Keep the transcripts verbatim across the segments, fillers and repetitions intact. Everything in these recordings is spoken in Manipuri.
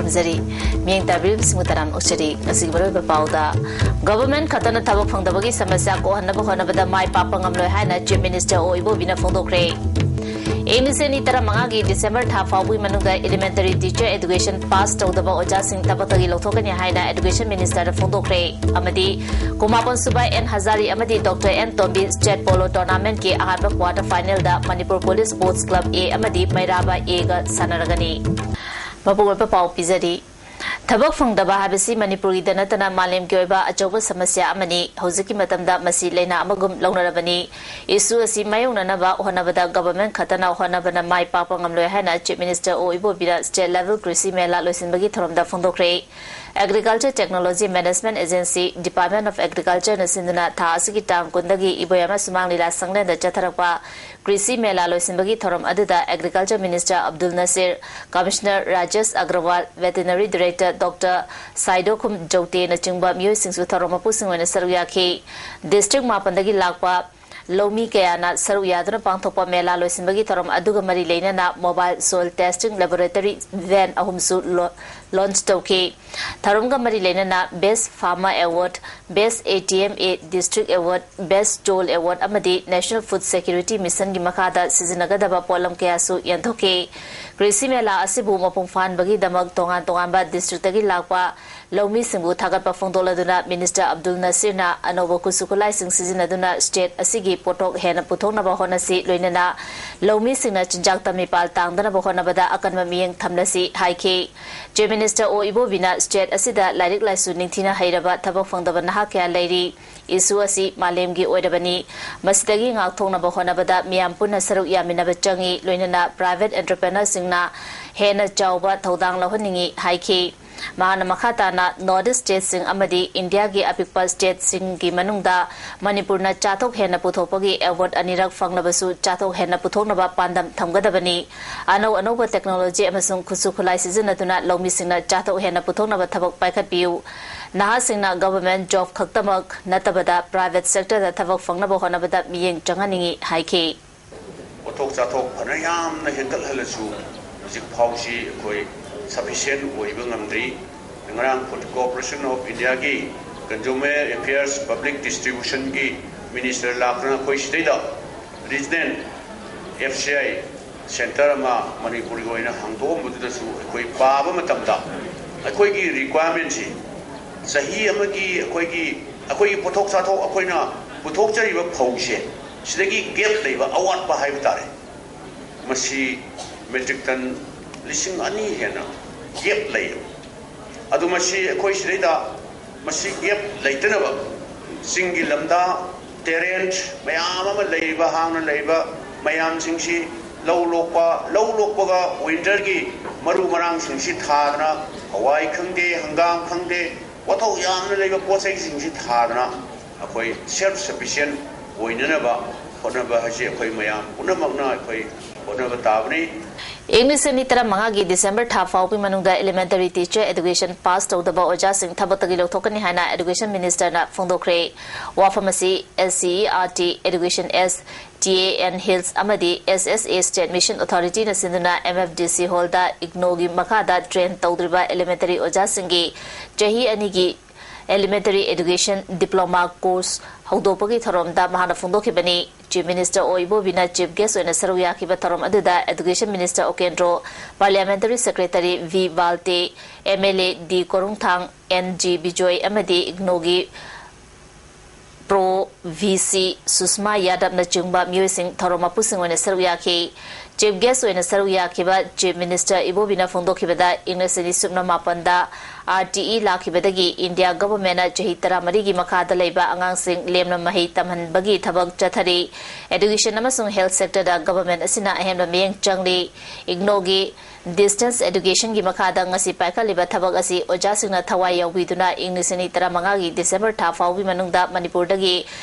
ꯊꯝꯖꯔꯤ꯫ ꯃꯤꯠꯌꯦꯡ ꯇꯥꯕꯤꯔꯤꯕꯁꯤꯡꯕꯨ ꯇꯔꯥꯝꯅ ꯑꯣꯛꯆꯔꯤ꯫ ꯉꯁꯤꯒꯤ ꯃꯔꯨꯑꯣꯏꯕ ꯄꯥꯎꯗ, ꯒꯚꯔꯟꯃꯦꯟꯠ ꯈꯛꯇꯅ ꯊꯕꯛ ꯐꯪꯗꯕꯒꯤ ꯁꯃꯁ꯭ꯌꯥ ꯀꯣꯛꯍꯟꯅꯕ ꯍꯣꯠꯅꯕꯗ ꯃꯥꯏ ꯄꯥꯛꯄ ꯉꯝꯂꯣꯏ ꯍꯥꯏꯅ ꯆꯤꯐ ꯃꯤꯅꯤꯁꯇꯔ ꯑꯣ ꯏꯕꯣꯕꯤꯅ ꯐꯣꯡꯗꯣꯛꯈ꯭ꯔꯦ꯫ ꯑꯦꯝ ꯏ ꯁꯤ ꯑꯅꯤ ꯇꯔꯥꯃꯉꯥꯒꯤ ꯗꯤꯁꯦꯝꯕꯔ ꯊꯥ ꯐꯥꯎꯕꯒꯤ ꯃꯅꯨꯡꯗ ꯏꯂꯤꯃꯦꯟꯇꯔꯤ ꯇꯤꯆꯔ ꯑꯦꯗꯨꯀꯦꯁꯟ ꯄꯥꯁ ꯇꯧꯗꯕ ꯑꯣꯖꯥꯁꯤꯡ ꯊꯕꯛꯇꯒꯤ ꯂꯧꯊꯣꯛꯀꯅꯤ ꯍꯥꯏꯅ ꯑꯦꯗꯨꯀꯦꯁꯟ ꯃꯤꯅꯤꯁꯇꯔꯗ ꯐꯣꯡꯗꯣꯛꯈ꯭ꯔꯦ꯫ ꯑꯃꯗꯤ ꯀꯨꯟꯃꯥꯄꯟ ꯁꯨꯕ ꯑꯦꯟ ꯍꯖꯥꯔꯤ ꯑꯃꯗꯤ doctor N Tombi state polo ꯇꯣꯔꯅꯥꯃꯦꯟꯠꯀꯤ ꯑꯍꯥꯟꯕ ꯀ꯭ꯋꯥꯔꯇꯔ ꯐꯥꯏꯅꯦꯜꯗ Manipur police sports club A ꯑꯃꯗꯤ ꯃꯩꯔꯥꯕ ꯑꯦꯒ ꯁꯥꯟꯅꯔꯒꯅꯤ꯫ ꯃꯄꯨꯡ ꯑꯣꯏꯕ ꯄꯥꯎ ꯄꯤꯖꯔꯤ꯫ ꯊꯕꯛ ꯐꯪꯗꯕ ꯍꯥꯏꯕꯁꯤ ꯃꯅꯤꯄꯨꯔꯒꯤꯗ ꯅꯠꯇꯅ ꯃꯥꯂꯦꯝꯒꯤ ꯑꯣꯏꯕ ꯑꯆꯧꯕ ꯁꯃꯁ꯭ꯌꯥ ꯑꯃꯅꯤ꯫ ꯍꯧꯖꯤꯛꯀꯤ ꯃꯇꯝꯗ ꯃꯁꯤ ꯂꯥꯏꯅꯥ ꯑꯃꯒꯨꯝ ꯂꯧꯅꯔꯕꯅꯤ꯫ ꯏꯁꯨ ꯑꯁꯤ ꯃꯥꯌꯣꯛꯅꯅꯕ ꯍꯣꯠꯅꯕꯗ ꯒꯚꯔꯟꯃꯦꯟꯠ ꯈꯛꯇꯅ ꯍꯣꯠꯅꯕꯅ ꯃꯥꯏ ꯄꯥꯛꯄ ꯉꯝꯂꯣꯏ ꯍꯥꯏꯅ ꯆꯤꯐ ꯃꯤꯅꯤꯁꯇꯔ ꯑꯣ ꯏꯕꯣꯕꯤꯅ ꯁ꯭ꯇꯦꯠ ꯂꯦꯚꯦꯜ ꯀ꯭ꯔꯤꯁꯤ ꯃꯦꯂꯥ ꯂꯣꯏꯁꯤꯟꯕꯒꯤ ꯊꯧꯔꯝꯗ ꯐꯣꯡꯗꯣꯛꯈ꯭ꯔꯦ꯫ Agriculture technology management agency, department of ꯑꯦꯒ꯭ꯔꯤꯀꯜꯆꯔꯅ ꯁꯤꯟꯗꯨꯅ ꯊꯥ ꯑꯁꯤꯒꯤ ꯇꯥꯡ ꯀꯨꯟꯗꯒꯤ ꯏꯕꯣꯌꯥꯏꯃ ꯁꯨꯃꯥꯡ ꯂꯤꯂꯥ ꯁꯪꯂꯦꯟꯗ ꯆꯠꯊꯔꯛꯄ ꯀ꯭ꯔꯤꯁꯤ ꯃꯦꯂꯥ ꯂꯣꯏꯁꯤꯟꯕꯒꯤ ꯊꯧꯔꯝ ꯑꯗꯨꯗ agriculture minister Abdul Nasir, commissioner Rajesh Agrawal, veterinary director doctor Saidokhum ꯖꯧꯇꯦꯅꯆꯤꯡꯕ ꯃꯤꯑꯣꯏꯁꯤꯡꯁꯨ ꯊꯧꯔꯝ ꯃꯄꯨꯁꯤꯡ ꯑꯣꯏꯅ ꯁꯔꯨꯛ ꯌꯥꯈꯤ꯫ ꯗꯤꯁꯇ꯭ꯔꯤꯛ ꯃꯥꯄꯟꯗꯒꯤ ꯂꯥꯛꯄ ꯂꯧꯃꯤ ꯀꯌꯥꯅ ꯁꯔꯨꯛ ꯌꯥꯗꯨꯅ ꯄꯥꯡꯊꯣꯛꯄ ꯃꯦꯂꯥ ꯂꯣꯏꯁꯤꯟꯕꯒꯤ ꯊꯧꯔꯝ ꯑꯗꯨꯒ ꯃꯔꯤ ꯂꯩꯅꯅ mobile soil testing laboratory van ꯑꯍꯨꯝꯁꯨ ꯂꯣ-, ꯂꯣꯟꯆ ꯇꯧꯈꯤ꯫ ꯊꯧꯔꯝꯒ ꯃꯔꯤ ꯂꯩꯅꯅ best farmer award, best A T M A district award, best stall award ꯑꯃꯗꯤ ꯅꯦꯁꯅꯦꯜ ꯐꯨꯗ ꯁꯦꯀ꯭ꯌꯨꯔꯤꯇꯤ ꯃꯤꯁꯟꯒꯤ ꯃꯈꯥꯗ ꯁꯤꯖꯤꯟꯅꯒꯗꯕ ꯄꯣꯠꯂꯝ ꯀꯌꯥꯁꯨ ꯌꯦꯟꯊꯣꯛꯈꯤ꯫ ꯀ꯭ꯔꯤꯁꯤ ꯃꯦꯂꯥ ꯑꯁꯤꯕꯨ ꯃꯄꯨꯡ ꯐꯥꯍꯟꯕꯒꯤꯗꯃꯛ ꯇꯣꯉꯥꯟ ꯇꯣꯉꯥꯟꯕ ꯗꯤꯁꯇ꯭ꯔꯤꯛꯇꯒꯤ ꯂꯥꯛꯄ ꯂꯧꯃꯤꯁꯤꯡꯕꯨ ꯊꯥꯒꯠꯄ ꯐꯣꯡꯗꯣꯛꯂꯗꯨꯅ ꯃꯤꯅꯤꯁꯇꯔ ꯑꯕꯗꯨꯜ ꯅꯁꯤꯔꯅ ꯑꯅꯧꯕ ꯈꯨꯠꯁꯨ ꯈꯨꯠꯂꯥꯏꯁꯤꯡ ꯁꯤꯖꯤꯟꯅꯗꯨꯅ ꯁ꯭ꯇꯦꯠ ꯑꯁꯤꯒꯤ ꯄꯣꯠꯊꯣꯛ ꯍꯦꯟꯅ ꯄꯨꯊꯣꯛꯅꯕ ꯍꯣꯠꯅꯁꯤ, ꯂꯣꯏꯅꯅ ꯂꯧꯃꯤꯁꯤꯡꯅ ꯆꯤꯟꯖꯥꯛꯇ ꯃꯤꯄꯥꯜ ꯇꯥꯡꯗꯅꯕ ꯍꯣꯠꯅꯕꯗ ꯑꯀꯟꯕ ꯃꯤꯠꯌꯦꯡ ꯊꯝꯂꯁꯤ ꯍꯥꯏꯈꯤ꯫ ꯆꯤꯐ ꯃꯤꯅꯤꯁꯇꯔ ꯑꯣ ꯏꯕꯣꯕꯤꯅ ꯁ꯭ꯇꯦꯠ ꯑꯁꯤꯗ ꯂꯥꯏꯔꯤꯛ ꯂꯥꯏꯁꯨ ꯅꯤꯡꯊꯤꯅ ꯍꯩꯔꯕ ꯊꯕꯛ ꯐꯪꯗꯕ ꯅꯍꯥ ꯀꯌꯥ ꯂꯩꯔꯤ꯫ ꯏꯁꯨ ꯑꯁꯤ ꯃꯥꯂꯦꯝꯒꯤ ꯑꯣꯏꯔꯕꯅꯤ꯫ ꯃꯁꯤꯗꯒꯤ ꯉꯥꯛꯊꯣꯛꯅꯕ ꯍꯣꯠꯅꯕꯗ ꯃꯤꯌꯥꯝ ꯄꯨꯟꯅ ꯁꯔꯨꯛ ꯌꯥꯃꯤꯟꯅꯕ ꯆꯪꯏ, ꯂꯣꯏꯅꯅ ꯄ꯭ꯔꯥꯏꯚꯦꯠ ꯑꯦꯟꯇꯔꯄ꯭ꯔꯦꯅꯔꯁꯤꯡꯅ ꯍꯦꯟꯅ ꯆꯥꯎꯕ ꯊꯧꯗꯥꯡ ꯂꯧꯍꯟꯅꯤꯡꯏ ꯍꯥꯏꯈꯤ꯫ ꯃꯍꯥꯛꯅ ꯃꯈꯥ ꯇꯥꯅ ꯅꯣꯔꯠ ꯏꯁ ꯁ꯭ꯇꯦꯠꯁꯤꯡ ꯑꯃꯗꯤ ꯏꯟꯗꯤꯌꯥꯒꯤ ꯑꯄꯤꯛꯄ ꯁ꯭ꯇꯦꯠꯁꯤꯡꯒꯤ ꯃꯅꯨꯡꯗ ꯃꯅꯤꯄꯨꯔꯅ ꯆꯥꯊꯣꯛ ꯍꯦꯟꯅ ꯄꯨꯊꯣꯛꯄꯒꯤ ꯑꯦꯋꯥꯔꯗ ꯑꯅꯤꯔꯛ ꯐꯪꯂꯕꯁꯨ ꯆꯥꯊꯣꯛ ꯍꯦꯟꯅ ꯄꯨꯊꯣꯛꯅꯕ ꯄꯥꯟꯗꯝ ꯊꯝꯒꯗꯕꯅꯤ꯫ ꯑꯅꯧ ꯑꯅꯧꯕ ꯇꯦꯛꯅꯣꯂꯣꯖꯤ ꯑꯃꯁꯨꯡ ꯈꯨꯠꯁꯨ ꯈꯨꯠꯂꯥꯏ ꯁꯤꯖꯤꯟꯅꯗꯨꯅ ꯂꯧꯃꯤꯁꯤꯡꯅ ꯆꯥꯊꯣꯛ ꯍꯦꯟꯅ ꯄꯨꯊꯣꯛꯅꯕ ꯊꯕꯛ ꯄꯥꯏꯈꯠꯄꯤꯌꯨ꯫ ꯅꯍꯥꯁꯤꯡꯅ ꯒꯚꯔꯟꯃꯦꯟꯠ ꯖꯣꯕ ꯈꯛꯇꯃꯛ ꯅꯠꯇꯕꯗ ꯄ꯭ꯔꯥꯏꯚꯦꯠ ꯁꯦꯛꯇꯔꯗ ꯊꯕꯛ ꯐꯪꯅꯕ ꯍꯣꯠꯅꯕꯗ ꯃꯤꯠꯌꯦꯡ ꯆꯪꯍꯟꯅꯤꯡꯏ ꯍꯥꯏꯈꯤ꯫ ꯄꯣꯠꯊꯣꯛ ꯆꯥꯊꯣꯛ ꯐꯅ ꯌꯥꯝꯅ ꯍꯦꯟꯒꯠꯍꯜꯂꯁꯨ, ꯍꯧꯖꯤꯛ ꯐꯥꯎꯁꯤ ꯑꯩꯈꯣꯏ ꯁꯐꯤꯁꯤꯌꯦꯟ ꯑꯣꯏꯕ ꯉꯝꯗ꯭ꯔꯤ꯫ ꯉꯔꯥꯡ Food Corporation of Indiaꯒꯤ Consumer Affairs Public Distributionꯒꯤ ꯃꯤꯅꯤꯁꯇꯔ ꯂꯥꯛꯇꯅ ꯑꯩꯈꯣꯏ ꯁꯤꯗꯩꯗ regional F C I centre ꯑꯃ ꯃꯅꯤꯄꯨꯔꯒꯤ ꯑꯣꯏꯅ ꯍꯥꯡꯗꯣꯛꯑꯝꯕꯗꯨꯗꯁꯨ ꯑꯩꯈꯣꯏ ꯄꯥꯕ ꯃꯇꯝꯗ ꯑꯩꯈꯣꯏꯒꯤ ꯔꯤꯀ꯭ꯋꯥꯌꯔꯃꯦꯟꯁꯤ ꯆꯍꯤ ꯑꯃꯒꯤ ꯑꯩꯈꯣꯏꯒꯤ ꯑꯩꯈꯣꯏꯒꯤ ꯄꯣꯠꯊꯣꯛ ꯆꯥꯊꯣꯛ ꯑꯩꯈꯣꯏꯅ ꯄꯨꯊꯣꯛꯆꯔꯤꯕ ꯐꯧꯁꯦ ꯁꯤꯗꯒꯤ ꯒꯦꯞ ꯂꯩꯕ ꯑꯋꯥꯠꯄ ꯍꯥꯏꯕ ꯇꯥꯔꯦ꯫ ꯃꯁꯤ ꯃꯦꯇ꯭ꯔꯤꯛ ꯇꯟ ꯂꯤꯁꯤꯡ ꯑꯅꯤ ꯍꯦꯟꯅ ꯒꯦꯞ ꯂꯩ꯫ ꯑꯗꯨ ꯃꯁꯤ ꯑꯩꯈꯣꯏ ꯁꯤꯗꯩꯗ ꯃꯁꯤ ꯒꯦꯞ ꯂꯩꯇꯅꯕ ꯆꯤꯡꯒꯤ ꯂꯝꯗ ꯇꯦꯔꯦꯟ ꯃꯌꯥꯝ ꯑꯃ ꯂꯩꯔꯤꯕ, ꯍꯥꯡꯅ ꯂꯩꯔꯤꯕ ꯃꯌꯥꯝꯁꯤꯡꯁꯤ ꯂꯧ ꯂꯣꯛꯄ, ꯂꯧ ꯂꯣꯛꯄꯒ ꯋꯤꯟꯇꯔꯒꯤ ꯃꯔꯨ ꯃꯔꯥꯡꯁꯤꯡꯁꯤ ꯊꯥꯗꯅ, ꯍꯋꯥꯏ ꯈꯪꯗꯦ, ꯍꯪꯒꯥꯝ ꯈꯪꯗꯦ, ꯄꯣꯠꯊꯣꯛ ꯌꯥꯝꯅ ꯂꯩꯕ ꯄꯣꯠ ꯆꯩꯁꯤꯡꯁꯤ ꯊꯥꯗꯅ ꯑꯩꯈꯣꯏ ꯁꯦꯜꯐ ꯁꯐꯤꯁꯤꯌꯦꯟ ꯑꯣꯏꯅꯅꯕ ꯍꯣꯠꯅꯕ ꯍꯥꯏꯁꯤ ꯑꯩꯈꯣꯏ ꯃꯌꯥꯝ ꯄꯨꯝꯅꯃꯛꯅ ꯑꯩꯈꯣꯏ ꯍꯣꯠꯅꯕ ꯇꯥꯕꯅꯤ꯫ ꯏꯪ ꯂꯤꯁꯤꯡ ꯑꯅꯤ ꯇꯔꯥꯃꯉꯥꯒꯤ ꯗꯤꯁꯦꯝꯕꯔ ꯊꯥ ꯐꯥꯎꯕꯒꯤ ꯃꯅꯨꯡꯗ elementary teacher education pass ꯇꯧꯗꯕ ꯑꯣꯖꯥꯁꯤꯡ ꯊꯕꯛꯇꯒꯤ ꯂꯧꯊꯣꯛꯀꯅꯤ ꯍꯥꯏꯅ education ministerꯅ ꯐꯣꯡꯗꯣꯛꯈ꯭ꯔꯦ꯫ ꯋꯥꯐꯝ ꯑꯁꯤ S C E R T Education as T A N Hills ꯑꯃꯗꯤ S S A State Mission Authorityꯅ ꯁꯤꯟꯗꯨꯅ M F D C hallꯗ IGNOUꯒꯤ ꯃꯈꯥꯗ train ꯇꯧꯗ꯭ꯔꯤꯕ elementary ꯑꯣꯖꯥꯁꯤꯡꯒꯤ ꯆꯍꯤ ꯑꯅꯤꯒꯤ elementary education diploma course ꯍꯧꯗꯣꯛꯄꯒꯤ ꯊꯧꯔꯝꯗ ꯃꯍꯥꯛꯅ ꯐꯣꯡꯗꯣꯛꯈꯤꯕꯅꯤ꯫ Chief Minister ꯑꯣ ꯏꯕꯣꯕꯤꯅ chief guest ꯑꯣꯏꯅ ꯁꯔꯨꯛ ꯌꯥꯈꯤꯕ ꯊꯧꯔꯝ ꯑꯗꯨꯗ education minister ꯑꯣꯀꯦꯟꯗ꯭ꯔꯣ, parliamentary secretary V Valte, M L A D ꯀꯣꯔꯨꯡꯊꯥꯡ, N G Bijoy ꯑꯃꯗꯤ IGNOUꯒꯤ pro V C ꯁꯨꯁꯃꯥ ꯌꯥꯗꯕꯅꯆꯤꯡꯕ ꯃꯤꯑꯣꯏꯁꯤꯡ ꯊꯧꯔꯝ ꯃꯄꯨꯁꯤꯡ ꯑꯣꯏꯅ ꯁꯔꯨꯛ ꯌꯥꯈꯤ꯫ Chief guest ꯑꯣꯏꯅ ꯁꯔꯨꯛ ꯌꯥꯈꯤꯕ Chief Minister ꯏꯕꯣꯕꯤꯅ ꯐꯣꯡꯗꯣꯛꯈꯤꯕꯗ ꯏꯪ ꯂꯤꯁꯤꯡ ꯑꯅꯤ ꯁꯨꯞꯅ ꯃꯥꯄꯟꯗ R T E ꯂꯥꯛꯈꯤꯕꯗꯒꯤ India governmentꯅ ꯆꯍꯤ ꯇꯔꯥꯃꯔꯤꯒꯤ ꯃꯈꯥꯗ ꯂꯩꯕ ꯑꯉꯥꯡꯁꯤꯡ ꯂꯦꯝꯅ ꯃꯍꯩ ꯇꯝꯍꯟꯕꯒꯤ ꯊꯕꯛ ꯆꯠꯊꯔꯤ꯫ Education ꯑꯃꯁꯨꯡ health sectorꯗ government ꯑꯁꯤꯅ ꯑꯍꯦꯟꯕ ꯃꯤꯠꯌꯦꯡ ꯆꯪꯂꯤ꯫ IGNOUꯒꯤ distance educationꯒꯤ ꯃꯈꯥꯗ ꯉꯁꯤ ꯄꯥꯏꯈꯠꯂꯤꯕ ꯊꯕꯛ ꯑꯁꯤ ꯑꯣꯖꯥꯁꯤꯡꯅ ꯊꯋꯥꯏ ꯌꯥꯎꯕꯤꯗꯨꯅ ꯏꯪ ꯂꯤꯁꯤꯡ ꯑꯅꯤ ꯇꯔꯥꯃꯉꯥꯒꯤ ꯗꯤꯁꯦꯝꯕꯔ ꯊꯥ ꯐꯥꯎꯕꯒꯤ ꯃꯅꯨꯡꯗ ꯃꯅꯤꯄꯨꯔꯗꯒꯤ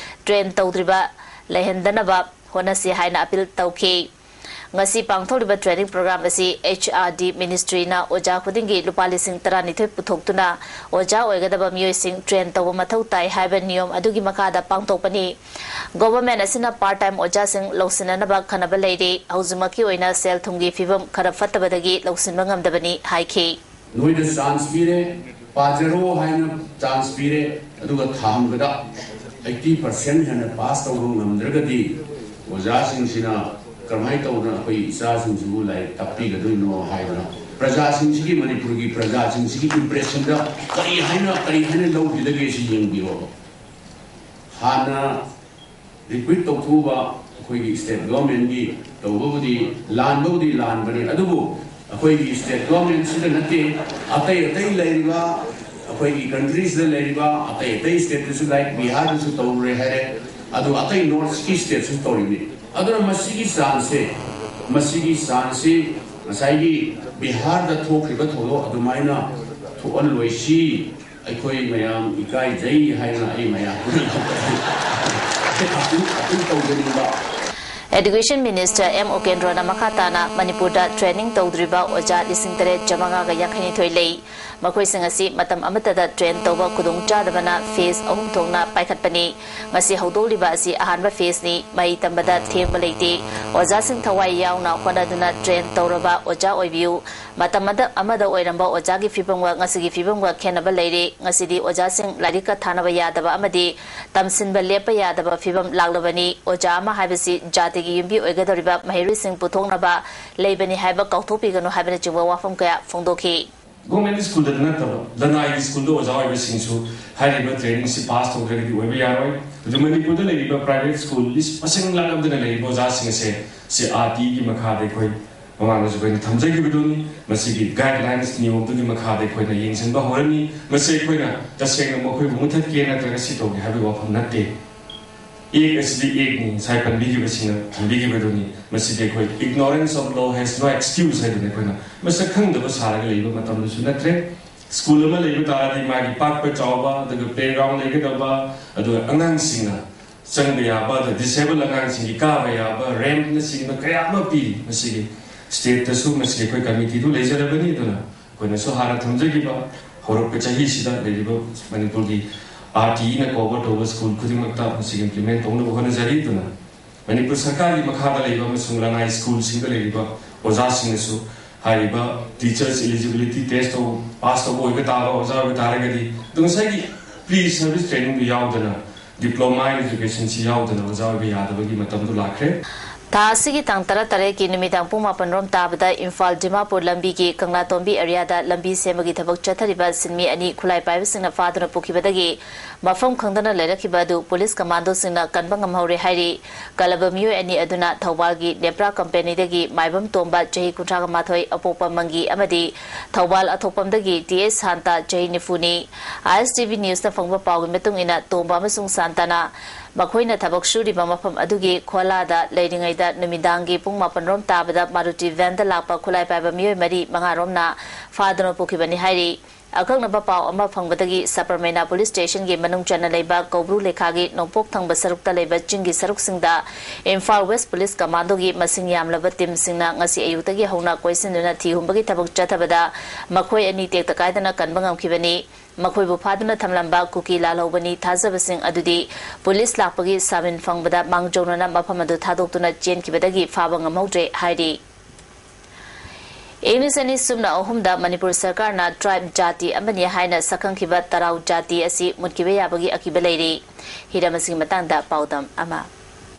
train ꯇꯧꯗ꯭ꯔꯤꯕ ꯂꯩꯍꯟꯗꯅꯕ ꯍꯣꯠꯅꯁꯤ ꯍꯥꯏꯅ appeal ꯇꯧꯈꯤ꯫ ꯉꯁꯤ ꯄꯥꯡꯊꯣꯛꯂꯤꯕ training program ꯑꯁꯤ H R D ministry ꯅ ꯑꯣꯖꯥ ꯈꯨꯗꯤꯡꯒꯤ ꯂꯨꯄꯥ ꯂꯤꯁꯤꯡ ꯇꯔꯥꯅꯤꯊꯣꯏ ꯄꯨꯊꯣꯛꯇꯨꯅ ꯑꯣꯖꯥ ꯑꯣꯏꯒꯗꯕ ꯃꯤꯑꯣꯏꯁꯤꯡ train ꯇꯧꯕ ꯃꯊꯧ ꯇꯥꯏ ꯍꯥꯏꯕ ꯅꯤꯌꯣꯝ ꯑꯗꯨꯒꯤ ꯃꯈꯥꯗ ꯄꯥꯡꯊꯣꯛꯄꯅꯤ꯫ Government ꯑꯁꯤꯅ part time ꯑꯣꯖꯥꯁꯤꯡ ꯂꯧꯁꯤꯟꯅꯅꯕ ꯈꯟꯅꯕ ꯂꯩꯔꯤ꯫ ꯍꯧꯖꯤꯛꯃꯛꯀꯤ ꯑꯣꯏꯅ ꯁꯦꯜ ꯊꯨꯝꯒꯤ ꯐꯤꯕꯝ ꯈꯔ ꯐꯠꯇꯕꯗꯒꯤ ꯂꯧꯁꯤꯟꯕ ꯉꯝꯗꯕꯅꯤ ꯍꯥꯏꯈꯤ꯫ ꯅꯣꯏꯗ chance ꯄꯤꯔꯦ, ꯄꯥꯖꯔꯣ ꯍꯥꯏꯅ chance ꯄꯤꯔꯦ, ꯑꯗꯨꯒ ꯊꯥ ꯑꯃꯗ eighty percent ꯍꯦꯟꯅ pass ꯇꯧꯕ ꯉꯝꯗ꯭ꯔꯒꯗꯤ ꯑꯣꯖꯥꯁꯤꯡꯁꯤꯅ ꯀꯔꯝꯍꯥꯏꯅ ꯇꯧꯗꯅ ꯑꯩꯈꯣꯏ ꯏꯆꯥꯁꯤꯡꯁꯤꯕꯨ ꯂꯥꯏꯔꯤꯛ ꯇꯥꯛꯄꯤꯒꯗꯣꯏꯅꯣ ꯍꯥꯏꯗꯅ ꯄ꯭ꯔꯖꯥꯁꯤꯡꯁꯤꯒꯤ, ꯃꯅꯤꯄꯨꯔꯒꯤ ꯄ꯭ꯔꯖꯥꯁꯤꯡꯁꯤꯒꯤ impression ꯗ ꯀꯔꯤ ꯍꯥꯏꯅ, ꯀꯔꯤ ꯍꯥꯏꯅ ꯂꯧꯈꯤꯗꯒꯦ ꯁꯤ ꯌꯦꯡꯕꯤꯔꯣ꯫ ꯍꯥꯟꯅ recruit ꯇꯧꯊꯣꯛꯎꯕ ꯑꯩꯈꯣꯏꯒꯤ state government ꯀꯤ ꯇꯧꯕꯕꯨꯗꯤ ꯂꯥꯟꯕꯕꯨꯗꯤ ꯂꯥꯟꯕꯅꯤ, ꯑꯗꯨꯕꯨ ꯑꯩꯈꯣꯏꯒꯤ state government ꯁꯤꯗ ꯅꯠꯇꯦ, ꯑꯇꯩ ꯑꯇꯩ ꯂꯩꯔꯤꯕ ꯑꯩꯈꯣꯏꯒꯤ country ꯁꯤꯗ ꯂꯩꯔꯤꯕ ꯑꯇꯩ ꯑꯇꯩ state ꯇꯁꯨ, like ꯕꯤꯍꯥꯔꯗꯁꯨ ꯇꯧꯔꯨꯔꯦ ꯍꯥꯏꯔꯦ, ꯑꯗꯨ ꯑꯇꯩ north ꯀꯤ state ꯁꯨ ꯇꯧꯔꯤꯅꯤ꯫ ꯑꯗꯨꯅ ꯃꯁꯤꯒꯤ chance ꯁꯦ, ꯃꯁꯤꯒꯤ chance ꯁꯤ ꯉꯁꯥꯏꯒꯤ ꯕꯤꯍꯥꯔꯗ ꯊꯣꯛꯈ꯭ꯔꯤꯕ ꯊꯧꯗꯣꯛ ꯑꯗꯨꯃꯥꯏꯅ ꯊꯣꯛꯍꯜꯂꯣꯏꯁꯤ꯫ ꯑꯩꯈꯣꯏ ꯃꯌꯥꯝ ꯏꯀꯥꯏꯖꯩ ꯍꯥꯏꯅ ꯑꯩ ꯃꯌꯥꯝ ꯑꯄꯤꯜ, ꯑꯄꯤꯜ ꯇꯧꯖꯅꯤꯡꯕ꯫ Education Minister M ꯎꯀꯦꯟꯗ꯭ꯔꯣꯅ ꯃꯈꯥ ꯇꯥꯅ ꯃꯅꯤꯄꯨꯔꯗ training ꯇꯧꯗ꯭ꯔꯤꯕ ꯑꯣꯖꯥ ꯂꯤꯁꯤꯡ ꯇꯔꯦꯠ ꯆꯥꯃꯉꯥꯒ ꯌꯥꯡꯈꯩꯅꯤꯊꯣꯏ ꯂꯩ꯫ ꯃꯈꯣꯏꯁꯤꯡ ꯑꯁꯤ ꯃꯇꯝ ꯑꯃꯠꯇꯗ train ꯇꯧꯕ ꯈꯨꯗꯣꯡꯆꯥꯗꯕꯅ phase ꯑꯍꯨꯝ ꯊꯣꯛꯅ ꯄꯥꯏꯈꯠꯄꯅꯤ꯫ ꯉꯁꯤ ꯍꯧꯗꯣꯛꯂꯤꯕ ꯑꯁꯤ ꯑꯍꯥꯟꯕ phase ꯅꯤ꯫ ꯃꯍꯩ ꯇꯝꯕꯗ ꯊꯦꯡꯕ ꯂꯩꯇꯦ꯫ ꯑꯣꯖꯥꯁꯤꯡ ꯊꯋꯥꯏ ꯌꯥꯎꯅ ꯍꯣꯠꯅꯗꯨꯅ train ꯇꯧꯔꯕ ꯑꯣꯖꯥ ꯑꯣꯏꯕꯤꯌꯨ꯫ ꯃꯇꯝ ꯑꯃꯗ, ꯑꯃꯗ ꯑꯣꯏꯔꯝꯕ ꯑꯣꯖꯥꯒꯤ ꯐꯤꯕꯝꯒ ꯉꯁꯤꯒꯤ ꯐꯤꯕꯝꯒ ꯈꯦꯠꯅꯕ ꯂꯩꯔꯦ꯫ ꯉꯁꯤꯗꯤ ꯑꯣꯖꯥꯁꯤꯡ ꯂꯥꯏꯔꯤꯛꯀ ꯊꯥꯅꯕ ꯌꯥꯗꯕ ꯑꯃꯗꯤ ꯇꯝꯁꯤꯟꯕ ꯂꯦꯞꯄ ꯌꯥꯗꯕ ꯐꯤꯕꯝ ꯂꯥꯛꯂꯕꯅꯤ꯫ ꯑꯣꯖꯥ ꯑꯃ ꯍꯥꯏꯕꯁꯤ ꯖꯥꯇꯤꯒꯤ ꯌꯨꯝꯕꯤ ꯑꯣꯏꯒꯗꯧꯔꯤꯕ ꯃꯍꯩꯔꯣꯏꯁꯤꯡ ꯄꯨꯊꯣꯛꯅꯕ ꯂꯩꯕꯅꯤ ꯍꯥꯏꯕ ꯀꯥꯎꯊꯣꯛꯄꯤꯒꯅꯨ ꯍꯥꯏꯕꯅꯆꯤꯡꯕ ꯋꯥꯐꯝ ꯀꯌꯥ ꯐꯣꯡꯗꯣꯛꯈꯤ꯫ Government school ꯗ ꯅꯠꯇꯕ ꯂꯅꯥꯏꯒꯤ school ꯗ ꯑꯣꯖꯥ ꯑꯣꯏꯕꯁꯤꯡꯁꯨ ꯍꯥꯏꯔꯤꯕ training ꯁꯤ pass ꯇꯧꯗ꯭ꯔꯒꯗꯤ ꯑꯣꯏꯕ ꯌꯥꯔꯣꯏ꯫ ꯑꯗꯨ ꯃꯅꯤꯄꯨꯔꯗ ꯂꯩꯔꯤꯕ private school ꯂꯤꯁ ꯃꯁꯤꯡ ꯂꯥꯛꯂꯝꯗꯅ ꯂꯩꯔꯤꯕ ꯑꯣꯖꯥꯁꯤꯡ ꯑꯁꯦ C R T ꯒꯤ ꯃꯈꯥꯗ ꯑꯩꯈꯣꯏ ꯃꯃꯥꯡꯗꯁꯨ ꯑꯩꯈꯣꯏꯅ ꯊꯝꯖꯈꯤꯕꯗꯨꯅꯤ꯫ ꯃꯁꯤꯒꯤ guidelines ꯅꯤꯌꯣꯝꯗꯨꯒꯤ ꯃꯈꯥꯗ ꯑꯩꯈꯣꯏꯅ ꯌꯦꯡꯁꯤꯟꯕ ꯍꯧꯔꯅꯤ꯫ ꯃꯁꯤ ꯑꯩꯈꯣꯏꯅ ꯇꯁꯦꯡꯅ ꯃꯈꯣꯏꯕꯨ ꯃꯨꯊꯠꯀꯦ ꯅꯠꯇ꯭ꯔꯒ ꯁꯤ ꯇꯧꯒꯦ ꯍꯥꯏꯕꯒꯤ ꯋꯥꯐꯝ ꯅꯠꯇꯦ꯫ Act ꯑꯁꯤꯗꯤ Act ꯅꯤ, ꯉꯁꯥꯏ ꯄꯟꯕꯤꯈꯤꯕꯁꯤꯡꯅ ꯊꯝꯕꯤꯈꯤꯕꯗꯨꯅꯤ꯫ ꯃꯁꯤꯗꯤ ꯑꯩꯈꯣꯏ ignorance of law has no excuse ꯍꯥꯏꯗꯨꯅ ꯑꯩꯈꯣꯏꯅ ꯃꯁꯛ ꯈꯪꯗꯕ ꯁꯥꯔꯒ ꯂꯩꯕ ꯃꯇꯝꯗꯁꯨ ꯅꯠꯇ꯭ꯔꯦ꯫ School ꯑꯃ ꯂꯩꯕ ꯇꯥꯔꯗꯤ ꯃꯥꯒꯤ ꯄꯥꯛꯄ ꯆꯥꯎꯕ, ꯑꯗꯨꯒ playground ꯂꯩꯒꯗꯕ, ꯑꯗꯨꯒ ꯑꯉꯥꯡꯁꯤꯡꯅ ꯆꯪꯕ ꯌꯥꯕ, ꯑꯗ ꯗꯤꯁꯦꯕꯜ ꯑꯉꯥꯡꯁꯤꯡꯒꯤ ꯀꯥꯕ ꯌꯥꯕ ꯔꯦꯝꯞꯅꯆꯤꯡꯕ ꯀꯌꯥ ꯑꯃ ꯄꯤꯔꯤ꯫ ꯃꯁꯤꯒꯤ ꯁ꯭ꯇꯦꯠꯇꯁꯨ ꯃꯁꯤ ꯑꯩꯈꯣꯏ ꯀꯃꯤꯇꯤꯗꯨ ꯂꯩꯖꯔꯕꯅꯤ꯫ ꯑꯗꯨꯅ ꯑꯩꯈꯣꯏꯅꯁꯨ ꯍꯥꯟꯅ ꯊꯝꯖꯈꯤꯕ ꯍꯧꯔꯛꯄ ꯆꯍꯤꯁꯤꯗ ꯂꯩꯔꯤꯕ ꯃꯅꯤꯄꯨꯔꯒꯤ ꯑꯥꯔ ꯇꯤ ꯏꯅ ꯀꯣꯚꯔ ꯇꯧꯕ ꯁ꯭ꯀꯨꯜ ꯈꯨꯗꯤꯡꯃꯛꯇ ꯃꯁꯤꯒꯤ ꯏꯝꯄ꯭ꯂꯤꯃꯦꯟ ꯇꯧꯅꯕ ꯍꯣꯠꯅꯖꯔꯤ꯫ ꯑꯗꯨꯅ ꯃꯅꯤꯄꯨꯔ ꯁꯔꯀꯥꯔꯒꯤ ꯃꯈꯥꯗ ꯂꯩꯕ ꯑꯃꯁꯨꯡ ꯂꯅꯥꯏ ꯁ꯭ꯀꯨꯜꯁꯤꯡꯗ ꯂꯩꯔꯤꯕ ꯑꯣꯖꯥꯁꯤꯡꯅꯁꯨ ꯍꯥꯏꯔꯤꯕ ꯇꯤꯆꯔꯁ ꯏꯂꯤꯖꯤꯕꯤꯂꯤꯇꯤ ꯇꯦꯁ ꯇꯧ ꯄꯥꯁ ꯇꯧꯕ ꯑꯣꯏꯕ ꯇꯥꯕ ꯑꯣꯖꯥ ꯑꯣꯏꯕ ꯇꯥꯔꯒꯗꯤ, ꯑꯗꯨ ꯉꯁꯥꯏꯒꯤ ꯄ꯭ꯔꯤ ꯁꯔꯚꯤꯁ ꯇ꯭ꯔꯦꯅꯤꯡꯗꯨ ꯌꯥꯎꯗꯅ, ꯗꯤꯄ꯭ꯂꯣꯃꯥ ꯏꯟ ꯑꯦꯖꯨꯀꯦꯁꯟꯁꯤ ꯌꯥꯎꯗꯅ ꯑꯣꯖꯥ ꯑꯣꯏꯕ ꯌꯥꯗꯕꯒꯤ ꯃꯇꯝꯗꯨ ꯂꯥꯛꯈ꯭ꯔꯦ꯫ ꯊꯥ ꯑꯁꯤꯒꯤ ꯇꯥꯡ ꯇꯔꯥ ꯇꯔꯦꯠꯀꯤ ꯅꯨꯃꯤꯗꯥꯡ ꯄꯨꯡ ꯃꯥꯄꯟ ꯔꯣꯝ ꯇꯥꯕꯗ ꯏꯝꯐꯥꯜ ꯗꯤꯃꯥꯄꯨꯔ ꯂꯝꯕꯤꯒꯤ ꯀꯪꯂꯥꯇꯣꯝꯕꯤ ꯑꯦꯔꯤꯌꯥꯗ ꯂꯝꯕꯤ ꯁꯦꯝꯕꯒꯤ ꯊꯕꯛ ꯆꯠꯊꯔꯤꯕ ꯁꯤꯟꯃꯤ ꯑꯅꯤ ꯈꯨꯠꯂꯥꯏ ꯄꯥꯏꯕꯁꯤꯡꯅ ꯐꯥꯗꯨꯅ ꯄꯨꯈꯤꯕꯗꯒꯤ ꯃꯐꯝ ꯈꯪꯗꯅ ꯂꯩꯔꯛꯈꯤꯕ ꯑꯗꯨ ꯄꯨꯂꯤꯁ ꯀꯃꯥꯟꯗꯣꯁꯤꯡꯅ ꯀꯟꯕ ꯉꯝꯍꯧꯔꯦ ꯍꯥꯏꯔꯤ꯫ ꯀꯜꯂꯕ ꯃꯤꯑꯣꯏ ꯑꯅꯤ ꯑꯗꯨꯅ ꯊꯧꯕꯥꯜꯒꯤ ꯅꯦꯄ꯭ꯔꯥ ꯀꯝꯄꯦꯅꯤꯗꯒꯤ ꯃꯥꯏꯕꯝ ꯇꯣꯝꯕ, ꯆꯍꯤ ꯀꯨꯟꯊ꯭ꯔꯥ ꯃꯥꯊꯣꯏ, ꯑꯄꯣꯛꯄ ꯃꯪꯒꯤ ꯑꯃꯗꯤ ꯊꯧꯕꯥꯜ ꯑꯊꯣꯛꯄꯝꯗꯒꯤ ꯇꯤ ꯑꯦꯁ ꯁꯥꯟꯇ, ꯆꯍꯤ ꯅꯤꯐꯨꯅꯤ꯫ ꯑꯥꯏ ꯑꯦꯁ ꯇꯤ ꯚꯤ ꯅ꯭ꯌꯨꯁꯅ ꯐꯪꯕ ꯄꯥꯎꯒꯤ ꯃꯇꯨꯡ ꯏꯟꯅ, ꯇꯣꯝꯕ ꯑꯃꯁꯨꯡ ꯁꯥꯟꯇꯅ ꯃꯈꯣꯏꯅ ꯊꯕꯛ ꯁꯨꯔꯤꯕ ꯃꯐꯝ ꯑꯗꯨꯒꯤ ꯈꯣꯂꯥꯗ ꯂꯩꯔꯤꯉꯩꯗ ꯅꯨꯃꯤꯗꯥꯡꯒꯤ ꯄꯨꯡ ꯃꯥꯄꯟ ꯔꯣꯝ ꯇꯥꯕꯗ ꯃꯥꯔꯨꯇꯤ ꯚꯦꯟꯗ ꯂꯥꯛꯄ ꯈꯨꯠꯂꯥꯏ ꯄꯥꯏꯕ ꯃꯤꯑꯣꯏ ꯃꯔꯤ ꯃꯉꯥ ꯔꯣꯝꯅ ꯐꯥꯗꯨꯅ ꯄꯨꯈꯤꯕꯅꯤ ꯍꯥꯏꯔꯤ꯫ ꯑꯀꯛꯅꯕ ꯄꯥꯎ ꯑꯃ ꯐꯪꯕꯗꯒꯤ ꯁꯕꯔꯃꯩꯅꯥ ꯄꯨꯂꯤꯁ ꯁ꯭ꯇꯦꯁꯟꯒꯤ ꯃꯅꯨꯡ ꯆꯟꯅ ꯂꯩꯕ ꯀꯧꯕ꯭ꯔꯨ ꯂꯩꯈꯥꯒꯤ ꯅꯣꯡꯄꯣꯛ ꯊꯪꯕ ꯁꯔꯨꯛꯇ ꯂꯩꯕ ꯆꯤꯡꯒꯤ ꯁꯔꯨꯛꯁꯤꯡꯗ ꯏꯝꯐꯥꯜ ꯋꯦꯁ ꯄꯨꯂꯤꯁ ꯀꯃꯥꯟꯗꯣꯒꯤ ꯃꯁꯤꯡ ꯌꯥꯝꯂꯕ ꯇꯤꯝꯁꯤꯡꯅ ꯉꯁꯤ ꯑꯌꯨꯛꯇꯒꯤ ꯍꯧꯅ ꯀꯣꯏꯁꯤꯟꯗꯨꯅ ꯊꯤ ꯍꯨꯝꯕꯒꯤ ꯊꯕꯛ ꯆꯠꯊꯕꯗ ꯃꯈꯣꯏ ꯑꯅꯤ ꯇꯦꯛꯇ ꯀꯥꯏꯗꯅ ꯀꯟꯕ ꯉꯝꯈꯤꯕꯅꯤ꯫ ꯃꯈꯣꯏꯕꯨ ꯐꯥꯗꯨꯅ ꯊꯝꯂꯝꯕ ꯀꯨꯀꯤ ꯂꯥꯜꯍꯧꯕꯅꯤ ꯊꯥꯖꯕꯁꯤꯡ ꯑꯗꯨꯗꯤ ꯄꯨꯂꯤꯁ ꯂꯥꯛꯄꯒꯤ ꯁꯥꯃꯤꯟ ꯐꯪꯕꯗ ꯃꯥꯡꯖꯧꯅꯅ ꯃꯐꯝ ꯑꯗꯨ ꯊꯥꯗꯣꯛꯇꯨꯅ ꯆꯦꯟꯈꯤꯕꯗꯒꯤ ꯐꯥꯕ ꯉꯝꯍꯧꯗ꯭ꯔꯦ ꯍꯥꯏꯔꯤ꯫ ꯏꯪ ꯂꯤꯁꯤꯡ ꯑꯅꯤ ꯁꯨꯞꯅ ꯑꯍꯨꯝꯗ ꯃꯅꯤꯄꯨꯔ ꯁꯔꯀꯥꯔꯅ ꯇ꯭ꯔꯥꯏꯕ ꯖꯥꯇꯤ ꯑꯃꯅꯤ ꯍꯥꯏꯅ ꯁꯛꯈꯪꯈꯤꯕ ꯇꯔꯥꯎ ꯖꯥꯇꯤ ꯑꯁꯤ ꯃꯨꯠꯈꯤꯕ ꯌꯥꯕꯒꯤ ꯑꯀꯤꯕ ꯂꯩꯔꯤ꯫ ꯍꯤꯔꯝ ꯑꯁꯤꯒꯤ ꯃꯇꯥꯡꯗ ꯄꯥꯎꯗꯝ ꯑꯃ꯫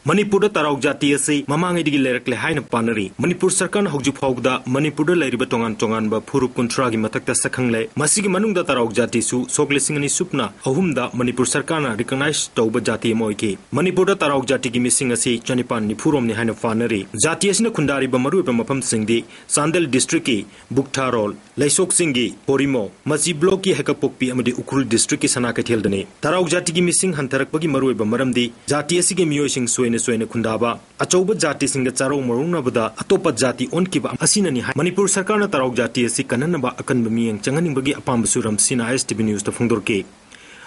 ꯃꯅꯤꯄꯨꯔꯗ ꯇꯔꯥꯎ ꯖꯥꯇꯤ ꯑꯁꯤ ꯃꯃꯥꯡꯉꯩꯗꯒꯤ ꯂꯩꯔꯛꯂꯦ ꯍꯥꯏꯅ ꯄꯥꯅꯔꯤ꯫ ꯃꯅꯤꯄꯨꯔ ꯁꯔꯀꯥꯔꯅ ꯍꯧꯖꯤꯛ ꯐꯥꯎꯕꯗ ꯃꯅꯤꯄꯨꯔꯗ ꯂꯩꯔꯤꯕ ꯇꯣꯉꯥꯟ ꯇꯣꯉꯥꯟꯕ ꯐꯨꯔꯨꯞ ꯀꯨꯟꯊ꯭ꯔꯥꯒꯤ ꯃꯊꯛꯇ ꯁꯛꯈꯪꯂꯦ꯫ ꯃꯁꯤꯒꯤ ꯃꯅꯨꯡꯗ ꯇꯔꯥꯎ ꯖꯥꯇꯤꯁꯨ ꯁꯣꯛ ꯂꯤꯁꯤꯡ ꯑꯅꯤ ꯁꯨꯞꯅ ꯑꯍꯨꯝꯗ ꯃꯅꯤꯄꯨꯔ ꯁꯔꯀꯥꯔꯅ ꯔꯤꯀꯣꯛꯅꯥꯏꯖ ꯇꯧꯕ ꯖꯥꯇꯤ ꯑꯃ ꯑꯣꯏꯈꯤ꯫ ꯃꯅꯤꯄꯨꯔꯗ ꯇꯔꯥꯎ ꯖꯥꯇꯤꯒꯤ ꯃꯤꯁꯤꯡ ꯑꯁꯤ ꯆꯅꯤꯄꯥꯟ ꯅꯤꯐꯨ ꯔꯣꯝꯅꯤ ꯍꯥꯏꯅ ꯄꯥꯅꯔꯤ꯫ ꯖꯥꯇꯤ ꯑꯁꯤꯅ ꯈꯨꯟꯗꯥꯔꯤꯕ ꯃꯔꯨꯑꯣꯏꯕ ꯃꯐꯝꯁꯤꯡꯗꯤ ꯆꯥꯟꯗꯦꯜ ꯗꯤꯁꯇ꯭ꯔꯤꯛꯀꯤ ꯕꯨꯛꯊꯥꯔꯣꯜ, ꯂꯩꯁꯣꯛꯆꯤꯡꯒꯤ ꯄꯣꯔꯤꯃꯣ, ꯃꯆꯤ ꯕ꯭ꯂꯣꯛꯀꯤ ꯍꯩꯀꯛꯄꯣꯛꯄꯤ ꯑꯃꯗꯤ ꯎꯈ꯭ꯔꯨꯜ ꯗꯤꯁꯇ꯭ꯔꯤꯛꯀꯤ ꯁꯅꯥ ꯀꯩꯊꯦꯜꯗꯅꯤ꯫ ꯇꯔꯥꯎ ꯖꯥꯇꯤꯒꯤ ꯃꯤꯁꯤꯡ ꯍꯟꯊꯔꯛꯄꯒꯤ ꯃꯔꯨꯑꯣꯏꯕ ꯃꯔꯝꯗꯤ ꯖꯥꯇꯤ ꯑꯁꯤꯒꯤ ꯃꯤꯑꯣꯏꯁꯤꯡ ꯁꯣꯏꯅ ꯁꯣꯏꯅ ꯈꯨꯟꯗꯥꯕ, ꯑꯆꯧꯕ ꯖꯥꯇꯤꯁꯤꯡꯒ ꯆꯥꯔꯧ ꯃꯔꯧꯅꯕꯗ ꯑꯇꯣꯞꯄ ꯖꯥꯇꯤ ꯑꯣꯟꯈꯤꯕ ꯑꯁꯤꯅꯅꯤ ꯍꯥꯏ꯫ ꯃꯅꯤꯄꯨꯔ ꯁꯔꯀꯥꯔꯅ ꯇꯔꯥꯎ ꯖꯥꯇꯤ ꯑꯁꯤ ꯀꯟꯅꯅꯕ ꯑꯀꯟꯕ ꯃꯤꯠꯌꯦꯡ ꯆꯪꯍꯟꯅꯤꯡꯕꯒꯤ ꯑꯄꯥꯝꯕꯁꯨ ꯔꯝꯁꯤꯅ ꯑꯥꯏ ꯑꯦꯁ ꯇꯤ ꯚꯤ ꯅ꯭ꯌꯨꯁꯇ ꯐꯣꯡꯗꯣꯔꯛꯈꯤ꯫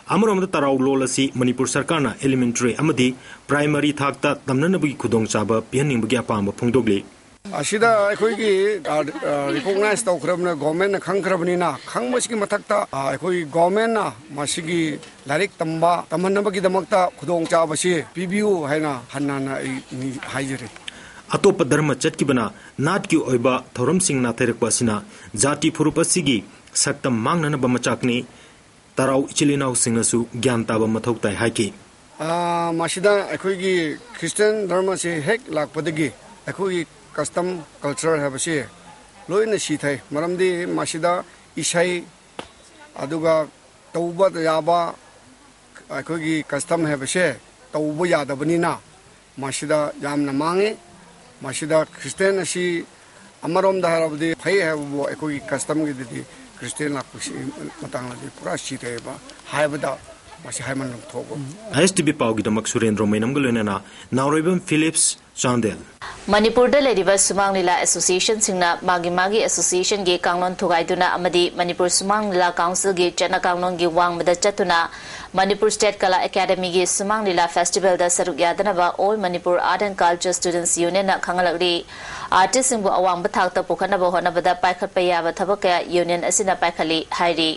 ꯑꯃꯔꯣꯝꯗ ꯇꯔꯥꯎ ꯂꯣꯜ ꯑꯁꯤ ꯃꯅꯤꯄꯨꯔ ꯁꯔꯀꯥꯔꯅ elementary ꯑꯃꯗꯤ primary ꯊꯥꯛꯇ ꯇꯝꯅꯅꯕꯒꯤ ꯈꯨꯗꯣꯡꯆꯥꯕ ꯄꯤꯍꯟꯅꯤꯡꯕꯒꯤ ꯑꯄꯥꯝꯕ ꯐꯣꯡꯗꯣꯛꯂꯤ꯫ ꯑꯁꯤꯗ ꯑꯩꯈꯣꯏꯒꯤ, ꯑ, ꯑ, recognize ꯇꯧꯈ꯭ꯔꯕꯅꯤꯅ, governmentꯅ ꯈꯪꯈ꯭ꯔꯕꯅꯤꯅ, ꯈꯪꯕꯁꯤꯒꯤ ꯃꯊꯛꯇ, ꯑ, ꯑꯩꯈꯣꯏꯒꯤ governmentꯅ ꯃꯁꯤꯒꯤ ꯂꯥꯏꯔꯤꯛ ꯇꯝꯕ, ꯇꯝꯍꯟꯅꯕꯒꯤꯗꯃꯛꯇ ꯈꯨꯗꯣꯡꯆꯥꯕꯁꯤ ꯄꯤꯕꯤꯌꯨ ꯍꯥꯏꯅ ꯍꯟꯅ ꯍꯟꯅ ꯑꯩ ꯅꯤ-, ꯍꯥꯏꯖꯔꯤ꯫ ꯑꯇꯣꯞꯄ ꯙꯔꯃ ꯆꯠꯈꯤꯕꯅ ꯅꯥꯠꯀꯤ ꯑꯣꯏꯕ ꯊꯧꯔꯝꯁꯤꯡ ꯅꯥꯊꯩꯔꯛꯄ ꯑꯁꯤꯅ ꯖꯥꯇꯤ ꯐꯨꯔꯨꯞ ꯑꯁꯤꯒꯤ ꯁꯛꯇꯝ ꯃꯥꯡꯅꯅꯕ ꯃꯆꯥꯛꯅꯤ꯫ ꯇꯔꯥꯎ ꯏꯆꯤꯜ ꯏꯅꯥꯎꯁꯤꯡꯅꯁꯨ ꯒ꯭ꯌꯥꯟ ꯇꯥꯕ ꯃꯊꯧ ꯇꯥꯏ ꯍꯥꯏꯈꯤ꯫ ꯑꯥ, ꯃꯁꯤꯗ ꯑꯩꯈꯣꯏꯒꯤ Christian ꯙꯔꯃꯁꯤ ꯍꯦꯛ ꯂꯥꯛꯄꯗꯒꯤ ꯑꯩꯈꯣꯏꯒꯤ custom culture ꯍꯥꯏꯕꯁꯤ ꯂꯣꯏꯅ ꯁꯤꯊꯩ꯫ ꯃꯔꯝꯗꯤ ꯃꯁꯤꯗ ꯏꯁꯩ, ꯑꯗꯨꯒ ꯇꯧꯕ ꯌꯥꯕ ꯑꯩꯈꯣꯏꯒꯤ custom ꯍꯥꯏꯕꯁꯦ ꯇꯧꯕ ꯌꯥꯗꯕꯅꯤꯅ, ꯃꯁꯤꯗ ꯌꯥꯝꯅ ꯃꯥꯡꯉꯤ꯫ ꯃꯁꯤꯗ Christian ꯑꯁꯤ ꯑꯃꯔꯣꯝꯗ ꯍꯥꯏꯔꯕꯗꯤ ꯐꯩ ꯍꯥꯏꯕꯕꯨ, ꯑꯩꯈꯣꯏꯒꯤ customꯒꯤꯗꯗꯤ Christian ꯂꯥꯛꯄꯁꯤ ꯃꯇꯥꯡꯗꯗꯤ ꯄꯨꯔꯥ ꯁꯤꯊꯩꯑꯕ ꯍꯥꯏꯕꯗ ꯃꯁꯤ ꯍꯥꯏꯃꯟꯕ ꯊꯣꯛꯑꯣꯏ꯫ ISTV ꯄꯥꯎꯒꯤꯗꯃꯛ ꯁꯨꯔꯦꯟꯗ꯭ꯔꯣ ꯃꯩꯅꯝꯒ ꯂꯣꯏꯅꯅ ꯅꯥꯎꯔꯩꯕꯝ ꯐꯤꯂꯤꯞꯁ, ꯆꯥꯟꯗꯦꯜ꯫ ꯃꯅꯤꯄꯨꯔꯗ ꯂꯩꯔꯤꯕ ꯁꯨꯃꯥꯡ ꯂꯤꯂꯥ associationꯁꯤꯡꯅ ꯃꯥꯒꯤ ꯃꯥꯒꯤ associationꯒꯤ ꯀꯥꯡꯂꯣꯟ ꯊꯨꯒꯥꯏꯗꯨꯅ ꯑꯃꯗꯤ ꯃꯅꯤꯄꯨꯔ ꯁꯨꯃꯥꯡ ꯂꯤꯂꯥ councilꯒꯤ ꯆꯠꯅ ꯀꯥꯡꯂꯣꯟꯒꯤ ꯋꯥꯡꯃꯗ ꯆꯠꯇꯨꯅ ꯃꯅꯤꯄꯨꯔ State Kala Academyꯒꯤ ꯁꯨꯃꯥꯡ ꯂꯤꯂꯥ festivalꯗ ꯁꯔꯨꯛ ꯌꯥꯗꯅꯕ All Manipur Art and Culture Students Unionꯅ ꯈꯪꯍꯜꯂꯛꯂꯤ꯫ Artistꯁꯤꯡꯕꯨ ꯑꯋꯥꯡꯕ ꯊꯥꯛꯇ ꯄꯨꯈꯠꯅꯕ ꯍꯣꯠꯅꯕꯗ ꯄꯥꯏꯈꯠꯄ ꯌꯥꯕ ꯊꯕꯛ ꯀꯌꯥ union ꯑꯁꯤꯅ ꯄꯥꯏꯈꯠꯂꯤ ꯍꯥꯏꯔꯤ꯫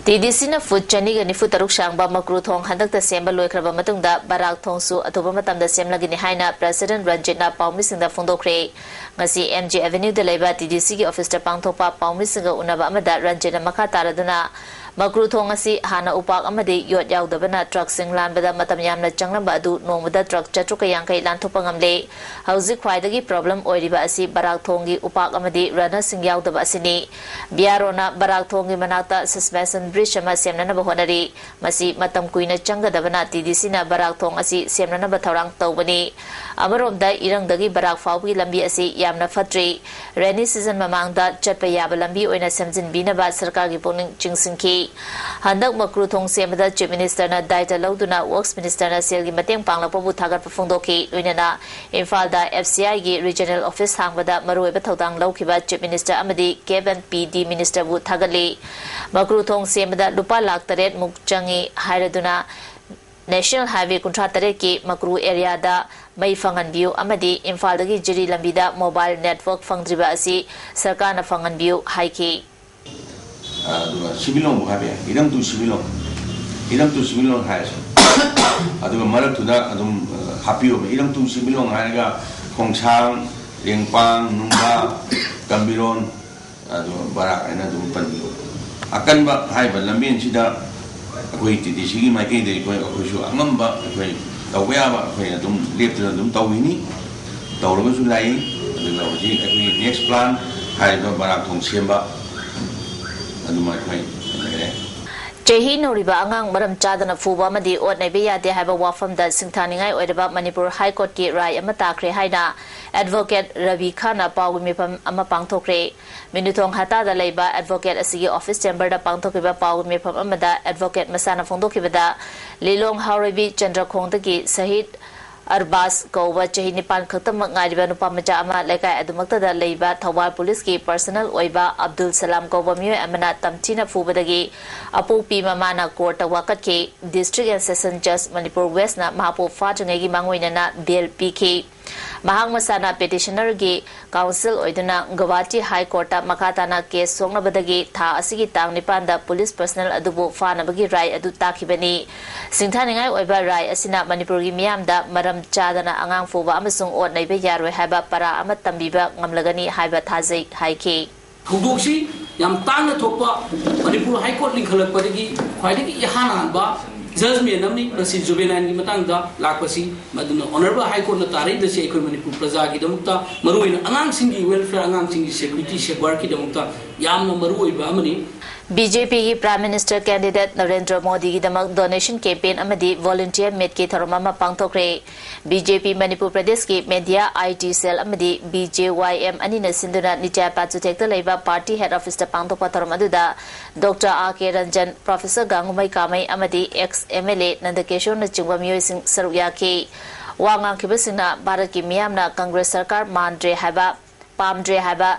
TDCꯅ foot ꯆꯅꯤꯒ ꯅꯤꯐꯨ ꯇꯔꯨꯛ ꯁꯥꯡꯕ ꯃꯀ꯭ꯔꯨ ꯊꯣꯡ ꯍꯟꯗꯛꯇ ꯁꯦꯝꯕ ꯂꯣꯏꯈ꯭ꯔꯕ ꯃꯇꯨꯡꯗ ꯕꯔꯥꯛ ꯊꯣꯡꯁꯨ ꯑꯊꯨꯕ ꯃꯇꯝꯗ ꯁꯦꯝꯂꯒꯅꯤ ꯍꯥꯏꯅ President ꯔꯟꯖꯤꯠꯅ ꯄꯥꯎꯃꯤꯁꯤꯡꯗ ꯐꯣꯡꯗꯣꯛꯈ꯭ꯔꯦ꯫ ꯉꯁꯤ MG Avenueꯗ ꯂꯩꯕ TDCꯒꯤ officeꯇ ꯄꯥꯡꯊꯣꯛꯄ ꯄꯥꯎꯃꯤꯁꯤꯡꯒ ꯎꯅꯕ ꯑꯃꯗ ꯔꯟꯖꯤꯠꯅ ꯃꯈꯥ ꯇꯥꯔꯗꯨꯅ ꯃꯀ꯭ꯔꯨ ꯊꯣꯡ ꯑꯁꯤ ꯍꯥꯟꯅ ꯎꯄꯥꯛ ꯑꯃꯗꯤ ꯌꯣꯠ ꯌꯥꯎꯗꯕꯅ truckꯁꯤꯡ ꯂꯥꯟꯕꯗ ꯃꯇꯝ ꯌꯥꯝꯅ ꯆꯪꯂꯝꯕ ꯑꯗꯨ ꯅꯣꯡꯃꯗ truck ꯆꯥꯇ꯭ꯔꯨꯛꯀ ꯌꯥꯡꯈꯩ ꯂꯥꯟꯊꯣꯛꯄ ꯉꯝꯂꯦ꯫ ꯍꯧꯖꯤꯛ ꯈ꯭ꯋꯥꯏꯗꯒꯤ problem ꯑꯣꯏꯔꯤꯕ ꯑꯁꯤ ꯕꯔꯥꯛ ꯊꯣꯡꯒꯤ ꯎꯄꯥꯛ ꯑꯃꯗꯤ runnerꯁꯤꯡ ꯌꯥꯎꯗꯕ ꯑꯁꯤꯅꯤ꯫ BROꯅ ꯕꯔꯥꯛ ꯊꯣꯡꯒꯤ ꯃꯅꯥꯛꯇ suspension bridge ꯑꯃ ꯁꯦꯝꯅꯅꯕ ꯍꯣꯠꯅꯔꯤ꯫ ꯃꯁꯤ ꯃꯇꯝ ꯀꯨꯏꯅ ꯆꯪꯒꯗꯕꯅ TDCꯅ ꯕꯔꯥꯛ ꯊꯣꯡ ꯑꯁꯤ ꯁꯦꯝꯅꯅꯕ ꯊꯧꯔꯥꯡ ꯇꯧꯕꯅꯤ꯫ ꯑꯃꯔꯣꯝꯗ ꯏꯔꯪꯗꯒꯤ ꯕꯔꯥꯛ ꯐꯥꯎꯕꯒꯤ ꯂꯝꯕꯤ ꯑꯁꯤ ꯌꯥꯝꯅ ꯐꯠꯇ꯭ꯔꯤ꯫ Rainy season ꯃꯃꯥꯡꯗ ꯆꯠꯄ ꯌꯥꯕ ꯂꯝꯕꯤ ꯑꯣꯏꯅ ꯁꯦꯝꯖꯤꯟꯕꯤꯅꯕ ꯁꯔꯀꯥꯔꯒꯤ ꯄꯨꯛꯅꯤꯡ ꯆꯤꯡꯁꯤꯟꯈꯤ꯫ ꯍꯟꯗꯛ ꯃꯀ꯭ꯔꯨ ꯊꯣꯡ ꯁꯦꯝꯕꯗ Chief Minister ꯅ ꯗꯥꯏꯇ ꯂꯧꯗꯨꯅ Works Minister ꯅ ꯁꯦꯜꯒꯤ ꯃꯇꯦꯡ ꯄꯥꯡꯂꯛꯄꯕꯨ ꯊꯥꯒꯠꯄ ꯐꯣꯡꯗꯣꯛꯈꯤ꯫ ꯂꯣꯏꯅꯅ ꯏꯝꯐꯥꯜꯗ F C I ꯒꯤ Regional Office ꯍꯥꯡꯕꯗ ꯃꯔꯨꯑꯣꯏꯕ ꯊꯧꯗꯥꯡ ꯂꯧꯈꯤꯕ Chief Minister ꯑꯃꯗꯤ Cab and P D Minister ꯕꯨ ꯊꯥꯒꯠꯂꯤ꯫ ꯃꯀ꯭ꯔꯨ ꯊꯣꯡ ꯁꯦꯝꯕꯗ ꯂꯨꯄꯥ ꯂꯥꯈ ꯇꯔꯦꯠ ꯃꯨꯛ ꯆꯪꯏ ꯍꯥꯏꯔꯗꯨꯅ National Highway ꯀꯨꯟꯊ꯭ꯔꯥ ꯇꯔꯦꯠꯀꯤ ꯃꯀ꯭ꯔꯨ area ꯗ ꯃꯩ ꯐꯪꯍꯟꯕꯤꯌꯨ ꯑꯃꯗꯤ ꯏꯝꯐꯥꯜꯗꯒꯤ ꯖꯤꯔꯤ ꯂꯝꯕꯤꯗ mobile network ꯐꯪꯗ꯭ꯔꯤꯕ ꯑꯁꯤ ꯁꯔꯀꯥꯔꯅ ꯐꯪꯍꯟꯕꯤꯌꯨ ꯍꯥꯏꯈꯤ꯫ ꯑꯗꯨꯒ ꯁꯤꯃꯤꯂꯣꯡꯕꯨ ꯍꯥꯏꯕ ꯌꯥꯏ, ꯏꯔꯝ ꯇꯨ ꯁꯤꯃꯤꯂꯣꯡ, ꯏꯔꯝ ꯇꯨ ꯁꯤꯃꯤꯂꯣꯡ ꯍꯥꯏꯔꯁꯨ꯫ ꯑꯗꯨꯒ ꯃꯔꯛꯇꯨꯗ ꯑꯗꯨꯝ, ꯑ, ꯍꯥꯞꯄꯤꯌꯣꯕ꯫ ꯏꯔꯝ ꯇꯨ ꯁꯤꯃꯤꯂꯣꯡ ꯍꯥꯏꯔꯒ ꯈꯣꯡꯁꯥꯡ, ꯔꯦꯡꯄꯥꯡ, ꯅꯨꯡꯕꯥ, ꯀꯝꯕꯤꯔꯣꯟ, ꯑꯗꯨꯒ ꯕꯔꯥꯛ ꯍꯥꯏꯅ ꯑꯗꯨꯝ ꯄꯟꯕꯤꯌꯣ꯫ ꯑꯀꯟꯕ ꯍꯥꯏꯕ ꯂꯝꯕꯦꯟꯁꯤꯗ ꯑꯩꯈꯣꯏ ꯇꯤ ꯗꯤ ꯁꯤꯒꯤ ꯃꯥꯏꯀꯩꯗꯒꯤ ꯑꯩꯈꯣꯏ, ꯑꯩꯈꯣꯏꯁꯨ ꯑꯉꯝꯕ ꯑꯩꯈꯣꯏ ꯇꯧꯕ ꯌꯥꯕ ꯑꯩꯈꯣꯏ ꯑꯗꯨꯝ ꯂꯦꯞꯇꯅ ꯑꯗꯨꯝ ꯇꯧꯈꯤꯅꯤ꯫ ꯇꯧꯔꯒꯁꯨ ꯂꯥꯛꯏ꯫ ꯑꯗꯨꯒ ꯍꯧꯖꯤꯛ ꯑꯩꯈꯣꯏꯒꯤ next plan ꯍꯥꯏꯔꯤꯕ ꯕꯔꯥꯛ ꯊꯣꯡ ꯁꯦꯝꯕ ꯑꯗꯨꯃ ꯑꯩꯈꯣꯏ ꯂꯩꯔꯦ꯫ ꯆꯩꯍꯤ ꯅꯧꯔꯤꯕ ꯑꯉꯥꯡ ꯃꯔꯝ ꯆꯥꯗꯅ ꯐꯨꯕ ꯑꯃꯗꯤ ꯑꯣꯠ ꯅꯩꯕ ꯌꯥꯗꯦ ꯍꯥꯏꯕ ꯋꯥꯐꯝꯗ ꯁꯤꯡꯊꯥꯅꯤꯡꯉꯥꯏ ꯑꯣꯏꯔꯕ ꯃꯅꯤꯄꯨꯔ High Court ꯀꯤ ꯔꯥꯏ ꯑꯃ ꯇꯥꯈ꯭ꯔꯦ ꯍꯥꯏꯅ Advocate ꯔꯕꯤ ꯈꯥꯟꯅ ꯄꯥꯎꯒꯤ ꯃꯤꯐꯝ ꯑꯃ ꯄꯥꯡꯊꯣꯛꯈ꯭ꯔꯦ꯫ ꯃꯤꯅꯨꯊꯣꯡ ꯍꯇꯥꯗ ꯂꯩꯕ Advocate ꯑꯁꯤꯒꯤ office chamber ꯗ ꯄꯥꯡꯊꯣꯛꯈꯤꯕ ꯄꯥꯎꯒꯤ ꯃꯤꯐꯝ ꯑꯃꯗ Advocate ꯃꯁꯥꯅ ꯐꯣꯡꯗꯣꯛꯈꯤꯕꯗ, ꯂꯤꯂꯣꯡ ꯍꯥꯎꯔꯩꯕꯤ ꯆꯟꯗ꯭ꯔꯈꯣꯡꯗꯒꯤ ꯁꯍꯤꯗ ꯑꯔꯕꯥꯖ ꯀꯧꯕ ꯆꯍꯤ ꯅꯤꯄꯥꯟ ꯈꯛꯇꯃꯛ ꯉꯥꯏꯔꯤꯕ ꯅꯨꯄꯥ ꯃꯆꯥ ꯑꯃ ꯂꯩꯀꯥꯏ ꯑꯗꯨꯃꯛꯇꯗ ꯂꯩꯕ ꯊꯧꯕꯥꯜ ꯄꯨꯂꯤꯁꯀꯤ personnel ꯑꯣꯏꯕ ꯑꯕꯗꯨꯜ ꯁꯂꯥꯝ ꯀꯧꯕ ꯃꯤꯑꯣꯏ ꯑꯃꯅ ꯇꯝꯊꯤꯅ ꯐꯨꯕꯗꯒꯤ ꯑꯄꯣꯛꯄꯤ ꯃꯃꯥꯅ court ꯇ ꯋꯥꯀꯠꯈꯤ꯫ District and Session Judge Manipur West ꯅ ꯃꯍꯥꯛꯄꯨ ꯐꯥꯗ꯭ꯔꯤꯉꯩꯒꯤ ꯃꯥꯡꯑꯣꯏꯅꯅ bail ꯄꯤꯈꯤ꯫ ꯃꯍꯥꯛ ꯃꯁꯥꯅ petitioner ꯒꯤ counsel ꯑꯣꯏꯗꯨꯅ ꯒꯧꯍꯥꯇꯤ High Court ꯇ ꯃꯈꯥ ꯇꯥꯅ case ꯁꯣꯛꯅꯕꯗꯒꯤ ꯊꯥ ꯑꯁꯤꯒꯤ ꯇꯥꯡ ꯅꯤꯄꯥꯟꯗ ꯄꯨꯂꯤꯁ personnel ꯑꯗꯨꯕꯨ ꯐꯥꯅꯕꯒꯤ ꯔꯥꯏ ꯑꯗꯨ ꯇꯥꯈꯤꯕꯅꯤ꯫ ꯁꯤꯡꯊꯥꯅꯤꯡꯉꯥꯏ ꯑꯣꯏꯕ ꯔꯥꯏ ꯑꯁꯤꯅ ꯃꯅꯤꯄꯨꯔꯒꯤ ꯃꯤꯌꯥꯝꯗ ꯃꯔꯝ ꯆꯥꯗꯅ ꯑꯉꯥꯡ ꯐꯨꯕ ꯑꯃꯁꯨꯡ ꯑꯣꯠ ꯅꯩꯕ ꯌꯥꯔꯣꯏ ꯍꯥꯏꯕ ꯄꯔꯥ ꯑꯃ ꯇꯝꯕꯤꯕ ꯉꯝꯂꯒꯅꯤ ꯍꯥꯏꯕ ꯊꯥꯖꯩ ꯍꯥꯏꯈꯤ꯫ ꯊꯧꯗꯣꯛꯁꯤ ꯌꯥꯝ ꯇꯥꯡꯅ ꯊꯣꯛꯄ, ꯃꯅꯤꯄꯨꯔ High Court ꯂꯤꯡꯈꯠꯂꯛꯄꯗꯒꯤ ꯈ꯭ꯋꯥꯏꯗꯒꯤ ꯏꯍꯥꯟ ꯍꯥꯟꯕ judgment ꯑꯃꯅꯤ꯫ ꯃꯁꯤ juvenile ꯒꯤ ꯃꯇꯥꯡꯗ ꯂꯥꯛꯄꯁꯤ, ꯃꯗꯨꯅ Honourable High Court ꯅ ꯇꯥꯔꯛꯏꯕꯁꯤ ꯑꯩꯈꯣꯏ ꯃꯅꯤꯄꯨꯔ ꯄ꯭ꯔꯖꯥꯒꯤꯗꯃꯛꯇ, ꯃꯔꯨꯑꯣꯏꯅ ꯑꯉꯥꯡꯁꯤꯡꯒꯤ welfare, ꯑꯉꯥꯡꯁꯤꯡꯒꯤ security, safeguard ꯀꯤꯗꯃꯛꯇ ꯌꯥꯝꯅ ꯃꯔꯨ ꯑꯣꯏꯕ ꯑꯃꯅꯤ꯫ ꯕꯤ ꯖꯦ ꯄꯤꯒꯤ Prime Minister candidate ꯅꯔꯦꯟꯗ꯭ꯔ ꯃꯣꯗꯤꯒꯤꯗꯃꯛ donation campaign ꯑꯃꯗꯤ volunteer meetꯀꯤ ꯊꯧꯔꯝ ꯑꯃ ꯄꯥꯡꯊꯣꯛꯈ꯭ꯔꯦ꯫ ꯕꯤ ꯖꯦ ꯄꯤ ꯃꯅꯤꯄꯨꯔ ꯄ꯭ꯔꯗꯦꯁꯀꯤ media, I T cell ꯑꯃꯗꯤ B J Y M ꯑꯅꯤꯅ ꯁꯤꯟꯗꯨꯅ ꯅꯤꯆꯥ ꯄꯥꯆꯨꯊꯦꯛꯇ ꯂꯩꯕ party head officeꯇ ꯄꯥꯡꯊꯣꯛꯄ ꯊꯧꯔꯝ ꯑꯗꯨꯗ Doctor R K Ranjan, Professor ꯒꯥꯡꯒꯨꯃꯩ ꯀꯥꯃꯩ ꯑꯃꯗꯤ ex M L A ꯅꯟꯗꯀꯦꯁꯣꯔꯅꯆꯤꯡꯕ ꯃꯤꯑꯣꯏꯁꯤꯡ ꯁꯔꯨꯛ ꯌꯥꯈꯤ꯫ ꯋꯥ ꯉꯥꯡꯈꯤꯕꯁꯤꯡꯅ ꯚꯥꯔꯠꯀꯤ ꯃꯤꯌꯥꯝꯅ ꯀꯪꯒ꯭ꯔꯦꯁ ꯁꯔꯀꯥꯔ ꯃꯥꯟꯗ꯭ꯔꯦ ꯍꯥꯏꯕ, ꯄꯥꯝꯗ꯭ꯔꯦ ꯍꯥꯏꯕ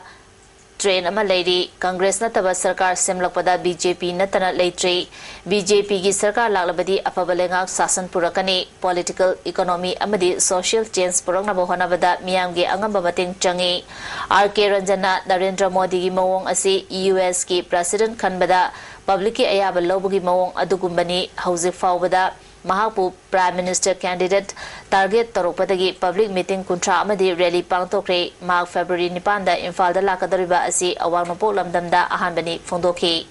trend ꯑꯃ ꯂꯩꯔꯤ꯫ ꯀꯪꯒ꯭ꯔꯦꯁ ꯅꯠꯇꯕ ꯁꯔꯀꯥꯔ ꯁꯦꯝꯂꯛꯄꯗ B J P ꯅꯠꯇꯅ ꯂꯩꯇ꯭ꯔꯤ꯫ B J Pꯒꯤ ꯁꯔꯀꯥꯔ ꯂꯥꯛꯂꯕꯗꯤ ꯑꯐꯕ ꯂꯩꯉꯥꯛ ꯁꯥꯁꯟ ꯄꯨꯔꯛꯀꯅꯤ꯫ Political, economy ꯑꯃꯗꯤ social change ꯄꯨꯔꯛꯅꯕ ꯍꯣꯠꯅꯕꯗ ꯃꯤꯌꯥꯝꯒꯤ ꯑꯉꯝꯕ ꯃꯇꯦꯡ ꯆꯪꯏ꯫ R K ꯔꯟꯖꯟꯅ ꯅꯔꯦꯟꯗ꯭ꯔ ꯃꯣꯗꯤꯒꯤ ꯃꯑꯣꯡ ꯑꯁꯤ U S ꯀꯤ president ꯈꯟꯕꯗ publicꯀꯤ ꯑꯌꯥꯕ ꯂꯧꯕꯒꯤ ꯃꯑꯣꯡ ꯑꯗꯨꯒꯨꯝꯕꯅꯤ꯫ ꯍꯧꯖꯤꯛ ꯐꯥꯎꯕꯗ ꯃꯍꯥꯛꯄꯨ Prime Minister candidate target ꯇꯧꯔꯛꯄꯗꯒꯤ public meeting ꯀꯨꯟꯊ꯭ꯔꯥ ꯑꯃꯗꯤ rally ꯄꯥꯡꯊꯣꯛꯈ꯭ꯔꯦ꯫ ꯃꯍꯥꯛ February ꯅꯤꯄꯥꯟꯗ ꯏꯝꯐꯥꯜꯗ ꯂꯥꯛꯀꯗꯧꯔꯤꯕ ꯑꯁꯤ ꯑꯋꯥꯡ ꯅꯣꯡꯄꯣꯛ ꯂꯝꯗꯝꯗ ꯑꯍꯥꯟꯕꯅꯤ ꯐꯣꯡꯗꯣꯛꯈꯤ꯫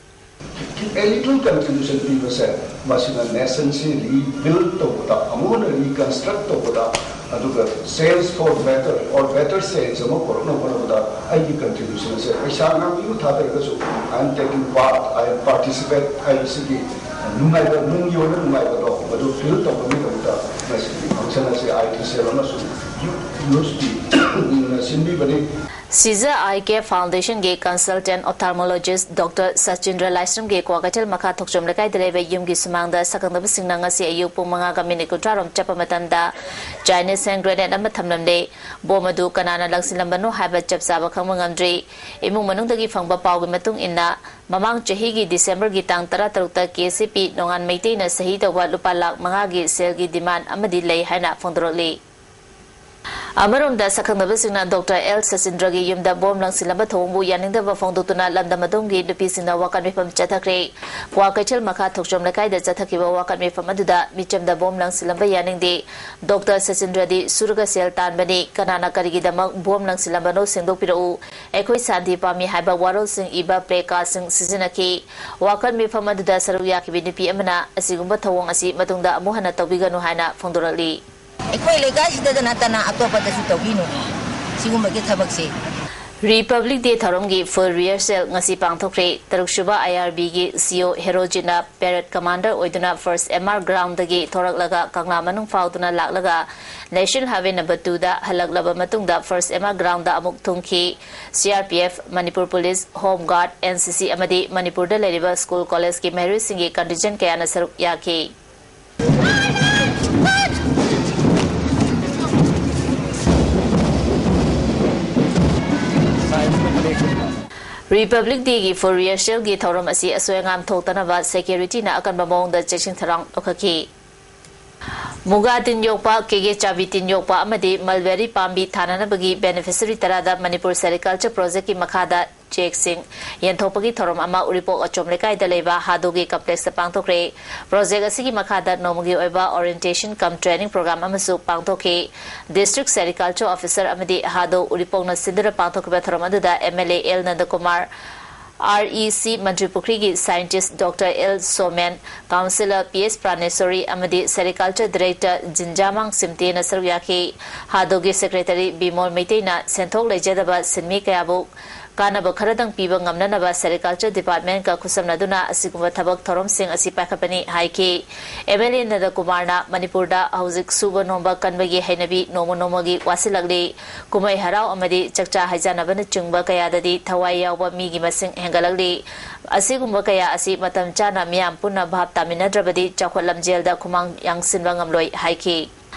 A little contribution ꯄꯤꯕꯁꯦ, ꯃꯁꯤꯅ nationꯁꯤ rebuild ꯇꯧꯕꯗ, ꯑꯃꯨꯛ ꯍꯟꯅ reconstruct ꯇꯧꯕꯗ, ꯑꯗꯨꯒ change for better or better change ꯑꯃ ꯄꯨꯔꯛꯅꯕ ꯍꯣꯠꯅꯕꯗ ꯑꯩꯒꯤ contribution ꯑꯁꯦ, ꯄꯩꯁꯥ ꯉꯥꯡꯕꯤꯕ ꯊꯥꯗꯔꯒꯁꯨ, I am taking part, I am participate ꯍꯥꯏꯕꯁꯤꯒꯤ ꯅꯨꯡꯉꯥꯏꯕ, ꯅꯨꯡꯒꯤ ꯑꯣꯏꯕ ꯅꯨꯡꯉꯥꯏꯕꯗꯣ, ꯃꯗꯨ feel ꯇꯧꯅꯕꯒꯤꯗꯃꯛꯇ ꯉꯁꯤꯒꯤ function ꯑꯁꯦ I T cell ꯑꯃꯁꯨꯡ youth, youthꯀꯤ ꯁꯤꯟꯕꯤꯕꯅꯤ꯫ ꯁꯤꯖ ꯑꯥꯏ ꯀꯦ ꯐꯥꯎꯟꯗꯦꯁꯟꯒꯤ consultant ophthalmologist Doctor ꯁꯆꯤꯟꯗ꯭ꯔ ꯂꯥꯏꯁ꯭ꯔꯝꯒꯤ ꯀ꯭ꯋꯥꯀꯩꯊꯦꯜ ꯃꯈꯥ ꯊꯣꯛꯆꯣꯝ ꯂꯩꯀꯥꯏꯗ ꯂꯩꯕ ꯌꯨꯝꯒꯤ ꯁꯨꯃꯥꯡꯗ ꯁꯛꯈꯪꯗꯕꯁꯤꯡꯅ ꯉꯁꯤ ꯑꯌꯨꯛ ꯄꯨꯡ ꯃꯉꯥꯒ minute ꯀꯨꯟꯊ꯭ꯔꯥ ꯔꯣꯝ ꯆꯠꯄ ꯃꯇꯝꯗ Chinese hand grenade ꯑꯃ ꯊꯝꯂꯝꯂꯦ꯫ ꯕꯣꯝ ꯑꯗꯨ ꯀꯅꯥꯅ ꯂꯪꯁꯤꯜꯂꯝꯕꯅꯣ ꯍꯥꯏꯕ ꯆꯞ ꯆꯥꯕ ꯈꯪꯕ ꯉꯝꯗ꯭ꯔꯤ꯫ ꯏꯃꯨꯡ ꯃꯅꯨꯡꯗꯒꯤ ꯐꯪꯕ ꯄꯥꯎꯒꯤ ꯃꯇꯨꯡ ꯏꯟꯅ, ꯃꯃꯥꯡ ꯆꯍꯤꯒꯤ ꯗꯤꯁꯦꯝꯕꯔꯒꯤ ꯇꯥꯡ ꯇꯔꯥꯇꯔꯨꯛꯇ K C P ꯅꯣꯡꯉꯥꯟ ꯃꯩꯇꯩꯅ ꯁꯍꯤ ꯇꯧꯕ ꯂꯨꯄꯥ ꯂꯥꯈ ꯃꯉꯥꯒꯤ ꯁꯦꯜꯒꯤ demand ꯑꯃꯗꯤ ꯂꯩ ꯍꯥꯏꯅ ꯐꯣꯡꯗꯣꯔꯛꯂꯤ꯫ ꯑꯃꯔꯣꯝꯗ, ꯁꯛꯈꯪꯅꯕꯁꯤꯡꯅ ꯗꯣꯛꯇꯔ ꯑꯦꯜ ꯁꯆꯤꯟꯗ꯭ꯔꯒꯤ ꯌꯨꯝꯗ ꯕꯣꯝ ꯂꯪꯁꯤꯜꯂꯝꯕ ꯊꯧꯑꯣꯡꯕꯨ ꯌꯥꯅꯤꯡꯗꯕ ꯐꯣꯡꯗꯣꯛꯇꯨꯅ ꯂꯝꯗꯝ ꯑꯗꯣꯝꯒꯤ ꯅꯨꯄꯤꯁꯤꯡꯅ ꯋꯥꯀꯠ ꯃꯤꯐꯝ ꯆꯠꯊꯈ꯭ꯔꯦ꯫ ꯀ꯭ꯋꯥꯀꯩꯊꯦꯜ ꯃꯈꯥ ꯊꯣꯛꯆꯣꯝ ꯂꯩꯀꯥꯏꯗ ꯆꯠꯊꯈꯤꯕ ꯋꯥꯀꯠ ꯃꯤꯐꯝ ꯑꯗꯨꯗ ꯃꯤꯆꯝꯗ ꯕꯣꯝ ꯂꯪꯁꯤꯜꯂꯝꯕ ꯌꯥꯅꯤꯡꯗꯦ, ꯗꯣꯛꯇꯔ ꯁꯆꯤꯟꯗ꯭ꯔꯗꯤ ꯁꯨꯔꯒ ꯁꯦꯜ ꯇꯥꯟꯕꯅꯤ, ꯀꯅꯥꯅ ꯀꯔꯤꯒꯤꯗꯃꯛ ꯕꯣꯝ ꯂꯪꯁꯤꯜꯂꯝꯕꯅꯣ ꯁꯦꯡꯗꯣꯛꯄꯤꯔꯛꯎ, ꯑꯩꯈꯣꯏ ꯁꯥꯟꯇꯤ ꯄꯥꯝꯃꯤ ꯍꯥꯏꯕ ꯋꯥꯔꯣꯜꯁꯤꯡ ꯏꯕ placardꯁꯤꯡ ꯁꯤꯖꯤꯟꯅꯈꯤ꯫ ꯋꯥꯀꯠ ꯃꯤꯐꯝ ꯑꯗꯨꯗ ꯁꯔꯨꯛ ꯌꯥꯈꯤꯕꯤ ꯅꯨꯄꯤ ꯑꯃꯅ ꯑꯁꯤꯒꯨꯝꯕ ꯊꯧꯑꯣꯡ ꯑꯁꯤ ꯃꯇꯨꯡꯗ ꯑꯃꯨꯛ ꯍꯟꯅ ꯇꯧꯕꯤꯒꯅꯨ ꯍꯥꯏꯅ ꯐꯣꯡꯗꯣꯔꯛꯂꯤ꯫ ꯑꯩꯈꯣꯏ ꯂꯩꯀꯥꯏꯁꯤꯗ ꯅꯠꯇꯅ ꯑꯇꯣꯞꯄꯗꯁꯨ ꯇꯧꯕꯤꯅꯨ ꯁꯤꯒꯨꯝꯕꯒꯤ ꯊꯕꯛꯁꯦ꯫ Republic Day ꯊꯧꯔꯝꯒꯤ full rehearsal ꯉꯁꯤ ꯄꯥꯡꯊꯣꯛꯈ꯭ꯔꯦ꯫ ꯇꯔꯨꯛꯁꯨꯕ I R Bꯒꯤ C O ꯍꯦꯔꯣꯖꯤꯠꯅ parade commander ꯑꯣꯏꯗꯨꯅ first M R groundꯗꯒꯤ ꯊꯣꯔꯛꯂꯒ ꯀꯪꯂꯥ ꯃꯅꯨꯡ ꯐꯥꯎꯗꯨꯅ ꯂꯥꯛꯂꯒ National Highway number twoꯗ ꯍꯜꯂꯛꯂꯕ ꯃꯇꯨꯡꯗ first M R groundꯗ ꯑꯃꯨꯛ ꯊꯨꯡꯈꯤ꯫ C R P F, Manipur Police, Home Guard, N C C ꯑꯃꯗꯤ ꯃꯅꯤꯄꯨꯔꯗ ꯂꯩꯔꯤꯕ school collegeꯀꯤ ꯃꯍꯩꯔꯣꯏꯁꯤꯡꯒꯤ contingent ꯀꯌꯥꯅ ꯁꯔꯨꯛ ꯌꯥꯈꯤ꯫ Republic Dayꯒꯤ full rehearsalꯒꯤ ꯊꯧꯔꯝ ꯑꯁꯤ ꯑꯁꯣꯏ ꯑꯉꯥꯝ ꯊꯣꯛꯇꯅꯕ securityꯅ ꯑꯀꯟꯕ ꯃꯑꯣꯡꯗ ꯆꯦꯛꯁꯤꯟ ꯊꯧꯔꯥꯡ ꯂꯧꯈꯠꯈꯤ꯫ ꯃꯨꯒꯥ ꯇꯤꯟ ꯌꯣꯛꯄ, ꯀꯦꯒꯦ ꯆꯥꯕꯤ ꯇꯤꯟ ꯌꯣꯛꯄ ꯑꯃꯗꯤ mulberry ꯄꯥꯝꯕꯤ ꯊꯥꯅꯅꯕꯒꯤ beneficiary ꯇꯔꯥꯗ ꯃꯅꯤꯄꯨꯔ Sericulture Projectꯀꯤ ꯃꯈꯥꯗ ꯆꯦꯛꯁꯤꯡ ꯌꯦꯟꯊꯣꯛꯄꯒꯤ ꯊꯧꯔꯝ ꯑꯃ ꯎꯔꯤꯄꯣꯛ ꯑꯆꯣꯝ ꯂꯩꯀꯥꯏꯗ ꯂꯩꯕ ꯍꯥꯗꯣꯒꯤ complexꯇ ꯄꯥꯡꯊꯣꯛꯈ꯭ꯔꯦ꯫ Project ꯑꯁꯤꯒꯤ ꯃꯈꯥꯗ ꯅꯣꯡꯃꯒꯤ ꯑꯣꯏꯕ orientation cum training program ꯑꯃꯁꯨ ꯄꯥꯡꯊꯣꯛꯈꯤ꯫ District Sericulture Officer ꯑꯃꯗꯤ ꯍꯥꯗꯣ ꯎꯔꯤꯄꯣꯛꯅ ꯁꯤꯟꯗꯨꯅ ꯄꯥꯡꯊꯣꯛꯈꯤꯕ ꯊꯧꯔꯝ ꯑꯗꯨꯗ M L A L ꯅꯟꯗꯀꯨꯃꯥꯔ, R E C Mantri ꯄꯨꯈ꯭ꯔꯤꯒꯤ scientist Doctor L showman, Councillor P S ꯄ꯭ꯔꯥꯅꯦꯁꯣꯔꯤ ꯑꯃꯗꯤ Sericulture Director ꯖꯤꯟꯖꯥꯃꯥꯡ ꯁꯤꯝꯇꯦꯅ ꯁꯔꯨꯛ ꯌꯥꯈꯤ꯫ ꯍꯥꯗꯣꯒꯤ Secretary ꯕꯤꯃꯣꯜ ꯃꯩꯇꯩꯅ ꯁꯦꯟꯊꯣꯛ ꯂꯩꯖꯗꯕ ꯁꯤꯟꯃꯤ ꯀꯌꯥꯕꯨ ꯀꯥꯟꯅꯕ ꯈꯔꯗꯪ ꯄꯤꯕ ꯉꯝꯅꯅꯕ Sericulture Departmentꯀ ꯈꯨꯠꯁꯝꯅꯗꯨꯅ ꯑꯁꯤꯒꯨꯝꯕ ꯊꯕꯛ ꯊꯧꯔꯝꯁꯤꯡ ꯑꯁꯤ ꯄꯥꯏꯈꯠꯄꯅꯤ ꯍꯥꯏꯈꯤ꯫ M L A ꯅꯟꯗꯀꯨꯃꯥꯔꯅ ꯃꯅꯤꯄꯨꯔꯗ ꯍꯧꯖꯤꯛ ꯁꯨꯕ ꯅꯣꯝꯕ ꯀꯟꯕꯒꯤ ꯍꯩꯅꯕꯤ ꯅꯣꯡꯃ ꯅꯣꯡꯃꯒꯤ ꯋꯥꯠꯁꯤꯜꯂꯛꯂꯤ꯫ ꯀꯨꯝꯍꯩ ꯍꯔꯥꯎ ꯑꯃꯗꯤ ꯆꯥꯛꯆꯥ ꯍꯩꯖꯥꯟꯅꯕꯅꯆꯤꯡꯕ ꯀꯌꯥꯗꯗꯤ ꯊꯋꯥꯏ ꯌꯥꯎꯕ ꯃꯤꯒꯤ ꯃꯁꯤꯡ ꯍꯦꯟꯒꯠꯂꯛꯂꯤ꯫ ꯑꯁꯤꯒꯨꯝꯕ ꯀꯌꯥ ꯑꯁꯤ ꯃꯇꯝ ꯆꯥꯅ ꯃꯤꯌꯥꯝ ꯄꯨꯟꯅ ꯚꯥꯞ ꯇꯥꯃꯤꯟꯅꯗ꯭ꯔꯕꯗꯤ ꯆꯥꯎꯈꯠ ꯂꯝꯖꯦꯜꯗ ꯈꯨꯃꯥꯡ ꯌꯥꯡꯁꯤꯟꯕ ꯉꯝꯂꯣꯏ ꯍꯥꯏꯈꯤ꯫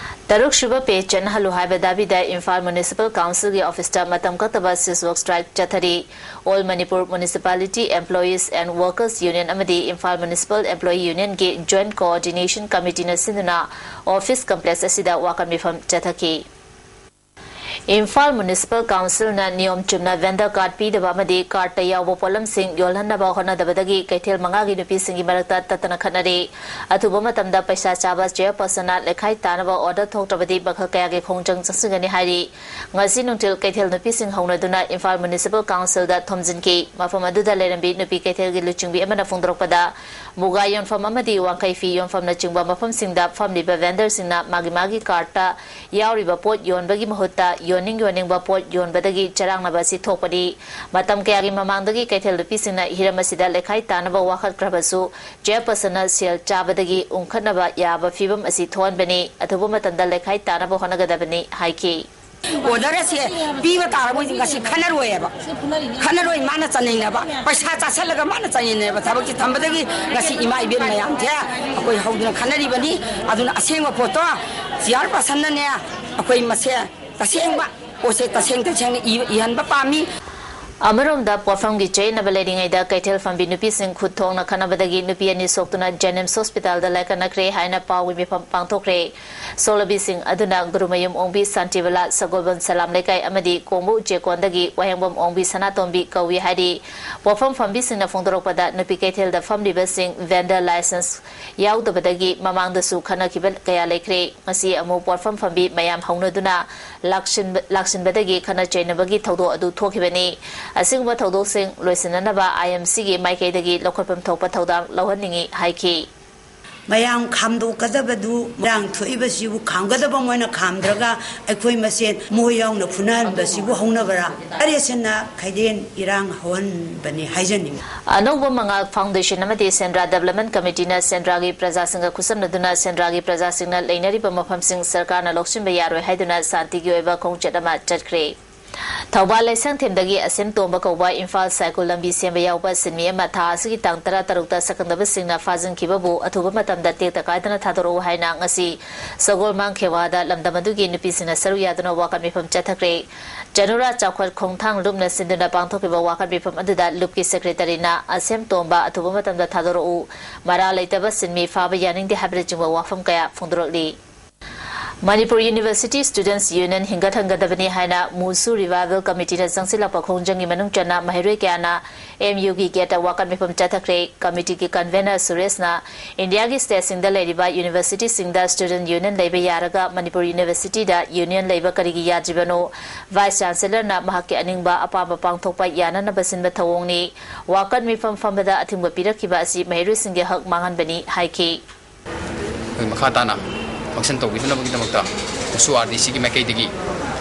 ꯇꯔꯨꯛꯁꯨꯕ pay ꯆꯠꯅꯍꯜꯂꯨ ꯍꯥꯏꯕ ꯗꯥꯕꯤꯗ ꯏꯝꯐꯥꯜ Municipal Councilꯒꯤ officeꯇ ꯃꯇꯝ ꯀꯛꯇꯕ cease work strike ꯆꯠꯊꯔꯤ꯫ All Manipur Municipality Employees and Workers Union ꯑꯃꯗꯤ Imphal Municipal Employee Unionꯒꯤ Joint Coordination Committeeꯅ ꯁꯤꯟꯗꯨꯅ office complex ꯑꯁꯤꯗ ꯋꯥꯀꯠ ꯃꯤꯐꯝ ꯆꯠꯊꯈꯤ꯫ ꯏꯝꯐꯥꯜ Municipal Councilꯅ ꯅꯤꯌꯣꯝ ꯆꯨꯝꯅ vendor card ꯄꯤꯗꯕ ꯑꯃꯗꯤ cardꯇ ꯌꯥꯎꯕ ꯄꯣꯠꯂꯝꯁꯤꯡ ꯌꯣꯜꯍꯟꯅꯕ ꯍꯣꯠꯅꯗꯕꯗꯒꯤ ꯀꯩꯊꯦꯜ ꯃꯉꯥꯒꯤ ꯅꯨꯄꯤꯁꯤꯡꯒꯤ ꯃꯔꯛꯇ ꯇꯠꯇꯅ ꯈꯠꯅꯔꯤ꯫ ꯑꯊꯨꯕ ꯃꯇꯝꯗ ꯄꯩꯁꯥ ꯆꯥꯕ chairpersonꯅ ꯂꯩꯈꯥꯏ ꯇꯥꯅꯕ order ꯊꯣꯛꯇ꯭ꯔꯕꯗꯤ ꯃꯈꯜ ꯀꯌꯥꯒꯤ ꯈꯣꯡꯖꯪ ꯆꯪꯁꯤꯟꯒꯅꯤ ꯍꯥꯏꯔꯤ꯫ ꯉꯁꯤ ꯅꯨꯡꯊꯤꯜ ꯀꯩꯊꯦꯜ ꯅꯨꯄꯤꯁꯤꯡ ꯍꯧꯅꯗꯨꯅ ꯏꯝꯐꯥꯜ Municipal Councilꯗ ꯊꯣꯝꯖꯤꯟꯈꯤ꯫ ꯃꯐꯝ ꯑꯗꯨꯗ ꯂꯩꯔꯝꯕꯤ ꯅꯨꯄꯤ ꯀꯩꯊꯦꯜꯒꯤ ꯂꯨꯆꯤꯡꯕꯤ ꯑꯃꯅ ꯐꯣꯡꯗꯣꯔꯛꯄꯗ, ꯃꯨꯒꯥ ꯌꯣꯟꯐꯝ ꯑꯃꯗꯤ ꯋꯥꯡꯈꯩ ꯐꯤ ꯌꯣꯟꯐꯝꯅꯆꯤꯡꯕ ꯃꯐꯝꯁꯤꯡꯗ ꯐꯝꯂꯤꯕ vendorꯁꯤꯡꯅ ꯃꯥꯒꯤ ꯃꯥꯒꯤ cardꯇ ꯌꯥꯎꯔꯤꯕ ꯄꯣꯠ ꯌꯣꯟꯕꯒꯤ ꯃꯍꯨꯠꯇ ꯌꯣꯟꯅꯤꯡ ꯌꯣꯟꯅꯤꯡꯕ ꯄꯣꯠ ꯌꯣꯟꯕꯗꯒꯤ ꯆꯔꯥꯡꯅꯕ ꯑꯁꯤ ꯊꯣꯛꯄꯅꯤ꯫ ꯃꯇꯝ ꯀꯌꯥꯒꯤ ꯃꯃꯥꯡꯗꯒꯤ ꯀꯩꯊꯦꯜ ꯅꯨꯄꯤꯁꯤꯡꯅ ꯍꯤꯔꯝ ꯑꯁꯤꯗ ꯂꯩꯈꯥꯏ ꯇꯥꯅꯕ ꯋꯥꯀꯠꯈ꯭ꯔꯕꯁꯨ, ꯆꯦꯌꯔꯄꯔꯁꯟꯅ ꯁꯦꯜ ꯆꯥꯕꯗꯒꯤ ꯎꯪꯈꯠꯅꯕ ꯌꯥꯕ ꯐꯤꯕꯝ ꯑꯁꯤ ꯊꯣꯛꯍꯟꯕꯅꯤ꯫ ꯑꯊꯨꯕ ꯃꯇꯝꯗ ꯂꯩꯈꯥꯏ ꯇꯥꯅꯕ ꯍꯣꯠꯅꯒꯗꯕꯅꯤ ꯍꯥꯏꯈꯤ꯫ ꯑꯣꯔꯗꯔ ꯑꯁꯦ ꯄꯤꯕ ꯇꯥꯔꯕꯣꯏꯗꯤ ꯉꯁꯤ ꯈꯟꯅꯔꯣꯏꯑꯕ꯫ ꯈꯟꯅꯔꯣꯏ, ꯃꯥꯅ ꯆꯥꯅꯤꯡꯅꯕ꯫ ꯄꯩꯁꯥ ꯆꯥꯁꯤꯜꯂꯒ ꯃꯥꯅ ꯆꯥꯅꯤꯡꯅꯕ ꯊꯕꯛꯁꯤ ꯊꯝꯕꯗꯒꯤ ꯉꯁꯤ ꯏꯃꯥ ꯏꯕꯦꯟ ꯃꯌꯥꯝꯁꯦ ꯑꯩꯈꯣꯏ ꯍꯧꯗꯨꯅ ꯈꯟꯅꯔꯤꯕꯅꯤ꯫ ꯑꯗꯨꯅ ꯑꯁꯦꯡꯕ ꯄꯣꯠꯇꯣ ꯆꯤꯌꯥꯔ ꯄꯥꯔꯁꯟꯅꯅꯦ ꯑꯩꯈꯣꯏ ꯃꯁꯦ ꯇꯁꯦꯡꯕ ꯄꯣꯠꯁꯦ ꯇꯁꯦꯡ ꯇꯁꯦꯡꯅ ꯏ-, ꯏꯍꯟꯕ ꯄꯥꯝꯃꯤ꯫ ꯑꯃꯔꯣꯝꯗ, ꯄꯣꯠꯐꯝꯒꯤ ꯆꯌꯦꯠꯅꯕ ꯂꯩꯔꯤꯉꯩꯗ ꯀꯩꯊꯦꯜ ꯐꯝꯕꯤ ꯅꯨꯄꯤꯁꯤꯡ ꯈꯨꯠ ꯊꯣꯛꯅ ꯈꯠꯅꯕꯗꯒꯤ ꯅꯨꯄꯤ ꯑꯅꯤ ꯁꯣꯛꯇꯨꯅ ꯖꯦꯅꯤꯝꯁ ꯍꯣꯁꯄꯤꯇꯥꯜꯗ ꯂꯥꯏꯀꯠꯅꯈ꯭ꯔꯦ ꯍꯥꯏꯅ ꯄꯥꯎꯒꯤ ꯃꯤꯐꯝ ꯄꯥꯡꯊꯣꯛꯈ꯭ꯔꯦ꯫ ꯁꯣꯛꯂꯕꯤꯁꯤꯡ ꯑꯗꯨꯅ ꯒꯨꯔꯨꯃꯌꯨꯝ ꯑꯣꯡꯕꯤ ꯁꯥꯟꯇꯤꯕꯂꯥ ꯁꯒꯣꯜꯕꯟ ꯁꯂꯥꯝ ꯂꯩꯀꯥꯏ ꯑꯃꯗꯤ ꯀꯣꯡꯕ ꯎꯆꯦꯛꯀꯣꯟꯗꯒꯤ ꯋꯥꯍꯦꯡꯕꯝ ꯑꯣꯡꯕꯤ ꯁꯅꯥꯇꯣꯝꯕꯤ ꯀꯧꯏ ꯍꯥꯏꯔꯤ꯫ ꯄꯣꯠꯐꯝ ꯐꯝꯕꯤꯁꯤꯡꯅ ꯐꯣꯡꯗꯣꯔꯛꯄꯗ, ꯅꯨꯄꯤ ꯀꯩꯊꯦꯜꯗ ꯐꯝꯂꯤꯕꯁꯤꯡ ꯚꯦꯟꯗꯔ ꯂꯥꯏꯁꯦꯟꯁ ꯌꯥꯎꯗꯕꯗꯒꯤ ꯃꯃꯥꯡꯗꯁꯨ ꯈꯠꯅꯈꯤꯕ ꯀꯌꯥ ꯂꯩꯈ꯭ꯔꯦ꯫ ꯉꯁꯤ ꯑꯃꯨꯛ ꯄꯣꯠꯐꯝ ꯐꯝꯕꯤ ꯃꯌꯥꯝ ꯍꯧꯅꯗꯨꯅ ꯂꯥꯛꯁꯤꯟꯕ-, ꯂꯥꯛꯁꯤꯟꯕꯗꯒꯤ ꯈꯠꯅ ꯆꯩꯅꯕꯒꯤ ꯊꯧꯗꯣꯛ ꯑꯗꯨ ꯊꯣꯛꯈꯤꯕꯅꯤ꯫ ꯑꯁꯤꯒꯨꯝꯕ ꯊꯧꯗꯣꯛꯁꯤꯡ ꯂꯣꯏꯁꯤꯟꯅꯅꯕ ꯑꯥꯏ ꯑꯦꯝ ꯁꯤꯒꯤ ꯃꯥꯏꯀꯩꯗꯒꯤ ꯂꯧꯈꯠꯐꯝ ꯊꯣꯛꯄ ꯊꯧꯗꯥꯡ ꯂꯧꯍꯟꯅꯤꯡꯏ ꯍꯥꯏꯈꯤ꯫ ꯃꯌꯥꯝ ꯈꯥꯝꯗꯣꯛꯀꯗꯕꯗꯨ, ꯃꯣꯏꯔꯥꯡ ꯊꯣꯛꯏꯕꯁꯤꯕꯨ ꯈꯥꯝꯒꯗꯕ ꯃꯣꯏꯅ ꯈꯥꯝꯗ꯭ꯔꯒ ꯑꯩꯈꯣꯏ ꯃꯁꯦꯟ ꯃꯣꯏ ꯌꯥꯎꯅ ꯐꯨꯅꯍꯟꯕꯁꯤꯕꯨ ꯍꯧꯅꯕ꯭ꯔꯥ? ꯀꯔꯦꯁꯟꯅ ꯈꯩꯗꯦꯟ ꯏꯔꯥꯡ ꯍꯧꯍꯟꯕꯅꯤ ꯍꯥꯏꯖꯅꯤꯡꯏ꯫ ꯑꯅꯧꯕ ꯃꯉꯥꯜ ꯐꯥꯎꯟꯗꯦꯁꯟ ꯑꯃꯗꯤ ꯁꯦꯟꯗ꯭ꯔꯥ ꯗꯦꯕꯂꯞꯃꯦꯟ ꯀꯃꯤꯇꯤꯅ ꯁꯦꯟꯗ꯭ꯔꯥꯒꯤ ꯄ꯭ꯔꯖꯥꯁꯤꯡꯒ ꯈꯨꯠꯁꯝꯅꯗꯨꯅ ꯁꯦꯟꯗ꯭ꯔꯥꯒꯤ ꯄ꯭ꯔꯖꯥꯁꯤꯡꯅ ꯂꯩꯅꯔꯤꯕ ꯃꯐꯝꯁꯤꯡ ꯁꯔꯀꯥꯔꯅ ꯂꯧꯁꯤꯟꯕ ꯌꯥꯔꯣꯏ ꯍꯥꯏꯗꯨꯅ ꯁꯥꯟꯇꯤꯒꯤ ꯑꯣꯏꯕ ꯈꯣꯡꯆꯠ ꯑꯃ ꯆꯠꯈ꯭ꯔꯦ꯫ ꯊꯧꯕꯥꯜ ꯂꯥꯏꯁꯪꯊꯦꯝꯗꯒꯤ ꯑꯁꯦꯝ ꯇꯣꯝꯕ ꯀꯧꯕ ꯏꯝꯐꯥꯜ ꯁꯥꯏꯀꯨꯜ ꯂꯝꯕꯤ ꯁꯦꯝꯕ ꯌꯥꯎꯕ ꯁꯤꯟꯃꯤ ꯑꯃ ꯊꯥ ꯑꯁꯤꯒꯤ ꯇꯥꯡ ꯇꯔꯥꯇꯔꯨꯛꯇ ꯁꯛꯈꯪꯗꯕꯁꯤꯡꯅ ꯐꯥꯖꯤꯟꯈꯤꯕꯕꯨ ꯑꯊꯨꯕ ꯃꯇꯝꯗ ꯇꯦꯛꯇ ꯀꯥꯏꯗꯅ ꯊꯥꯗꯣꯔꯛꯎ ꯍꯥꯏꯅ ꯉꯁꯤ ꯁꯒꯣꯜꯃꯥꯡ ꯈꯦꯋꯥꯗ ꯂꯝꯗꯝ ꯑꯗꯨꯒꯤ ꯅꯨꯄꯤꯁꯤꯡꯅ ꯁꯔꯨꯛ ꯌꯥꯗꯨꯅ ꯋꯥꯀꯠ ꯃꯤꯐꯝ ꯆꯠꯊꯈ꯭ꯔꯦ꯫ ꯆꯅꯨꯔꯥ ꯆꯥꯎꯈꯠ ꯈꯣꯡꯊꯥꯡ ꯂꯨꯞꯅ ꯁꯤꯟꯗꯨꯅ ꯄꯥꯡꯊꯣꯛꯈꯤꯕ ꯋꯥꯀꯠ ꯃꯤꯐꯝ ꯑꯗꯨꯗ ꯂꯨꯞꯀꯤ ꯁꯦꯀ꯭ꯔꯦꯇꯔꯤꯅ ꯑꯁꯦꯝ ꯇꯣꯝꯕ ꯑꯊꯨꯕ ꯃꯇꯝꯗ ꯊꯥꯗꯣꯔꯛꯎ, ꯃꯔꯥ ꯂꯩꯇꯕ ꯁꯤꯟꯃꯤ ꯐꯥꯕ ꯌꯥꯅꯤꯡꯗꯦ ꯍꯥꯏꯕꯅꯆꯤꯡꯕ ꯋꯥꯐꯝ ꯀꯌꯥ ꯐꯣꯡꯗꯣꯔꯛꯂꯤ꯫ ꯃꯅꯤꯄꯨꯔ ꯌꯨꯅꯤꯚꯔꯁꯤꯇꯤ ꯁ꯭ꯇꯨꯗꯦꯟꯠꯁ ꯌꯨꯅꯤꯌꯟ ꯍꯤꯡꯒꯠꯍꯟꯒꯗꯕꯅꯤ ꯍꯥꯏꯅ ꯃꯨꯁꯨ ꯔꯤꯚꯥꯏꯚꯦꯜ ꯀꯃꯤꯇꯤꯅ ꯆꯪꯁꯤꯜꯂꯛꯄ ꯈꯣꯡꯖꯪꯒꯤ ꯃꯅꯨꯡ ꯆꯟꯅ ꯃꯍꯩꯔꯣꯏ ꯀꯌꯥꯅ ꯑꯦꯝ ꯌꯨꯒꯤ ꯒꯦꯠꯇ ꯋꯥꯀꯠ ꯃꯤꯐꯝ ꯆꯠꯊꯈ꯭ꯔꯦ꯫ ꯀꯃꯤꯇꯤꯒꯤ ꯀꯟꯚꯦꯅꯔ ꯁꯨꯔꯦꯁꯅ ꯏꯟꯗꯤꯌꯥꯒꯤ ꯁ꯭ꯇꯦꯠꯁꯤꯡꯗ ꯂꯩꯔꯤꯕ ꯌꯨꯅꯤꯚꯔꯁꯤꯇꯤꯁꯤꯡꯗ ꯁ꯭ꯇꯨꯗꯦꯟꯠ ꯌꯨꯅꯤꯌꯟ ꯂꯩꯕ ꯌꯥꯔꯒ ꯃꯅꯤꯄꯨꯔ ꯌꯨꯅꯤꯚꯔꯁꯤꯇꯤꯗ ꯌꯨꯅꯤꯌꯟ ꯂꯩꯕ ꯀꯔꯤꯒꯤ ꯌꯥꯗ꯭ꯔꯤꯕꯅꯣ? ꯚꯥꯏꯁ ꯆꯥꯟꯁꯦꯂꯔꯅ ꯃꯍꯥꯛꯀꯤ ꯑꯅꯤꯡꯕ ꯑꯄꯥꯝꯕ ꯄꯥꯡꯊꯣꯛꯄ ꯌꯥꯅꯅꯕ ꯁꯤꯟꯕ ꯊꯧꯑꯣꯡꯅꯤ꯫ ꯋꯥꯀꯠ ꯃꯤꯐꯝ ꯐꯝꯕꯗ ꯑꯊꯤꯡꯕ ꯄꯤꯔꯛꯈꯤꯕ ꯑꯁꯤ ꯃꯍꯩꯔꯣꯏꯁꯤꯡꯒꯤ ꯍꯛ ꯃꯥꯡꯍꯟꯕꯅꯤ ꯍꯥꯏꯈꯤ꯫ ꯑꯩꯈꯣꯏ ꯃꯈꯥ ꯇꯥꯅ ꯐꯪꯁꯟ ꯇꯧꯕꯤꯗꯅꯕꯒꯤꯗꯃꯛꯇ ꯃꯨꯁꯨ ꯑꯥꯔ ꯗꯤ ꯁꯤꯒꯤ ꯃꯥꯏꯀꯩꯗꯒꯤ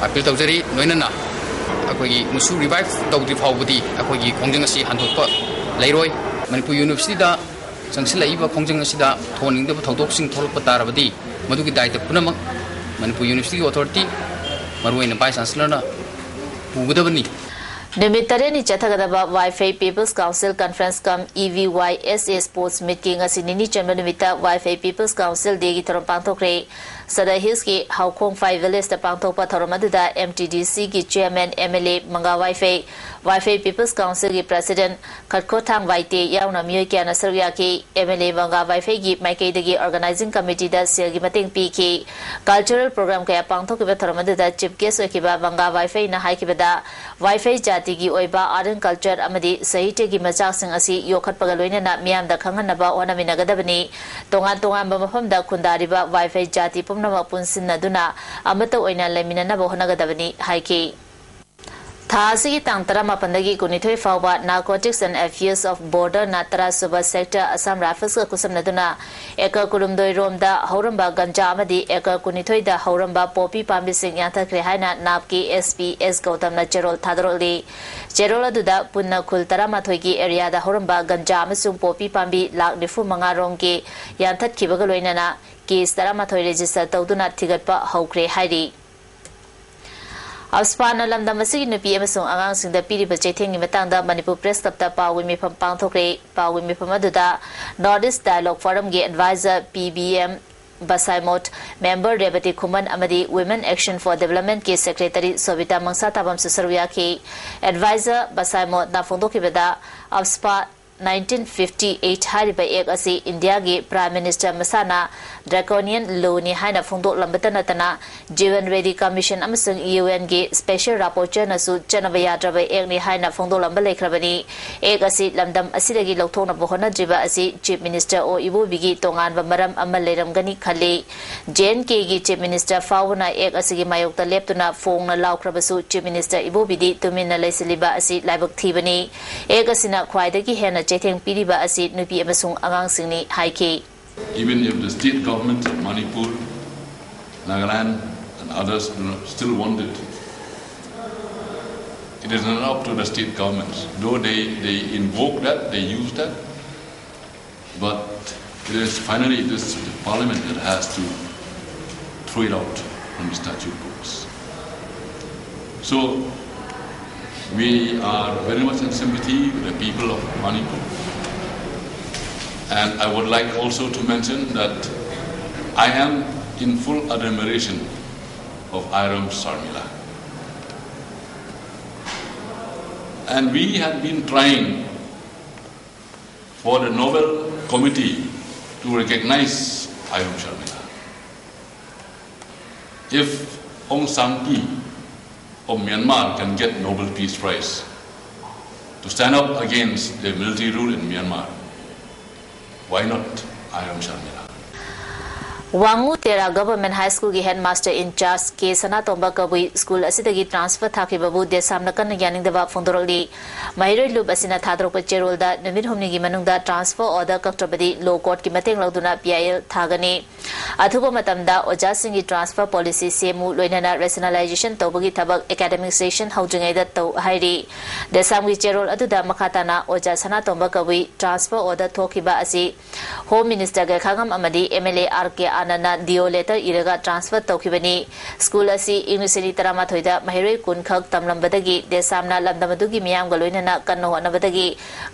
ꯑꯄꯤꯜ ꯇꯧꯖꯔꯤ꯫ ꯂꯣꯏꯅꯅ ꯑꯩꯈꯣꯏꯒꯤ ꯃꯨꯁꯨ ꯔꯤꯚꯥꯏꯚ ꯇꯧꯗ꯭ꯔꯤ ꯐꯥꯎꯕꯗꯤ ꯑꯩꯈꯣꯏꯒꯤ ꯈꯣꯡꯖꯪ ꯑꯁꯤ ꯍꯟꯗꯣꯛꯄ ꯂꯩꯔꯣꯏ꯫ ꯃꯅꯤꯄꯨꯔ ꯌꯨꯅꯤꯚꯔꯁꯤꯇꯤꯗ ꯆꯪꯁꯤꯜꯂꯛꯏꯕ ꯈꯣꯡꯖꯪ ꯑꯁꯤꯗ ꯊꯣꯛꯍꯟꯅꯤꯡꯗꯕ ꯊꯧꯗꯣꯛꯁꯤꯡ ꯊꯣꯛꯂꯛꯄ ꯇꯥꯔꯕꯗꯤ ꯃꯗꯨꯒꯤ ꯗꯥꯏꯇ ꯄꯨꯝꯅꯃꯛ ꯃꯅꯤꯄꯨꯔ ꯌꯨꯅꯤꯚꯔꯁꯤꯇꯤꯒꯤ ꯑꯣꯊꯣꯔꯤꯇꯤ, ꯃꯔꯨꯑꯣꯏꯅ ꯚꯥꯏꯁ ꯆꯥꯟꯁꯦꯂꯔꯅ ꯄꯨꯒꯗꯕꯅꯤ꯫ ꯅꯨꯃꯤꯠ ꯇꯔꯦꯠꯅꯤ ꯆꯠꯊꯒꯗꯕ ꯋꯥꯏꯐꯩ ꯄꯤꯄꯜꯁ ꯀꯥꯎꯟꯁꯤꯜ ꯀꯟꯐ꯭ꯔꯦꯟꯁ ꯀꯝ ꯏ ꯚꯤ ꯋꯥꯏ ꯑꯦꯁ ꯑꯦ ꯁ꯭ꯄꯣꯔꯠꯁ ꯃꯤꯠꯀꯤ ꯉꯁꯤ ꯅꯤꯅꯤ ꯆꯟꯕ ꯅꯨꯃꯤꯠꯇ ꯋꯥꯏꯐꯩ ꯄꯤꯄꯜꯁ ꯀꯥꯎꯟꯁꯤꯜ ꯗꯦꯒꯤ ꯊꯧꯔꯝ ꯄꯥꯡꯊꯣꯛꯈ꯭ꯔꯦ꯫ ꯁꯗꯥ ꯍꯤꯜꯁꯀꯤ ꯍꯥꯎꯈꯣꯡꯐꯥꯏ ꯚꯤꯂꯦꯖꯇ ꯄꯥꯡꯊꯣꯛꯄ ꯊꯧꯔꯝ ꯑꯗꯨꯗ ꯑꯦꯝ ꯇꯤ ꯗꯤ ꯁꯤꯒꯤ chairman M L A Manga Waiphei, Waiphei peoples ꯀꯥꯎꯟꯁꯤꯜꯒꯤ ꯄ꯭ꯔꯁꯤꯗꯦꯟ ꯈꯠꯈꯣꯊꯥꯡ ꯋꯥꯏꯇꯦ ꯌꯥꯎꯅ ꯃꯤꯑꯣꯏ ꯀꯌꯥꯅ ꯁꯔꯨꯛ ꯌꯥꯈꯤ꯫ ꯑꯦꯝ ꯑꯦꯜ ꯑꯦ ꯃꯪꯒꯥ ꯋꯥꯏꯐꯩꯒꯤ ꯃꯥꯏꯀꯩꯗꯒꯤ ꯑꯣꯔꯒꯅꯥꯏꯖꯤꯡ ꯀꯃꯤꯇꯤꯗ ꯁꯦꯜꯒꯤ ꯃꯇꯦꯡ ꯄꯤꯈꯤ꯫ ꯀꯜꯆꯔꯦꯜ ꯄ꯭ꯔꯣꯒ꯭ꯔꯥꯝ ꯀꯌꯥ ꯄꯥꯡꯊꯣꯛꯈꯤꯕ ꯊꯧꯔꯝ ꯑꯗꯨꯗ ꯆꯤꯐ ꯒꯦꯁ ꯑꯣꯏꯈꯤꯕ ꯃꯪꯒꯥ ꯋꯥꯏꯐꯩꯅ ꯍꯥꯏꯈꯤꯕꯗ, ꯋꯥꯏꯐꯩ ꯖꯥꯇꯤꯒꯤ ꯑꯣꯏꯕ ꯑꯥꯔꯠ ꯑꯦꯟ ꯀꯜꯆꯔ ꯑꯃꯗꯤ ꯁꯥꯍꯤꯇ꯭ꯌꯒꯤ ꯃꯆꯥꯛꯁꯤꯡ ꯑꯁꯤ ꯌꯣꯛꯈꯠꯄꯒ ꯂꯣꯏꯅꯅ ꯃꯤꯌꯥꯝꯗ ꯈꯪꯍꯟꯅꯕ ꯍꯣꯠꯅꯃꯤꯟꯅꯒꯗꯕꯅꯤ꯫ ꯇꯣꯉꯥꯟ ꯇꯣꯉꯥꯟꯕ ꯃꯐꯝꯗ ꯈꯨꯟꯗꯥꯔꯤꯕ ꯋꯥꯏꯐꯩ ꯖꯥꯇꯤ ꯄꯨꯝꯅꯃꯛ ꯄꯨꯟꯁꯤꯟꯅꯗꯨꯅ ꯑꯃꯠꯇ ꯑꯣꯏꯅ ꯂꯩꯃꯤꯟꯅꯅꯕ ꯍꯣꯠꯅꯒꯗꯕꯅꯤ ꯍꯥꯏꯈꯤ꯫ ꯊꯥ ꯑꯁꯤꯒꯤ ꯇꯥꯡ ꯇꯔꯥꯃꯥꯄꯟꯗꯒꯤ ꯀꯨꯟꯅꯤꯊꯣꯏ ꯐꯥꯎꯕ Narcotics and Affairs of Border ꯅ ꯇꯔꯥꯁꯨꯕ ꯁꯦꯛꯇꯔ ꯑꯁꯥꯝ ꯔꯥꯏꯐꯜꯁꯀ ꯈꯨꯠꯁꯝꯅꯗꯨꯅ ꯑꯦꯀꯔ ꯀꯨꯟꯍꯨꯝꯗꯣꯏ ꯔꯣꯝꯗ ꯍꯧꯔꯝꯕ ꯒꯟꯖꯥ ꯑꯃꯗꯤ ꯑꯦꯀꯔ ꯀꯨꯟꯅꯤꯊꯣꯏꯗ ꯍꯧꯔꯝꯕ ꯄꯣꯄꯤ ꯄꯥꯝꯕꯤꯁꯤꯡ ꯌꯥꯟꯊꯠꯈ꯭ꯔꯦ ꯍꯥꯏꯅ ꯅꯥꯞꯀꯤ ꯑꯦꯁ ꯄꯤ ꯑꯦꯁ ꯒꯧꯇꯝꯅ ꯆꯦꯔꯣꯜ ꯊꯥꯗꯣꯔꯛꯂꯤ꯫ ꯆꯦꯔꯣꯜ ꯑꯗꯨꯗ ꯄꯨꯟꯅ ꯈꯨꯜ ꯇꯔꯥꯃꯥꯊꯣꯏꯒꯤ ꯑꯦꯔꯤꯌꯥꯗ ꯍꯧꯔꯝꯕ ꯒꯟꯖꯥ ꯑꯃꯁꯨꯡ ꯄꯣꯄꯤ ꯄꯥꯝꯕꯤ ꯂꯥꯈ ꯅꯤꯐꯨ ꯃꯉꯥ ꯔꯣꯝꯒꯤ ꯌꯥꯟꯊꯠꯈꯤꯕꯒ ꯂꯣꯏꯅꯅ ꯀꯦꯁ ꯇꯔꯥꯃꯥꯊꯣꯏ ꯔꯦꯖꯤꯁꯇꯔ ꯇꯧꯗꯨꯅ ꯊꯤꯒꯠꯄ ꯍꯧꯈ꯭ꯔꯦ ꯍꯥꯏꯔꯤ꯫ ꯑꯞꯁꯄꯥꯅ ꯂꯝꯗꯝ ꯑꯁꯤꯒꯤ ꯅꯨꯄꯤ ꯑꯃꯁꯨꯡ ꯑꯉꯥꯡꯁꯤꯡꯗ ꯄꯤꯔꯤꯕ ꯆꯩꯊꯦꯡꯒꯤ ꯃꯇꯥꯡꯗ ꯃꯅꯤꯄꯨꯔ ꯄ꯭ꯔꯦꯁ ꯀ꯭ꯂꯕꯇ ꯄꯥꯎꯒꯤ ꯃꯤꯐꯝ ꯄꯥꯡꯊꯣꯛꯈ꯭ꯔꯦ꯫ ꯄꯥꯎꯒꯤ ꯃꯤꯐꯝ ꯑꯗꯨꯗ North East Dialogue Forumꯒꯤ advisor ꯄꯤ ꯕꯤ ꯑꯦꯝ ꯕꯁꯥꯏꯃꯣꯠ, member ꯔꯦꯕꯇꯤ ꯈꯨꯃꯟ ꯑꯃꯗꯤ Women Action for Developmentꯀꯤ secretary ꯁꯣꯕꯤꯇꯥ ꯃꯪꯁꯥ ꯊꯥꯕꯝꯁꯨ ꯁꯔꯨꯛ ꯌꯥꯈꯤ꯫ Advisor ꯕꯁꯥꯏꯃꯣꯠꯅ ꯐꯣꯡꯗꯣꯛꯈꯤꯕꯗ, ꯑꯞꯁꯄꯥ nineteen fifty eight ꯍꯥꯏꯔꯤꯕ act ꯑꯁꯤ ꯏꯟꯗꯤꯌꯥꯒꯤ Prime Minister ꯃꯁꯥꯅ draconian lawꯅꯤ ꯍꯥꯏꯅ ꯐꯣꯡꯗꯣꯛꯂꯝꯕꯇ ꯅꯠꯇꯅ, ꯖꯤꯕꯟ ꯔꯦꯗꯤ Commission ꯑꯃꯁꯨꯡ ꯌꯨ ꯑꯦꯟꯒꯤ Special Rapporteurꯅꯁꯨ ꯆꯠꯅꯕ ꯌꯥꯗ꯭ꯔꯕ actꯅꯤ ꯍꯥꯏꯅ ꯐꯣꯡꯗꯣꯛꯂꯝꯕ ꯂꯩꯈ꯭ꯔꯕꯅꯤ꯫ Act ꯑꯁꯤ ꯂꯝꯗꯝ ꯑꯁꯤꯗꯒꯤ ꯂꯧꯊꯣꯛꯅꯕ ꯍꯣꯠꯅꯗ꯭ꯔꯤꯕ ꯑꯁꯤ Chief Minister ꯑꯣ ꯏꯕꯣꯕꯤꯒꯤ ꯇꯣꯉꯥꯟꯕ ꯃꯔꯝ ꯑꯃ ꯂꯩꯔꯝꯒꯅꯤ ꯈꯜꯂꯤ꯫ ꯖꯦ ꯑꯦꯟ ꯀꯦꯒꯤ Chief Minister ꯐꯥꯎꯕꯅ act ꯑꯁꯤꯒꯤ ꯃꯥꯌꯣꯛꯇ ꯂꯦꯞꯇꯨꯅ ꯐꯣꯡꯅ ꯂꯥꯎꯈ꯭ꯔꯕꯁꯨ, Chief Minister ꯏꯕꯣꯕꯤꯗꯤ ꯇꯨꯃꯤꯟꯅ ꯂꯩꯁꯤꯜꯂꯤꯕ ꯑꯁꯤ ꯂꯥꯏꯕꯛ ꯊꯤꯕꯅꯤ꯫ Act ꯑꯁꯤꯅ ꯈ꯭ꯋꯥꯏꯗꯒꯤ ꯍꯦꯟꯅ ꯆꯩꯊꯦꯡ ꯄꯤꯔꯤꯕ ꯑꯁꯤ ꯅꯨꯄꯤ ꯑꯃꯁꯨꯡ ꯑꯉꯥꯡꯁꯤꯡꯅꯤ ꯍꯥꯏꯈꯤ꯫ Even if the state government of Manipur, Nagaland and Others do not, still want it. It is not up to the state governments, though they, they invoke that, they use that, but it is finally it is the parliament that has to throw it out from the statute books. So we are very much in sympathy with the people of Manipur. And I would like also to mention that I am in full admiration of Iram Sharmila. And we had been trying for the Nobel Committee to recognize Iram Sharmila. If Aung San Suu Kyi of Myanmar can get Nobel Peace Prize to stand up against the military rule in Myanmar, why not Iram Sharmila? ꯋꯥꯡꯉꯨ Tera government ꯍꯥꯏ ꯁ꯭ꯀꯨꯜꯒꯤ ꯍꯦꯗ ꯃꯥꯁꯇꯔ ꯏꯟꯆꯥꯔꯖ ꯀꯦ ꯁꯅꯥꯇꯣꯝꯕ ꯀꯕꯨꯏ ꯁ꯭ꯀꯨꯜ ꯑꯁꯤꯗꯒꯤ ꯇ꯭ꯔꯥꯟꯁꯐꯔ ꯊꯥꯈꯤꯕꯕꯨ ꯗꯦꯁꯥꯝꯅ ꯀꯟꯅ ꯌꯥꯅꯤꯡꯗꯕ ꯐꯣꯡꯗꯣꯔꯛꯂꯤ꯫ ꯃꯍꯩꯔꯣꯏ ꯂꯨꯞ ꯑꯁꯤꯅ ꯊꯥꯗꯣꯔꯛꯄ ꯆꯦꯔꯣꯜꯗ ꯅꯨꯃꯤꯠ ꯍꯨꯝꯅꯤꯒꯤ ꯃꯅꯨꯡꯗ ꯇ꯭ꯔꯥꯟꯁꯐꯔ ꯑꯣꯔꯗꯔ ꯀꯛꯇ꯭ꯔꯕꯗꯤ ꯂꯣ ꯀꯣꯔꯠꯀꯤ ꯃꯇꯦꯡ ꯂꯧꯗꯨꯅ ꯄꯤ ꯑꯥꯏ ꯑꯦꯜ ꯊꯥꯒꯅꯤ꯫ ꯑꯊꯨꯕ ꯃꯇꯝꯗ ꯑꯣꯖꯥꯁꯤꯡꯒꯤ ꯇ꯭ꯔꯥꯟꯁꯐꯔ ꯄꯣꯂꯤꯁꯤ ꯁꯦꯝꯃꯨ, ꯂꯣꯏꯅꯅ ꯔꯦꯁꯅꯦꯂꯥꯏꯖꯦꯁꯟ ꯇꯧꯕꯒꯤ ꯊꯕꯛ ꯑꯦꯀꯥꯗꯃꯤꯛ ꯁꯦꯁꯟ ꯍꯧꯗ꯭ꯔꯤꯉꯩꯗ ꯇꯧ ꯍꯥꯏꯔꯤ꯫ ꯗꯦꯁꯥꯝꯒꯤ ꯆꯦꯔꯣꯜ ꯑꯗꯨꯗ ꯃꯈꯥ ꯇꯥꯅ ꯑꯣꯖꯥ ꯁꯅꯥꯇꯣꯝꯕ ꯀꯕꯨꯏ ꯇ꯭ꯔꯥꯟꯁꯐꯔ ꯑꯣꯔꯗꯔ ꯊꯣꯛꯈꯤꯕ ꯑꯁꯤ ꯍꯣꯝ ꯃꯤꯅꯤꯁꯇꯔ ꯒꯥꯏꯈꯥꯉꯝ ꯑꯃꯗꯤ ꯑꯦꯝ ꯑꯦꯜ ꯑꯦ ꯑꯥꯔ ꯀꯦ ꯑꯥꯅꯟꯗꯅ ꯗꯤ ꯑꯣ ꯂꯦꯇꯔ ꯏꯔꯒ ꯇ꯭ꯔꯥꯟꯁꯐꯔ ꯇꯧꯈꯤꯕꯅꯤ꯫ ꯁ꯭ꯀꯨꯜ ꯑꯁꯤ ꯏꯪ ꯂꯤꯁꯤꯡ ꯑꯅꯤ ꯇꯔꯥꯃꯥꯊꯣꯏꯗ ꯃꯍꯩꯔꯣꯏ ꯀꯨꯟ ꯈꯛ ꯇꯝꯂꯝꯕꯗꯒꯤ ꯗꯦꯁꯥꯝꯅ ꯂꯝꯗꯝ ꯑꯗꯨꯒꯤ ꯃꯤꯌꯥꯝꯒ ꯂꯣꯏꯅꯅ ꯀꯟꯅ ꯍꯣꯠꯅꯕꯗꯒꯤ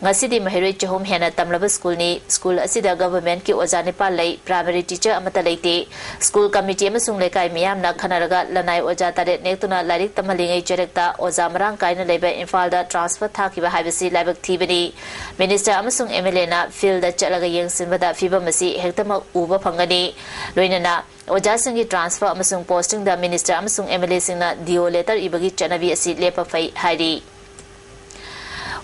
ꯉꯁꯤꯗꯤ ꯃꯍꯩꯔꯣꯏ ꯆꯍꯨꯝ ꯍꯦꯟꯅ ꯇꯝꯂꯕ ꯁ꯭ꯀꯨꯜꯅꯤ꯫ ꯁ꯭ꯀꯨꯜ ꯑꯁꯤꯗ ꯒꯚꯔꯟꯃꯦꯟꯠꯀꯤ ꯑꯣꯖꯥ ꯅꯤꯄꯥꯜ ꯂꯩ, ꯄ꯭ꯔꯥꯏꯃꯔꯤ ꯇꯤꯆꯔ ꯑꯃꯠꯇ ꯂꯩꯇꯦ꯫ ꯁ꯭ꯀꯨꯜ ꯀꯝꯃꯤꯇꯤ ꯑꯃꯁꯨꯡ ꯂꯩꯀꯥꯏ ꯃꯤꯌꯥꯝꯅ ꯈꯟꯅꯔꯒ ꯂꯅꯥꯏ ꯑꯣꯖꯥ ꯇꯔꯦꯠ ꯅꯦꯛꯇꯨꯅ ꯂꯥꯏꯔꯤꯛ ꯇꯝꯍꯜꯂꯤꯉꯩ ꯆꯩꯔꯛꯇ ꯑꯣꯖꯥ ꯃꯔꯥꯡ ꯀꯥꯏꯅ ꯂꯩꯕ ꯏꯝꯐꯥꯜꯗ ꯇ꯭ꯔꯥꯟꯁꯐꯔ ꯊꯥꯈꯤꯕ ꯍꯥꯏꯕꯁꯤ ꯂꯥꯏꯕꯛ ꯊꯤꯕꯅꯤ꯫ ꯃꯤꯅꯤꯁꯇꯔ ꯑꯃꯁꯨꯡ ꯑꯦꯝ ꯑꯦꯜ ꯑꯦꯅ ꯐꯤꯜꯗ ꯆꯠꯂꯒ ꯌꯦꯡꯁꯤꯟꯕꯗ ꯐꯤꯕꯝ ꯑꯁꯤ ꯍꯦꯛꯇꯃꯛ ꯎꯕ ꯐꯪꯒꯅꯤ꯫ ꯂꯣꯏꯅꯅ ꯑꯣꯖꯥꯁꯤꯡꯒꯤ ꯇ꯭ꯔꯥꯟꯁꯐꯔ ꯑꯃꯁꯨꯡ ꯄꯣꯁꯇꯤꯡꯗ ꯃꯤꯅꯤꯁꯇꯔ ꯑꯃꯁꯨꯡ ꯑꯦꯝ ꯑꯦꯜ ꯑꯦꯁꯤꯡꯅ ꯗꯤ ꯑꯣ ꯂꯦꯇꯔ ꯏꯕꯒꯤ ꯆꯠꯅꯕꯤ ꯑꯁꯤ ꯂꯦꯞꯄ ꯐꯩ ꯍꯥꯏꯔꯤ꯫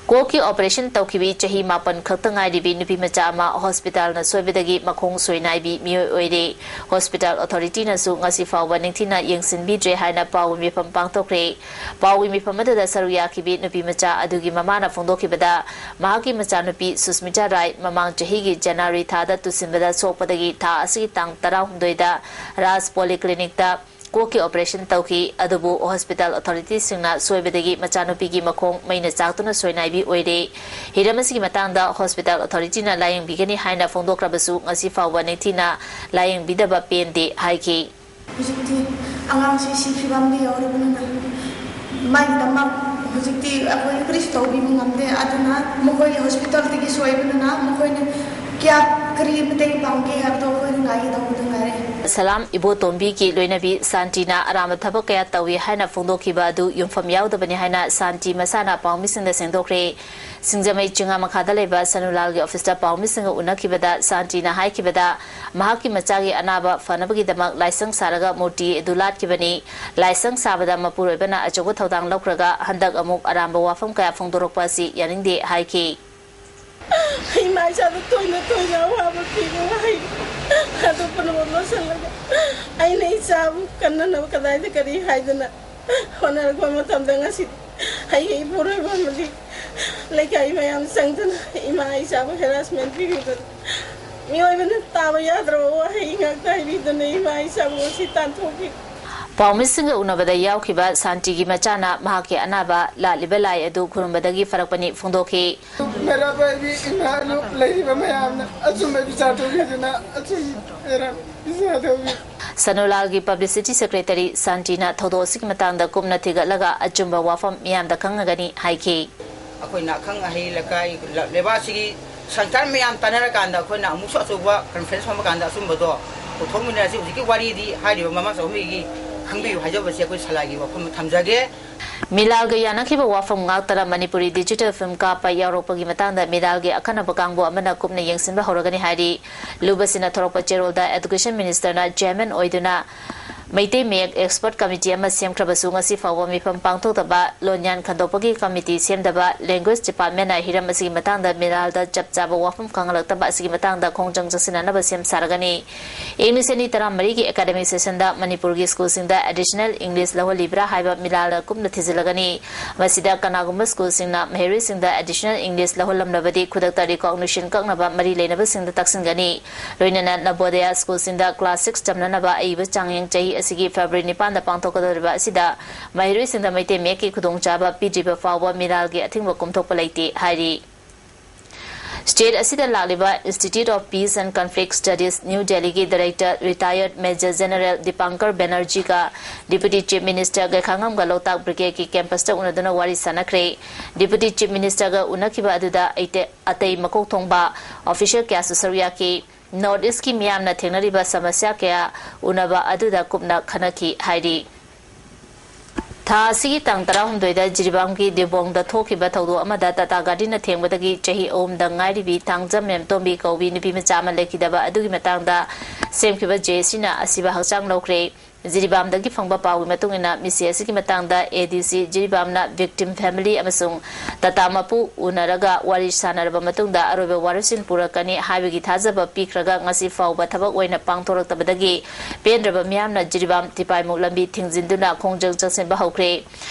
ꯀꯣꯛꯀꯤ ꯑꯣꯄꯔꯦꯁꯟ ꯇꯧꯈꯤꯕꯤ ꯆꯍꯤ ꯃꯥꯄꯟ ꯈꯛꯇ ꯉꯥꯏꯔꯤꯕꯤ ꯅꯨꯄꯤ ꯃꯆꯥ ꯑꯃ ꯍꯣꯁꯄꯤꯇꯥꯜꯅ ꯁꯣꯏꯕꯗꯒꯤ ꯃꯈꯣꯡ ꯁꯣꯏꯅꯥꯏꯕꯤ ꯃꯤꯑꯣꯏ ꯑꯣꯏꯔꯦ꯫ ꯍꯣꯁꯄꯤꯇꯥꯜ ꯑꯣꯊꯣꯔꯤꯇꯤꯅꯁꯨ ꯉꯁꯤ ꯐꯥꯎꯕ ꯅꯤꯡꯊꯤꯅ ꯌꯦꯡꯁꯤꯟꯕꯤꯗ꯭ꯔꯦ ꯍꯥꯏꯅ ꯄꯥꯎꯒꯤ ꯃꯤꯐꯝ ꯄꯥꯡꯊꯣꯛꯈ꯭ꯔꯦ꯫ ꯄꯥꯎꯒꯤ ꯃꯤꯐꯝ ꯑꯗꯨꯗ ꯁꯔꯨꯛ ꯌꯥꯈꯤꯕꯤ ꯅꯨꯄꯤ ꯃꯆꯥ ꯑꯗꯨꯒꯤ ꯃꯃꯥꯅ ꯐꯣꯡꯗꯣꯛꯈꯤꯕꯗ, ꯃꯍꯥꯛꯀꯤ ꯃꯆꯥꯅꯨꯄꯤ ꯁꯨꯁꯃꯤꯇꯥ ꯔꯥꯏ ꯃꯃꯥꯡ ꯆꯍꯤꯒꯤ ꯖꯅꯋꯥꯔꯤ ꯊꯥꯗ ꯇꯨꯁꯤꯟꯕꯗ ꯁꯣꯛꯄꯗꯒꯤ ꯊꯥ ꯑꯁꯤꯒꯤ ꯇꯥꯡ ꯇꯔꯥꯍꯨꯝꯗꯣꯏꯗ ꯔꯥꯖ ꯄꯣꯂꯤꯀ꯭ꯂꯤꯅꯤꯛꯇ ꯀꯣꯛꯀꯤ ꯑꯣꯄꯔꯦꯁꯟ ꯇꯧꯈꯤ꯫ ꯑꯗꯨꯕꯨ ꯍꯣꯁꯄꯤꯇꯥꯜ ꯑꯣꯊꯣꯔꯤꯇꯤꯁꯤꯡꯅ ꯁꯣꯏꯕꯗꯒꯤ ꯃꯆꯥꯅꯨꯄꯤꯒꯤ ꯃꯈꯣꯡ ꯃꯩꯅ ꯆꯥꯛꯇꯨꯅ ꯁꯣꯏꯅꯥꯏꯕꯤ ꯑꯣꯏꯔꯦ꯫ ꯍꯤꯔꯝ ꯑꯁꯤꯒꯤ ꯃꯇꯥꯡꯗ ꯍꯣꯁꯄꯤꯇꯥꯜ ꯑꯣꯊꯣꯔꯤꯇꯤꯅ ꯂꯥꯌꯦꯡꯕꯤꯒꯅꯤ ꯍꯥꯏꯅ ꯐꯣꯡꯗꯣꯛꯈ꯭ꯔꯕꯁꯨ ꯉꯁꯤ ꯐꯥꯎꯕ ꯅꯤꯡꯊꯤꯅ ꯂꯥꯌꯦꯡꯕꯤꯗꯕ ꯄꯦꯟꯗꯦ ꯍꯥꯏꯈꯤ꯫ ꯍꯧꯖꯤꯛꯇꯤ ꯑꯉꯥꯡꯁꯤ ꯁꯤ ꯐꯤꯕꯝꯗ ꯌꯧꯔꯕꯅꯤꯅ ꯃꯥꯒꯤꯗꯃꯛ ꯍꯧꯖꯤꯛꯇꯤ ꯑꯩꯈꯣꯏ ꯀꯔꯤꯁꯨ ꯇꯧꯕꯤꯕ ꯉꯝꯗꯦ꯫ ꯑꯗꯨꯅ ꯃꯈꯣꯏꯒꯤ ꯍꯣꯁꯄꯤꯇꯥꯜꯗꯒꯤ ꯁꯣꯏꯕꯅꯤꯅ ꯃꯈꯣꯏꯅ ꯀꯌꯥ ꯀꯔꯤ ꯃꯇꯦꯡ ꯄꯥꯡꯒꯦ ꯍꯥꯏꯕꯗꯣ ꯑꯩꯈꯣꯏꯅ ꯉꯥꯏꯒꯗꯧꯕꯗ ꯉꯥꯏꯔꯦ꯫ ꯁꯂꯥꯝ ꯏꯕꯣꯇꯣꯝꯕꯤꯒꯤ ꯂꯣꯏꯅꯕꯤ ꯁꯥꯟꯇꯤꯅ ꯑꯔꯥꯟꯕ ꯊꯕꯛ ꯀꯌꯥ ꯇꯧꯏ ꯍꯥꯏꯅ ꯐꯣꯡꯗꯣꯛꯈꯤꯕ ꯑꯗꯨ ꯌꯨꯝꯐꯝ ꯌꯥꯎꯗꯕꯅꯤ ꯍꯥꯏꯅ ꯁꯥꯟꯇꯤ ꯃꯁꯥꯅ ꯄꯥꯎꯃꯤꯁꯤꯡꯗ ꯁꯦꯡꯗꯣꯛꯈ꯭ꯔꯦ꯫ ꯁꯤꯡꯖꯃꯩ ꯆꯤꯡꯉꯥ ꯃꯈꯥꯗ ꯂꯩꯕ ꯁꯅꯨꯂꯥꯜꯒꯤ ꯑꯣꯐꯤꯁꯇ ꯄꯥꯎꯃꯤꯁꯤꯡꯒ ꯎꯅꯈꯤꯕꯗ ꯁꯥꯟꯇꯤꯅ ꯍꯥꯏꯈꯤꯕꯗ, ꯃꯍꯥꯛꯀꯤ ꯃꯆꯥꯒꯤ ꯑꯅꯥꯕ ꯐꯅꯕꯒꯤꯗꯃꯛ ꯂꯥꯏꯁꯪ ꯁꯥꯔꯒ ꯃꯨꯔꯇꯤ ꯑꯗꯨ ꯂꯥꯠꯈꯤꯕꯅꯤ꯫ ꯂꯥꯏꯁꯪ ꯁꯥꯕꯗ ꯃꯄꯨꯔꯣꯏꯕꯅ ꯑꯆꯧꯕ ꯊꯧꯗꯥꯡ ꯂꯧꯈ꯭ꯔꯒ ꯍꯟꯗꯛ ꯑꯃꯨꯛ ꯑꯔꯥꯟꯕ ꯋꯥꯐꯝ ꯀꯌꯥ ꯐꯣꯡꯗꯣꯔꯛꯄ ꯑꯁꯤ ꯌꯥꯅꯤꯡꯗꯦ ꯍꯥꯏꯈꯤ꯫ ꯏꯃꯥ ꯏꯆꯥꯗ ꯇꯣꯏꯅ ꯇꯣꯏꯅ ꯑꯋꯥꯕ ꯄꯤꯕ ꯋꯥꯍꯩ ꯑꯗꯨ ꯄꯨꯝꯅꯃꯛ ꯂꯣꯠꯁꯤꯜꯂꯒ ꯑꯩꯅ ꯏꯆꯥꯕꯨ ꯀꯟꯅꯅꯕ ꯀꯗꯥꯏꯗ ꯀꯔꯤ ꯍꯥꯏꯗꯅ ꯍꯣꯠꯅꯔꯛꯄ ꯃꯇꯝꯗ ꯉꯁꯤꯗꯤ ꯑꯩꯒꯤ ꯏꯄꯨꯔꯣꯏꯕ ꯑꯃꯗꯤ ꯂꯩꯀꯥꯏ ꯃꯌꯥꯝ ꯆꯪꯗꯅ ꯏꯃꯥ ꯏꯆꯥꯕꯨ ꯍꯦꯔꯥꯁꯃꯦꯟ ꯄꯤꯕꯤꯕꯗ ꯃꯤꯑꯣꯏꯕꯅ ꯇꯥꯕ ꯌꯥꯗ꯭ꯔꯕ ꯋꯥꯍꯩ ꯉꯥꯛꯇ ꯍꯥꯏꯕꯤꯗꯨꯅ ꯏꯃꯥ ꯏꯆꯥꯕꯨ ꯉꯁꯤ ꯇꯥꯟꯊꯣꯛꯈꯤ꯫ ꯄꯥꯎꯃꯤꯁꯤꯡꯒ ꯎꯅꯕꯗ ꯌꯥꯎꯈꯤꯕ ꯁꯥꯟꯇꯤꯒꯤ ꯃꯆꯥꯅ ꯃꯍꯥꯛꯀꯤ ꯑꯅꯥꯕ ꯂꯥꯠꯂꯤꯕ ꯂꯥꯏ ꯑꯗꯨ ꯈꯨꯔꯨꯝꯕꯗꯒꯤ ꯐꯔꯛꯄꯅꯤ ꯐꯣꯡꯗꯣꯛꯈꯤ꯫ ꯃꯩꯔꯥ ꯄꯥꯏꯕꯤ ꯏꯃꯥ ꯂꯨꯞ ꯂꯩꯔꯤꯕ ꯃꯌꯥꯝꯅ ꯑꯆꯨꯝꯕ ꯕꯤꯆꯥꯔ ꯇꯧꯕꯤꯗꯨꯅ ꯑꯆꯨꯝꯕ ꯃꯩꯔꯥ ꯕꯤꯆꯥꯔ ꯇꯧꯕꯤ꯫ ꯁꯅꯨꯂꯥꯜꯒꯤ ꯄꯕ꯭ꯂꯤꯁꯤꯇꯤ ꯁꯦꯀ꯭ꯔꯦꯇꯔꯤ ꯁꯥꯟꯇꯤꯅ ꯊꯧꯗꯣꯛ ꯑꯁꯤꯒꯤ ꯃꯇꯥꯡꯗ ꯀꯨꯞꯅ ꯊꯤꯒꯠꯂꯒ ꯑꯆꯨꯝꯕ ꯋꯥꯐꯝ ꯃꯤꯌꯥꯝꯗ ꯈꯪꯍꯒꯅꯤ ꯍꯥꯏꯈꯤ꯫ ꯑꯩꯈꯣꯏꯅ ꯑꯈꯪ ꯑꯍꯩ ꯂꯩꯀꯥꯏ ꯂ-, ꯂꯩꯕꯥꯛꯁꯤꯒꯤ ꯁꯪꯁꯊꯥꯟ ꯃꯌꯥꯝ ꯇꯥꯟꯅꯔꯀꯥꯟꯗ ꯑꯩꯈꯣꯏꯅ ꯑꯃꯨꯛꯁꯨ ꯑꯆꯧꯕ ꯀꯟꯐ꯭ꯔꯦꯟꯁ ꯐꯝꯕ ꯀꯥꯟꯗ ꯑꯆꯨꯝꯕꯗꯣ ꯄꯨꯊꯣꯛꯃꯤꯟꯅꯔꯁꯤ꯫ ꯍꯧꯖꯤꯛꯀꯤ ꯋꯥꯔꯤꯗꯤ ꯍꯥꯏꯔꯤꯕ ꯃꯃꯥ ꯆꯥꯎꯕꯤꯒꯤ ꯈꯪꯕꯤꯌꯨ ꯍꯥꯏꯖꯕꯁꯦ ꯑꯩꯈꯣꯏ ꯁꯂꯥꯏꯒꯤ ꯋꯥꯐꯝ ꯊꯝꯖꯒꯦ꯫ ꯃꯤꯂꯥꯜꯒ ꯌꯥꯅꯈꯤꯕ ꯋꯥꯐꯝ ꯉꯥꯛꯇꯅ ꯃꯅꯤꯄꯨꯔꯤ ꯗꯤꯖꯤꯇꯦꯜ ꯐꯤꯂꯝ ꯀꯥꯞꯄ ꯌꯥꯎꯔꯛꯄꯒꯤ ꯃꯇꯥꯡꯗ ꯃꯤꯂꯥꯜꯒꯤ ꯑꯈꯟꯅꯕ ꯀꯥꯡꯕꯨ ꯑꯃꯅ ꯀꯨꯞꯅ ꯌꯦꯡꯁꯤꯟꯕ ꯍꯧꯔꯒꯅꯤ ꯍꯥꯏꯔꯤ꯫ ꯂꯨꯕꯁꯤꯅ ꯊꯣꯔꯛꯄ ꯆꯦꯔꯣꯜꯗ ꯑꯦꯗꯨꯀꯦꯁꯟ ꯃꯤꯅꯤꯁꯇꯔꯅ ꯆꯤꯌꯔꯃꯦꯟ ꯑꯣꯏꯗꯨꯅ ꯃꯩꯇꯩ ꯃꯌꯦꯛ ꯑꯦꯛꯁꯄꯔꯠ ꯀꯃꯤꯇꯤ ꯑꯃ ꯁꯦꯝꯈ꯭ꯔꯕꯁꯨ ꯉꯁꯤ ꯐꯥꯎꯕ ꯃꯤꯐꯝ ꯄꯥꯡꯊꯣꯛꯇꯕ, ꯂꯣꯟꯌꯥꯟ ꯈꯟꯗꯣꯛꯄꯒꯤ ꯀꯃꯤꯇꯤ ꯁꯦꯝꯗꯕ, ꯂꯦꯡꯒ꯭ꯋꯦꯖ ꯗꯤꯄꯥꯔꯠꯃꯦꯟꯅ ꯍꯤꯔꯝ ꯑꯁꯤꯒꯤ ꯃꯇꯥꯡꯗ ꯃꯤꯂꯥꯜꯗ ꯆꯞ ꯆꯥꯕ ꯋꯥꯐꯝ ꯈꯪꯍꯜꯂꯛꯇꯕ ꯑꯁꯤꯒꯤ ꯃꯇꯥꯡꯗ ꯈꯣꯡꯖꯪ ꯆꯪꯁꯤꯟꯅꯅꯕ ꯁꯦꯝ ꯁꯥꯔꯒꯅꯤ꯫ ꯏꯪ ꯂꯤꯁꯤꯡ ꯑꯅꯤ ꯇꯔꯥꯃꯔꯤꯒꯤ ꯑꯦꯀꯥꯗꯃꯤꯛ ꯁꯦꯁꯟꯗ ꯃꯅꯤꯄꯨꯔꯒꯤ ꯁ꯭ꯀꯨꯜꯁꯤꯡꯗ ꯑꯦꯗꯤꯁꯅꯦꯜ ꯏꯪꯂꯤꯁ ꯂꯧꯍꯜꯂꯤꯕ꯭ꯔꯥ ꯍꯥꯏꯕ ꯃꯤꯂꯥꯜꯅ ꯀꯨꯞꯅ ꯊꯤꯖꯤꯜꯂꯒꯅꯤ꯫ ꯃꯁꯤꯗ ꯀꯅꯥꯒꯨꯝꯕ ꯁ꯭ꯀꯨꯜꯁꯤꯡꯅ ꯃꯍꯩꯔꯣꯏꯁꯤꯡꯗ ꯑꯦꯗꯤꯁꯅꯦꯜ ꯏꯪꯂꯤꯁ ꯂꯧꯍꯜꯂꯝꯂꯕꯗꯤ ꯈꯨꯗꯛꯇ ꯔꯤꯀꯣꯒꯅꯤꯁꯟ ꯀꯛꯅꯕ ꯃꯔꯤ ꯂꯩꯅꯕꯁꯤꯡꯗ ꯇꯥꯛꯁꯤꯟꯒꯅꯤ꯫ ꯂꯣꯏꯅꯅ ꯅꯕꯣꯗꯌꯥ ꯁ꯭ꯀꯨꯜꯁꯤꯡꯗ ꯀ꯭ꯂꯥꯁ ꯁꯤꯛꯁ ꯇꯝꯅꯅꯕ ꯑꯏꯕ ꯆꯥꯡꯌꯦꯡ ꯆꯍꯤ ꯑꯁꯤꯒꯤ ꯐꯦꯕ꯭ꯔꯨꯋꯥꯔꯤ ꯅꯤꯄꯥꯟꯗ ꯄꯥꯡꯊꯣꯛꯀꯗꯧꯔꯤꯕ ꯑꯁꯤꯗ ꯃꯍꯩꯔꯣꯏꯁꯤꯡꯗ ꯃꯩꯇꯩ ꯃꯌꯦꯛꯀꯤ ꯈꯨꯗꯣꯡꯆꯥꯕ ꯄꯤꯗ꯭ꯔꯤꯕ ꯐꯥꯎꯕ ꯃꯤꯔꯥꯜꯒꯤ ꯑꯊꯤꯡꯕ ꯀꯨꯝꯊꯣꯛꯄ ꯂꯩꯇꯦ ꯍꯥꯏꯔꯤ꯫ State ꯑꯁꯤꯗ ꯂꯥꯛꯂꯤꯕ Institute of Peace and Conflict Studies, New Delhi ꯒꯤ Director, Retired Major General Dipankar Banerjee ꯒ Deputy Chief Minister ꯒꯩꯈꯥꯉꯝꯒ ꯂꯣꯛꯇꯥꯛ Brigade ꯀꯤ campus ꯇ ꯎꯅꯗꯨꯅ ꯋꯥꯔꯤ ꯁꯥꯟꯅꯈ꯭ꯔꯦ꯫ Deputy Chief Minister ꯒ ꯎꯅꯈꯤꯕ ꯑꯗꯨꯗ ꯑꯩꯇꯦ-, ꯑꯇꯩ ꯃꯀꯣꯛ ꯊꯣꯡꯕ official ꯀꯌꯥꯁꯨ ꯁꯔꯨꯛ ꯌꯥꯈꯤ꯫ North East ꯀꯤ ꯃꯤꯌꯥꯝꯅ ꯊꯦꯡꯅꯔꯤꯕ ꯁꯃꯁ꯭ꯌꯥ ꯀꯌꯥ ꯎꯅꯕ ꯑꯗꯨꯗ ꯀꯨꯞꯅ ꯈꯟꯅꯈꯤ ꯍꯥꯏꯔꯤ꯫ ꯊꯥ ꯑꯁꯤꯒꯤ ꯇꯥꯡ ꯇꯔꯥꯍꯨꯝꯗꯣꯏꯗ ꯖꯤꯔꯤꯕꯥꯝꯒꯤ ꯗꯤꯕꯣꯡꯗ ꯊꯣꯛꯈꯤꯕ ꯊꯧꯗꯣꯛ ꯑꯃꯗ ꯇꯥꯇꯥ ꯒꯥꯔꯤꯅ ꯊꯦꯡꯕꯗꯒꯤ ꯆꯍꯤ ꯑꯍꯨꯝꯗ ꯉꯥꯏꯔꯤꯕꯤ ꯊꯥꯡꯖꯝ ꯃꯦꯝꯇꯣꯝꯕꯤ ꯀꯧꯕꯤ ꯅꯨꯄꯤ ꯃꯆꯥ ꯑꯃ ꯂꯩꯈꯤꯗꯕ ꯑꯗꯨꯒꯤ ꯃꯇꯥꯡꯗ ꯁꯦꯝꯈꯤꯕ ꯖꯦ ꯑꯦꯁ ꯁꯤꯅ ꯑꯁꯤꯕ ꯍꯛꯆꯥꯡ ꯂꯧꯈ꯭ꯔꯦ꯫ ꯖꯤꯔꯤꯕꯥꯝꯗꯒꯤ ꯐꯪꯕ ꯄꯥꯎꯒꯤ ꯃꯇꯨꯡ ꯏꯟꯅ, ꯃꯤꯁꯤ ꯑꯁꯤꯒꯤ ꯃꯇꯥꯡꯗ ꯑꯦ ꯗꯤ ꯁꯤ ꯖꯤꯔꯤꯕꯥꯝꯅ victim family ꯑꯃꯁꯨꯡ ꯇꯥꯇꯥ ꯃꯄꯨ ꯎꯅꯔꯒ ꯋꯥꯔꯤ ꯁꯥꯟꯅꯔꯕ ꯃꯇꯨꯡꯗ ꯑꯔꯣꯏꯕ ꯋꯥꯔꯣꯏꯁꯤꯟ ꯄꯨꯔꯛꯀꯅꯤ ꯍꯥꯏꯕꯒꯤ ꯊꯥꯖꯕ ꯄꯤꯈ꯭ꯔꯒ, ꯉꯁꯤ ꯐꯥꯎꯕ ꯊꯕꯛ ꯑꯣꯏꯅ ꯄꯥꯡꯊꯣꯔꯛꯇꯕꯗꯒꯤ ꯄꯦꯟꯗ꯭ꯔꯕ ꯃꯤꯌꯥꯝꯅ ꯖꯤꯔꯤꯕꯥꯝ ꯇꯤꯄꯥꯏꯃꯨꯛ ꯂꯝꯕꯤ ꯊꯤꯡꯖꯤꯟꯗꯨꯅ ꯈꯣꯡꯖꯪ ꯆꯪꯁꯤꯟꯕ ꯍꯧꯈ꯭ꯔꯦ꯫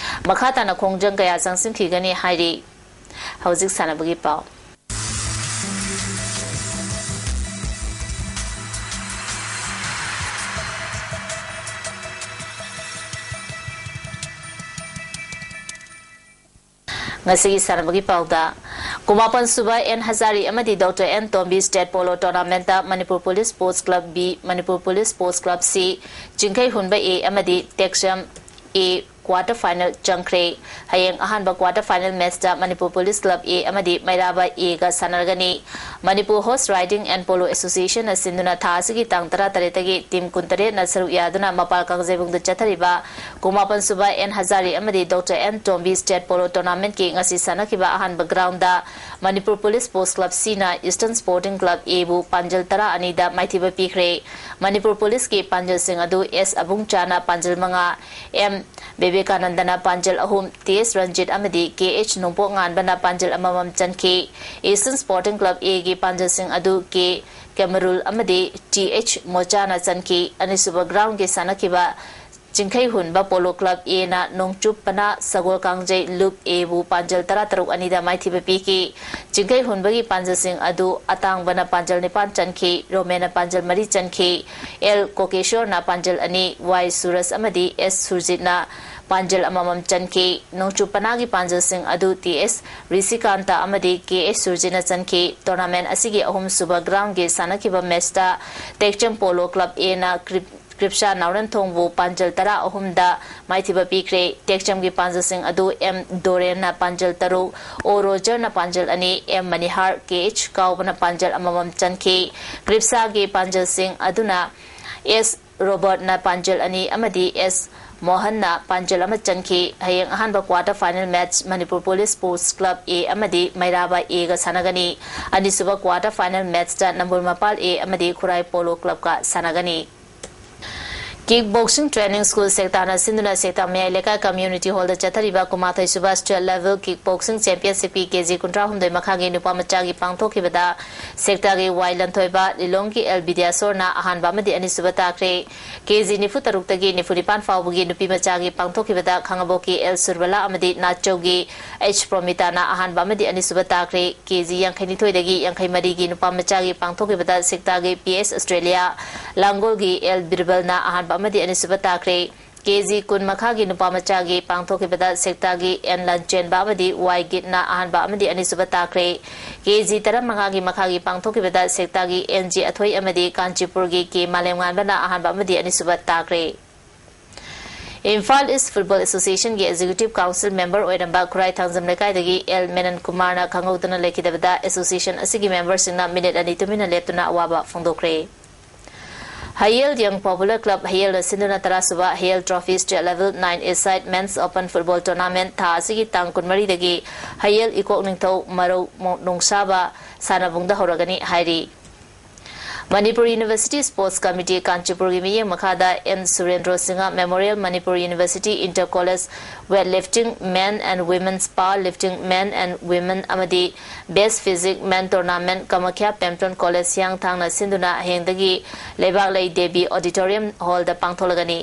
ꯃꯈꯥ ꯇꯥꯅ ꯈꯣꯡꯖꯪ ꯀꯌꯥ ꯆꯪꯁꯤꯟꯈꯤꯒꯅꯤ ꯍꯥꯏꯔꯤ꯫ ꯍꯧꯖꯤꯛ ꯁꯥꯟꯅꯕꯒꯤ ꯄꯥꯎ꯫ ꯉꯁꯤꯒꯤ ꯁꯥꯟꯅꯕꯒꯤ ꯄꯥꯎꯗ, ꯀꯨꯟꯃꯥꯄꯟ ꯁꯨꯕ ꯑꯦꯟ ꯍꯖꯥꯔꯤ ꯑꯃꯗꯤ doctor N Tombi State Polo Tournament ꯇ Manipur police Sports Club B, Manipur police Sports Club C, ꯆꯤꯡꯈꯩꯍꯨꯟꯕ A ꯑꯃꯗꯤ ꯇꯦꯛꯁꯝ A quarter final ꯆꯪꯈ꯭ꯔꯦ꯫ ꯍꯌꯦꯡ ꯑꯍꯥꯟꯕ quarter final match ꯇ ꯃꯅꯤꯄꯨꯔ ꯄꯨꯂꯤꯁ Club A ꯑꯃꯗꯤ ꯃꯩꯔꯥꯕ A ꯒ ꯁꯥꯟꯅꯔꯒꯅꯤ꯫ Manipur Horse Riding and Polo Association ꯅ ꯁꯤꯟꯗꯨꯅ ꯊꯥ ꯑꯁꯤꯒꯤ ꯇꯥꯡ ꯇꯔꯥꯇꯔꯦꯠꯇꯒꯤ team ꯀꯨꯟꯇꯔꯦꯠꯅ ꯁꯔꯨꯛ ꯌꯥꯗꯨꯅ ꯃꯄꯥꯜ ꯀꯥꯡꯖꯩꯕꯨꯡꯗ ꯆꯠꯊꯔꯤꯕ ꯀꯨꯟꯃꯥꯄꯟ ꯁꯨꯕ ꯑꯦꯟ ꯍꯖꯥꯔꯤ ꯑꯃꯗꯤ doctor N Tombi State Polo Tournament ꯀꯤ ꯉꯁꯤ ꯁꯥꯟꯅꯈꯤꯕ ꯑꯍꯥꯟꯕ ground ꯗ Manipur police Sports Club C ꯅ Eastern Sporting Club A ꯕꯨ ꯄꯥꯟꯖꯜ ꯇꯔꯥ ꯑꯅꯤꯗ ꯃꯥꯏꯊꯤꯕ ꯄꯤꯈ꯭ꯔꯦ꯫ ꯃꯅꯤꯄꯨꯔ ꯄꯨꯂꯤꯁꯀꯤ ꯄꯥꯟꯖꯜꯁꯤꯡ ꯑꯗꯨ ꯑꯦꯁ ꯑꯕꯨꯡꯆꯥꯅ ꯄꯥꯟꯖꯜ ꯃꯉꯥ, ꯑꯦꯝ ꯕꯤꯕꯦꯀꯥꯅꯟꯗꯅ ꯄꯥꯟꯖꯜ ꯑꯍꯨꯝ, ꯇꯤ ꯑꯦꯁ ꯔꯟꯖꯤꯠ ꯑꯃꯗꯤ ꯀꯦ ꯑꯩꯆ ꯅꯣꯡꯄꯣꯛ ꯉꯥꯟꯕꯅ ꯄꯥꯟꯖꯜ ꯑꯃꯃꯝ ꯆꯟꯈꯤ꯫ Eastern Sporting Club A ꯒꯤ ꯄꯥꯟꯖꯜꯁꯤꯡ ꯑꯗꯨ ꯀꯦ ꯀꯦꯃꯔꯨꯜ ꯑꯃꯗꯤ ꯇꯤ ꯑꯩꯆ ꯃꯣꯆꯥꯅ ꯆꯟꯈꯤ꯫ ꯑꯅꯤꯁꯨꯕ ground ꯀꯤ ꯁꯥꯟꯅꯈꯤꯕ ꯆꯤꯡꯈꯩ ꯍꯨꯟꯕ ꯄꯣꯂꯣ ꯀ꯭ꯂꯕ ꯑꯦꯅ ꯅꯣꯡꯆꯨꯞ ꯄꯅꯥ ꯁꯒꯣꯜ ꯀꯥꯡꯖꯩ ꯂꯨꯞ ꯑꯦꯕꯨ ꯄꯥꯟꯖꯜ ꯇꯔꯥ ꯇꯔꯨꯛ ꯑꯅꯤꯗ ꯃꯥꯏꯊꯤꯕ ꯄꯤꯈꯤ꯫ ꯆꯤꯡꯈꯩ ꯍꯨꯟꯕꯒꯤ ꯄꯥꯟꯖꯜꯁꯤꯡ ꯑꯗꯨ ꯑꯇꯥꯡꯕꯅ ꯄꯥꯟꯖꯜ ꯅꯤꯄꯥꯟ ꯆꯟꯈꯤ, ꯔꯣꯃꯦꯟꯅ ꯄꯥꯟꯖꯜ ꯃꯔꯤ ꯆꯟꯈꯤ, ꯑꯦꯜ ꯀꯣꯀꯦꯁꯣꯔꯅ ꯄꯥꯟꯖꯜ ꯑꯅꯤ, ꯋꯥꯏ ꯁꯨꯔꯖ ꯑꯃꯗꯤ ꯑꯦꯁ ꯁꯨꯔꯖꯤꯠꯅ ꯄꯥꯟꯖꯜ ꯑꯃꯃꯝ ꯆꯟꯈꯤ꯫ ꯅꯣꯡꯆꯨꯞ ꯄꯅꯥꯒꯤ ꯄꯥꯟꯖꯜꯁꯤꯡ ꯑꯗꯨ ꯇꯤ ꯑꯦꯁ ꯔꯤꯁꯤꯀꯥꯟꯇ ꯑꯃꯗꯤ ꯀꯦ ꯑꯦꯁ ꯁꯨꯔꯖꯤꯠꯅ ꯆꯟꯈꯤ꯫ ꯇꯣꯔꯅꯥꯃꯦꯟ ꯑꯁꯤꯒꯤ ꯑꯍꯨꯝꯁꯨꯕ ꯒ꯭ꯔꯥꯎꯟꯒꯤ ꯁꯥꯟꯅꯈꯤꯕ ꯃꯦꯆꯇ ꯇꯦꯛꯆꯝ ꯄꯣꯂꯣ ꯀ꯭ꯂꯕ ꯑꯦꯅ ꯀ꯭ꯔꯤꯞ-, ꯀ꯭ꯔꯤꯞꯁꯥ ꯅꯥꯎꯔꯦꯝꯊꯣꯡꯕꯨ ꯄꯥꯟꯖꯜ ꯇꯔꯥ ꯑꯍꯨꯝꯗ ꯃꯥꯏꯊꯤꯕ ꯄꯤꯈ꯭ꯔꯦ꯫ ꯇꯦꯛꯆꯝꯒꯤ ꯄꯥꯟꯖꯜꯁꯤꯡ ꯑꯗꯨ ꯑꯦꯝ ꯗꯣꯔꯦꯟꯅ ꯄꯥꯟꯖꯜ ꯇꯔꯨꯛ, ꯑꯣ ꯔꯣꯖꯔꯅ ꯄꯥꯟꯖꯜ ꯑꯅꯤ, ꯑꯦꯝ ꯃꯅꯤꯍꯥꯔ, ꯀꯦ ꯑꯩꯆ ꯀꯥꯎꯕꯅ ꯄꯥꯟꯖꯜ ꯑꯃꯃꯝ ꯆꯟꯈꯤ꯫ ꯀ꯭ꯔꯤꯞꯁꯥꯒꯤ ꯄꯥꯟꯖꯜꯁꯤꯡ ꯑꯗꯨꯅ ꯑꯦꯁ ꯔꯣꯕꯔꯠꯅ ꯄꯥꯟꯖꯜ ꯑꯅꯤ ꯑꯃꯗꯤ ꯑꯦꯁ ꯃꯣꯍꯟꯅ ꯄꯥꯟꯖꯜ ꯑꯃ ꯆꯟꯈꯤ꯫ ꯍꯌꯦꯡ ꯑꯍꯥꯟꯕ quarter final match Manipur police sports club A ꯑꯃꯗꯤ ꯃꯩꯔꯥꯕ ꯑꯦꯒ ꯁꯥꯟꯅꯒꯅꯤ꯫ ꯑꯅꯤꯁꯨꯕ ꯀ꯭ꯋꯥꯇꯔ ꯐꯥꯏꯅꯦꯜ ꯃꯦꯆꯇ ꯅꯝꯕꯨꯜ ꯃꯄꯥꯜ ꯑꯦ ꯑꯃꯗꯤ ꯈꯨꯔꯥꯏ ꯄꯣꯂꯣ ꯀ꯭ꯂꯕꯀ ꯁꯥꯟꯅꯒꯅꯤ꯫ ꯀꯤꯛ ꯕꯣꯛꯁꯤꯡ ꯇ꯭ꯔꯦꯅꯤꯡ ꯁ꯭ꯀꯨꯜ ꯁꯦꯛꯇꯥꯅ ꯁꯤꯟꯗꯨꯅ ꯁꯦꯛꯇꯥ ꯃꯌꯥꯏ ꯂꯩꯀꯥꯏ ꯀꯝꯃ꯭ꯌꯨꯅꯤꯇꯤ ꯍꯣꯜꯗ ꯆꯠꯊꯔꯤꯕ ꯀꯨꯟꯃꯥꯊꯣꯏ ꯁꯨꯕ ꯁ꯭ꯇꯦꯠ ꯂꯦꯚꯦꯜ ꯀꯤꯛ ꯕꯣꯛꯁꯤꯡ ꯆꯦꯝꯄꯤꯌꯟꯁꯤꯞꯀꯤ ꯀꯦ ꯖꯤ ꯀꯨꯟꯊ꯭ꯔꯥ ꯍꯨꯝꯗꯣꯏ ꯃꯈꯥꯒꯤ ꯅꯨꯄꯥ ꯃꯆꯥꯒꯤ ꯄꯥꯡꯊꯣꯛꯈꯤꯕꯗ ꯁꯦꯛꯇꯥꯒꯤ ꯋꯥꯏ ꯂꯟꯊꯣꯏꯕ, ꯂꯤꯂꯣꯡꯒꯤ ꯑꯦꯜ ꯕꯤꯗ꯭ꯌꯥꯁꯣꯔꯅ ꯑꯍꯥꯟꯕ ꯑꯃꯗꯤ ꯑꯅꯤꯁꯨꯕ ꯇꯥꯈ꯭ꯔꯦ꯫ ꯀꯦ ꯖꯤ ꯅꯤꯐꯨ ꯇꯔꯨꯛꯇꯒꯤ ꯅꯤꯐꯨ ꯅꯤꯄꯥꯟ ꯐꯥꯎꯕꯒꯤ ꯅꯨꯄꯤ ꯃꯆꯥꯒꯤ ꯄꯥꯡꯊꯣꯛꯈꯤꯕꯗ ꯈꯥꯉꯕꯣꯛꯀꯤ ꯑꯦꯜ ꯁꯨꯔꯕꯂꯥ ꯑꯃꯗꯤ ꯅꯥꯆꯧꯒꯤ ꯑꯩꯆ ꯄ꯭ꯔꯣꯃꯤꯇꯥꯅ ꯑꯍꯥꯟꯕ ꯑꯃꯗꯤ ꯑꯅꯤꯁꯨꯕ ꯇꯥꯈ꯭ꯔꯦ꯫ ꯀꯦ ꯖꯤ ꯌꯥꯡꯈꯩ ꯅꯤꯊꯣꯏꯗꯒꯤ ꯌꯥꯡꯈꯩ ꯃꯔꯤꯒꯤ ꯅꯨꯄꯥ ꯃꯆꯥꯒꯤ ꯄꯥꯡꯊꯣꯛꯈꯤꯕꯗ ꯁꯦꯛꯇꯥꯒꯤ ꯄꯤ ꯑꯦꯁ ꯑꯁꯇ꯭ꯔꯦꯂꯤꯌꯥ ꯂꯥꯡꯒꯣꯜꯒꯤ ꯑꯦꯜ ꯕꯤꯔꯕꯜꯅ ꯑꯍꯥꯟꯕ ꯑꯃꯗꯤ ꯑꯅꯤꯁꯨꯕ ꯇꯥꯈ꯭ꯔꯦ꯫ ꯀꯦ ꯖꯤ ꯀꯨꯟ ꯃꯈꯥꯒꯤ ꯅꯨꯄꯥ ꯃꯆꯥꯒꯤ ꯄꯥꯡꯊꯣꯛꯈꯤꯕꯗ ꯁꯦꯛꯇꯥꯒꯤ ꯑꯦꯟ ꯂꯟꯆꯦꯟꯕ ꯑꯃꯗꯤ ꯋꯥꯏ ꯒꯤꯠꯅ ꯑꯍꯥꯟꯕ ꯑꯃꯗꯤ ꯑꯅꯤꯁꯨꯕ ꯇꯥꯈ꯭ꯔꯦ꯫ ꯀꯦ ꯖꯤ ꯇꯔꯥꯃꯉꯥꯒꯤ ꯃꯈꯥꯒꯤ ꯄꯥꯡꯊꯣꯛꯈꯤꯕꯗ ꯁꯦꯛꯇꯥꯒꯤ ꯑꯦꯟ ꯖꯤ ꯑꯊꯣꯏ ꯑꯃꯗꯤ ꯀꯥꯟꯆꯤꯄꯨꯔꯒꯤ ꯀꯦ ꯃꯥꯂꯦꯝꯉꯥꯟꯕꯅ ꯑꯍꯥꯟꯕ ꯑꯃꯗꯤ ꯑꯅꯤꯁꯨꯕ ꯇꯥꯈ꯭ꯔꯦ꯫ ꯏꯝꯐꯥꯜ ꯏꯁ ꯐꯨꯠꯕꯣꯜ ꯑꯦꯁꯣꯁꯤꯌꯦꯁꯟꯒꯤ ꯑꯦꯛꯖꯤꯀ꯭ꯌꯨꯇꯤꯚ ꯀꯥꯎꯟꯁꯤꯜ ꯃꯦꯝꯕꯔ ꯑꯣꯏꯔꯝꯕ ꯈꯨꯔꯥꯏ ꯊꯥꯡꯖꯝ ꯂꯩꯀꯥꯏꯗꯒꯤ ꯑꯦꯜ ꯃꯦꯅꯟ ꯀꯨꯃꯥꯔꯅ ꯈꯪꯍꯧꯗꯅ ꯂꯩꯈꯤꯗꯕꯗ ꯑꯦꯁꯣꯁꯤꯌꯦꯁꯟ ꯑꯁꯤꯒꯤ ꯃꯦꯝꯕꯔꯁꯤꯡꯅ ꯃꯤꯅꯤꯠ ꯑꯅꯤ ꯇꯨꯃꯤꯟꯅ ꯂꯦꯞꯇꯨꯅ ꯑꯋꯥꯕ ꯐꯣꯡꯗꯣꯛꯈ꯭ꯔꯦ꯫ ꯍꯌꯦꯜ ꯌꯪ ꯄꯣꯄꯨꯂꯔ ꯀ꯭ꯂꯕ ꯍꯌꯦꯜꯅ ꯁꯤꯟꯗꯨꯅ ꯇꯔꯥꯁꯨꯕ ꯍꯌꯦꯜ ꯇ꯭ꯔꯣꯐꯤ ꯁ꯭ꯇꯦꯠ ꯂꯦꯚꯦꯜ ꯅꯥꯏꯟ ꯑꯦ ꯁꯥꯏꯗ ꯃꯦꯟꯁ ꯑꯣꯄꯟ ꯐꯨꯠꯕꯣꯜ ꯇꯣꯔꯅꯥꯃꯦꯟꯠ ꯊꯥ ꯑꯁꯤꯒꯤ ꯇꯥꯡ ꯀꯨꯟꯃꯔꯤꯗꯒꯤ ꯍꯌꯦꯜ ꯏꯀꯣꯛ ꯅꯤꯡꯊꯧ ꯃꯔꯧ ꯅꯨꯡꯁꯥꯕ ꯁꯥꯟꯅꯕꯨꯡꯗ ꯍꯧꯔꯒꯅꯤ ꯍꯥꯏꯔꯤ꯫ ꯃꯅꯤꯄꯨꯔ ꯌꯨꯅꯤꯚꯔꯁꯤꯇꯤ ꯁ꯭ꯄꯣꯔꯠꯁ ꯀꯃꯤꯇꯤ ꯀꯥꯟꯆꯤꯄꯨꯔꯒꯤ ꯃꯤꯠꯌꯦꯡ ꯃꯈꯥꯗ N Surendro Singh memorial Manipur university inter college weightlifting men and women's powerlifting men and women ꯑꯃꯗꯤ ꯕꯦꯁ ꯐꯤꯖꯤꯛ ꯃꯦꯟ ꯇꯣꯔꯅꯥꯃꯦꯟꯠ ꯀꯃꯈ꯭ꯌꯥ ꯄꯦꯝꯇꯣꯟ ꯀꯣꯂꯦꯖ ꯍꯤꯌꯥꯡꯊꯥꯡꯅ ꯁꯤꯟꯗꯨꯅ ꯍꯌꯦꯡꯗꯒꯤ ꯂꯩꯕꯥꯛꯂꯩ ꯗꯦꯕꯤ ꯑꯣꯗꯤꯇꯣꯔꯤꯌꯝ ꯍꯣꯜꯗ ꯄꯥꯡꯊꯣꯛꯂꯒꯅꯤ꯫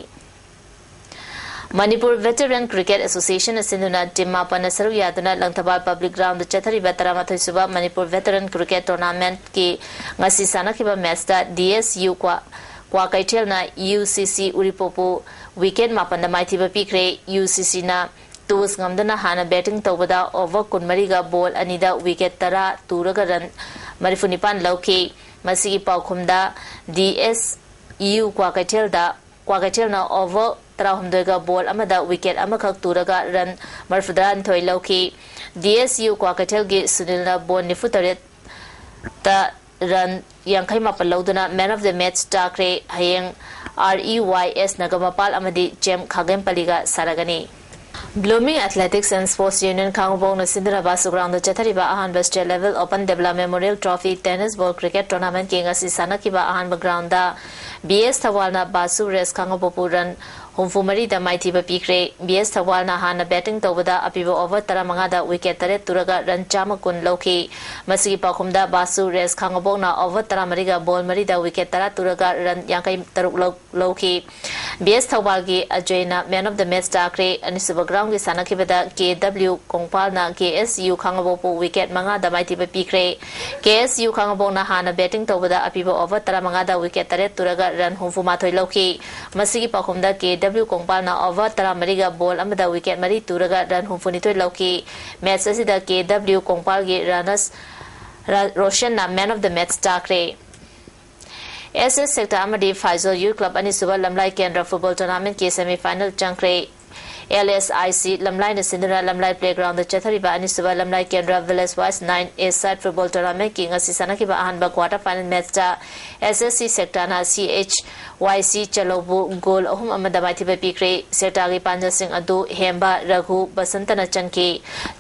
ꯃꯅꯤꯄꯨꯔ ꯚꯦꯇꯔꯟ ꯀ꯭ꯔꯤꯀꯦꯠ ꯑꯦꯁꯣꯁꯤꯌꯦꯁꯟꯅ ꯁꯤꯟꯗꯨꯅ ꯇꯤꯝ ꯃꯥꯄꯟꯅ ꯁꯔꯨꯛ ꯌꯥꯗꯨꯅ ꯂꯪꯊꯕꯥꯜ ꯄꯕ꯭ꯂꯤꯛ ꯒ꯭ꯔꯥꯎꯟꯗ ꯆꯠꯊꯔꯤꯕ ꯇꯔꯥꯃꯥꯊꯣꯏ ꯁꯨꯕ ꯃꯅꯤꯄꯨꯔ ꯚꯦꯇꯔꯟ ꯀ꯭ꯔꯤꯀꯦꯠ ꯇꯣꯔꯅꯥꯃꯦꯟꯠꯀꯤ ꯉꯁꯤ ꯁꯥꯟꯅꯈꯤꯕ ꯃꯦꯆꯇ ꯗꯤ ꯑꯦꯁ ꯌꯨ ꯀ꯭ꯋꯥ-, ꯀ꯭ꯋꯥꯀꯩꯊꯦꯜꯅ ꯌꯨ ꯁꯤ ꯁꯤ ꯎꯔꯤꯄꯣꯛꯄꯨ ꯋꯤꯀꯦꯠ ꯃꯥꯄꯟꯗ ꯃꯥꯏꯊꯤꯕ ꯄꯤꯈ꯭ꯔꯦ꯫ ꯌꯨ ꯁꯤ ꯁꯤꯅ ꯇꯣꯁ ꯉꯝꯗꯨꯅ ꯍꯥꯟꯅ ꯕꯦꯇꯤꯡ ꯇꯧꯕꯗ ꯑꯣꯚꯔ ꯀꯨꯟꯃꯔꯤꯒ ꯕꯣꯜ ꯑꯅꯤꯗ ꯋꯤꯀꯦꯠ ꯇꯔꯥ ꯇꯨꯔꯒ ꯔꯟ ꯃꯔꯤꯐꯨꯅꯤꯄꯥꯟ ꯂꯧꯈꯤ꯫ ꯃꯁꯤꯒꯤ ꯄꯥꯎꯈꯨꯝꯗ ꯗꯤ ꯑꯦꯁ ꯌꯨ ꯀ꯭ꯋꯥꯀꯩꯊꯦꯜꯗ, ꯀ꯭ꯋꯥꯀꯩꯊꯦꯜꯅ ꯑꯣꯚꯔ ꯇꯔꯥꯍꯨꯝꯗꯣꯏꯒ ꯕꯣꯜ ꯑꯃꯗ ꯋꯤꯀꯦꯠ ꯑꯃꯈꯛ ꯇꯨꯔꯒ ꯔꯟ ꯃꯔꯤꯐꯨꯇꯔꯥꯅꯤꯊꯣꯏ ꯂꯧꯈꯤ꯫ ꯗꯤ ꯑꯦꯁ ꯌꯨ ꯀ꯭ꯋꯥꯀꯩꯊꯦꯜꯒꯤ ꯁꯨꯅꯤꯜꯅ ꯕꯣꯜ ꯅꯤꯐꯨꯇꯔꯦꯠꯇ ꯔꯟ ꯌꯥꯡꯈꯩ ꯃꯥꯄꯟ ꯂꯧꯗꯨꯅ Man of the Match ꯇꯥꯈ꯭ꯔꯦ꯫ ꯍꯌꯦꯡ ꯑꯥꯔ ꯏ ꯋꯥꯏ ꯑꯦꯁ ꯅꯒꯃꯄꯥꯜ ꯑꯃꯗꯤ ꯆꯦꯝ ꯈꯥꯒꯦꯝꯄꯜꯂꯤꯒ ꯁꯥꯟꯅꯒꯅꯤ꯫ Blooming Athletics and Sports Union ꯈꯥꯉꯕꯣꯛꯅ ꯁꯤꯟꯗꯨꯅ ꯕꯥꯁꯨ ꯒ꯭ꯔꯥꯎꯟꯗ ꯆꯠꯊꯔꯤꯕ ꯑꯍꯥꯟꯕ State Level Open Debla Memorial Trophy Tennis Ball Cricket Tournamentꯀꯤ ꯉꯁꯤ ꯁꯥꯟꯅꯈꯤꯕ ꯑꯍꯥꯟꯕ ꯒ꯭ꯔꯥꯎꯟꯗ ꯕꯤ ꯑꯦꯁ ꯊꯧꯕꯥꯜꯅ ꯕꯥꯁꯨ ꯔꯦꯁ ꯈꯥꯉꯕꯣꯛꯄꯨ ꯔꯟ ꯍꯨꯝꯐꯨꯃꯔꯤꯗ ꯃꯥꯏꯊꯤꯕ ꯄꯤꯈ꯭ꯔꯦ꯫ ꯕꯤ ꯑꯦꯁ ꯊꯧꯕꯥꯜꯅ ꯍꯥꯟꯅ ꯕꯦꯇꯤꯡ ꯇꯧꯕꯗ ꯑꯄꯤꯕ ꯑꯣꯚꯔ ꯇꯔꯥꯃꯉꯥꯗ ꯋꯤꯀꯦꯠ ꯇꯔꯦꯠ ꯇꯨꯔꯒ ꯔꯟ ꯆꯥꯝꯃ ꯀꯨꯟ ꯂꯧꯈꯤ꯫ ꯃꯁꯤꯒꯤ ꯄꯥꯎꯈꯨꯝꯗ ꯕꯥꯁꯨ ꯔꯦꯁ ꯈꯥꯉꯕꯣꯛꯅ ꯑꯣꯚꯔ ꯇꯔꯥꯃꯔꯤꯒ ꯕꯣꯜ ꯃꯔꯤꯗ ꯋꯤꯀꯦꯠ ꯇꯔꯥ ꯇꯨꯔꯒ ꯔꯟ ꯌꯥꯡꯈꯩ ꯇꯔꯨꯛ ꯂꯧ-, ꯂꯧꯈꯤ꯫ ꯕꯤ ꯑꯦꯁ ꯊꯧꯕꯥꯜꯒꯤ ꯑꯖꯣꯏꯅ Man of the Match ꯇꯥꯈ꯭ꯔꯦ꯫ ꯑꯅꯤꯁꯨꯕ ꯒ꯭ꯔꯥꯎꯟꯒꯤ ꯁꯥꯟꯅꯈꯤꯕꯗ ꯀꯦ ꯗꯕ꯭ꯂꯤꯎ ꯀꯣꯡꯄꯥꯜꯅ ꯀꯦ ꯑꯦꯁ ꯌꯨ ꯈꯥꯉꯕꯣꯛꯄꯨ ꯋꯤꯀꯦꯠ ꯃꯉꯥꯗ ꯃꯥꯏꯊꯤꯕ ꯄꯤꯈ꯭ꯔꯦ꯫ ꯀꯦ ꯑꯦꯁ ꯌꯨ ꯈꯥꯉꯕꯣꯛꯅ ꯍꯥꯟꯅ ꯕꯦꯇꯤꯡ ꯇꯧꯕꯗ ꯑꯄꯤꯕ ꯑꯣꯚꯔ ꯇꯔꯥꯃꯉꯥꯗ ꯋꯤꯀꯦꯠ ꯇꯔꯦꯠ ꯇꯨꯔꯒ ꯔꯟ ꯍꯨꯝꯐꯨꯃꯥꯊꯣꯏ ꯂꯧꯈꯤ꯫ ꯃꯁꯤꯒꯤ ꯄꯥꯎꯈꯨꯝꯗ ꯀꯦ ꯗꯕ꯭ꯂꯤꯎ ꯀꯣꯡꯄꯥꯜꯅ ꯑꯣꯚꯔ ꯇꯔꯥꯃꯔꯤꯒ ꯕꯣꯜ ꯑꯃꯗ ꯋꯤꯀꯦꯠ ꯃꯔꯤ ꯇꯨꯔꯒ ꯔꯟ ꯍꯨꯝꯐꯨꯅꯤꯊꯣꯏ ꯂꯧꯈꯤ꯫ ꯃꯦꯆ ꯑꯁꯤꯗ ꯀꯦ ꯗꯕ꯭ꯂꯤꯎ ꯀꯣꯡꯄꯥꯜꯒꯤ ꯔꯅꯁ ꯔ-, ꯔꯣꯁꯟꯅ Man of the Match ꯇꯥꯈ꯭ꯔꯦ꯫ ꯑꯦꯁ ꯑꯦꯁ ꯁꯦꯛꯇꯥ ꯑꯃꯗꯤ ꯐꯥꯏꯖꯣꯜ ꯌꯨꯠ ꯀ꯭ꯂꯕ ꯑꯅꯤꯁꯨꯕ ꯂꯝꯂꯥꯏ ꯀꯦꯟꯗ꯭ꯔ ꯐꯨꯠꯕꯣꯜ ꯇꯣꯔꯅꯥꯃꯦꯟꯠꯀꯤ ꯁꯦꯃꯤ ꯐꯥꯏꯅꯦꯜ ꯆꯪꯈ꯭ꯔꯦ꯫ ꯑꯦꯜ ꯑꯦꯁ ꯑꯥꯏ ꯁꯤ ꯂꯝꯂꯥꯏꯅ ꯁꯤꯟꯗꯨꯅ ꯂꯝꯂꯥꯏ ꯄ꯭ꯂꯦꯒ꯭ꯔꯥꯎꯟꯗ ꯆꯠꯊꯔꯤꯕ ꯑꯅꯤꯁꯨꯕ ꯂꯝꯂꯥꯏ ꯀꯦꯟꯗ꯭ꯔ ꯚꯤꯂꯦꯖ ꯋꯥꯏꯁ ꯅꯥꯏꯟ ꯑꯦ ꯁꯥꯏꯠ ꯐꯨꯠꯕꯣꯜ ꯇꯣꯔꯅꯥꯃꯦꯟꯠꯀꯤ ꯉꯁꯤ ꯁꯥꯟꯅꯈꯤꯕ ꯑꯍꯥꯟꯕ ꯀ꯭ꯋꯥꯔꯇꯔ ꯐꯥꯏꯅꯦꯜ ꯃꯦꯆꯇ ꯑꯦꯁ ꯑꯦꯁ ꯁꯤ ꯁꯦꯛꯇꯥꯅ ꯁꯤ ꯑꯩꯆ ꯋꯥꯏ ꯁꯤ ꯆꯂꯧꯕꯨ ꯒꯣꯜ ꯑꯍꯨꯝ ꯑꯃꯗ ꯃꯥꯏꯊꯤꯕ ꯄꯤꯈ꯭ꯔꯦ꯫ ꯁꯦꯛꯇꯥꯒꯤ ꯄꯥꯟꯖꯜꯁꯤꯡ ꯑꯗꯨ ꯍꯦꯝꯕ, ꯔꯘꯨ, ꯕꯁꯟꯇꯅ ꯆꯟꯈꯤ꯫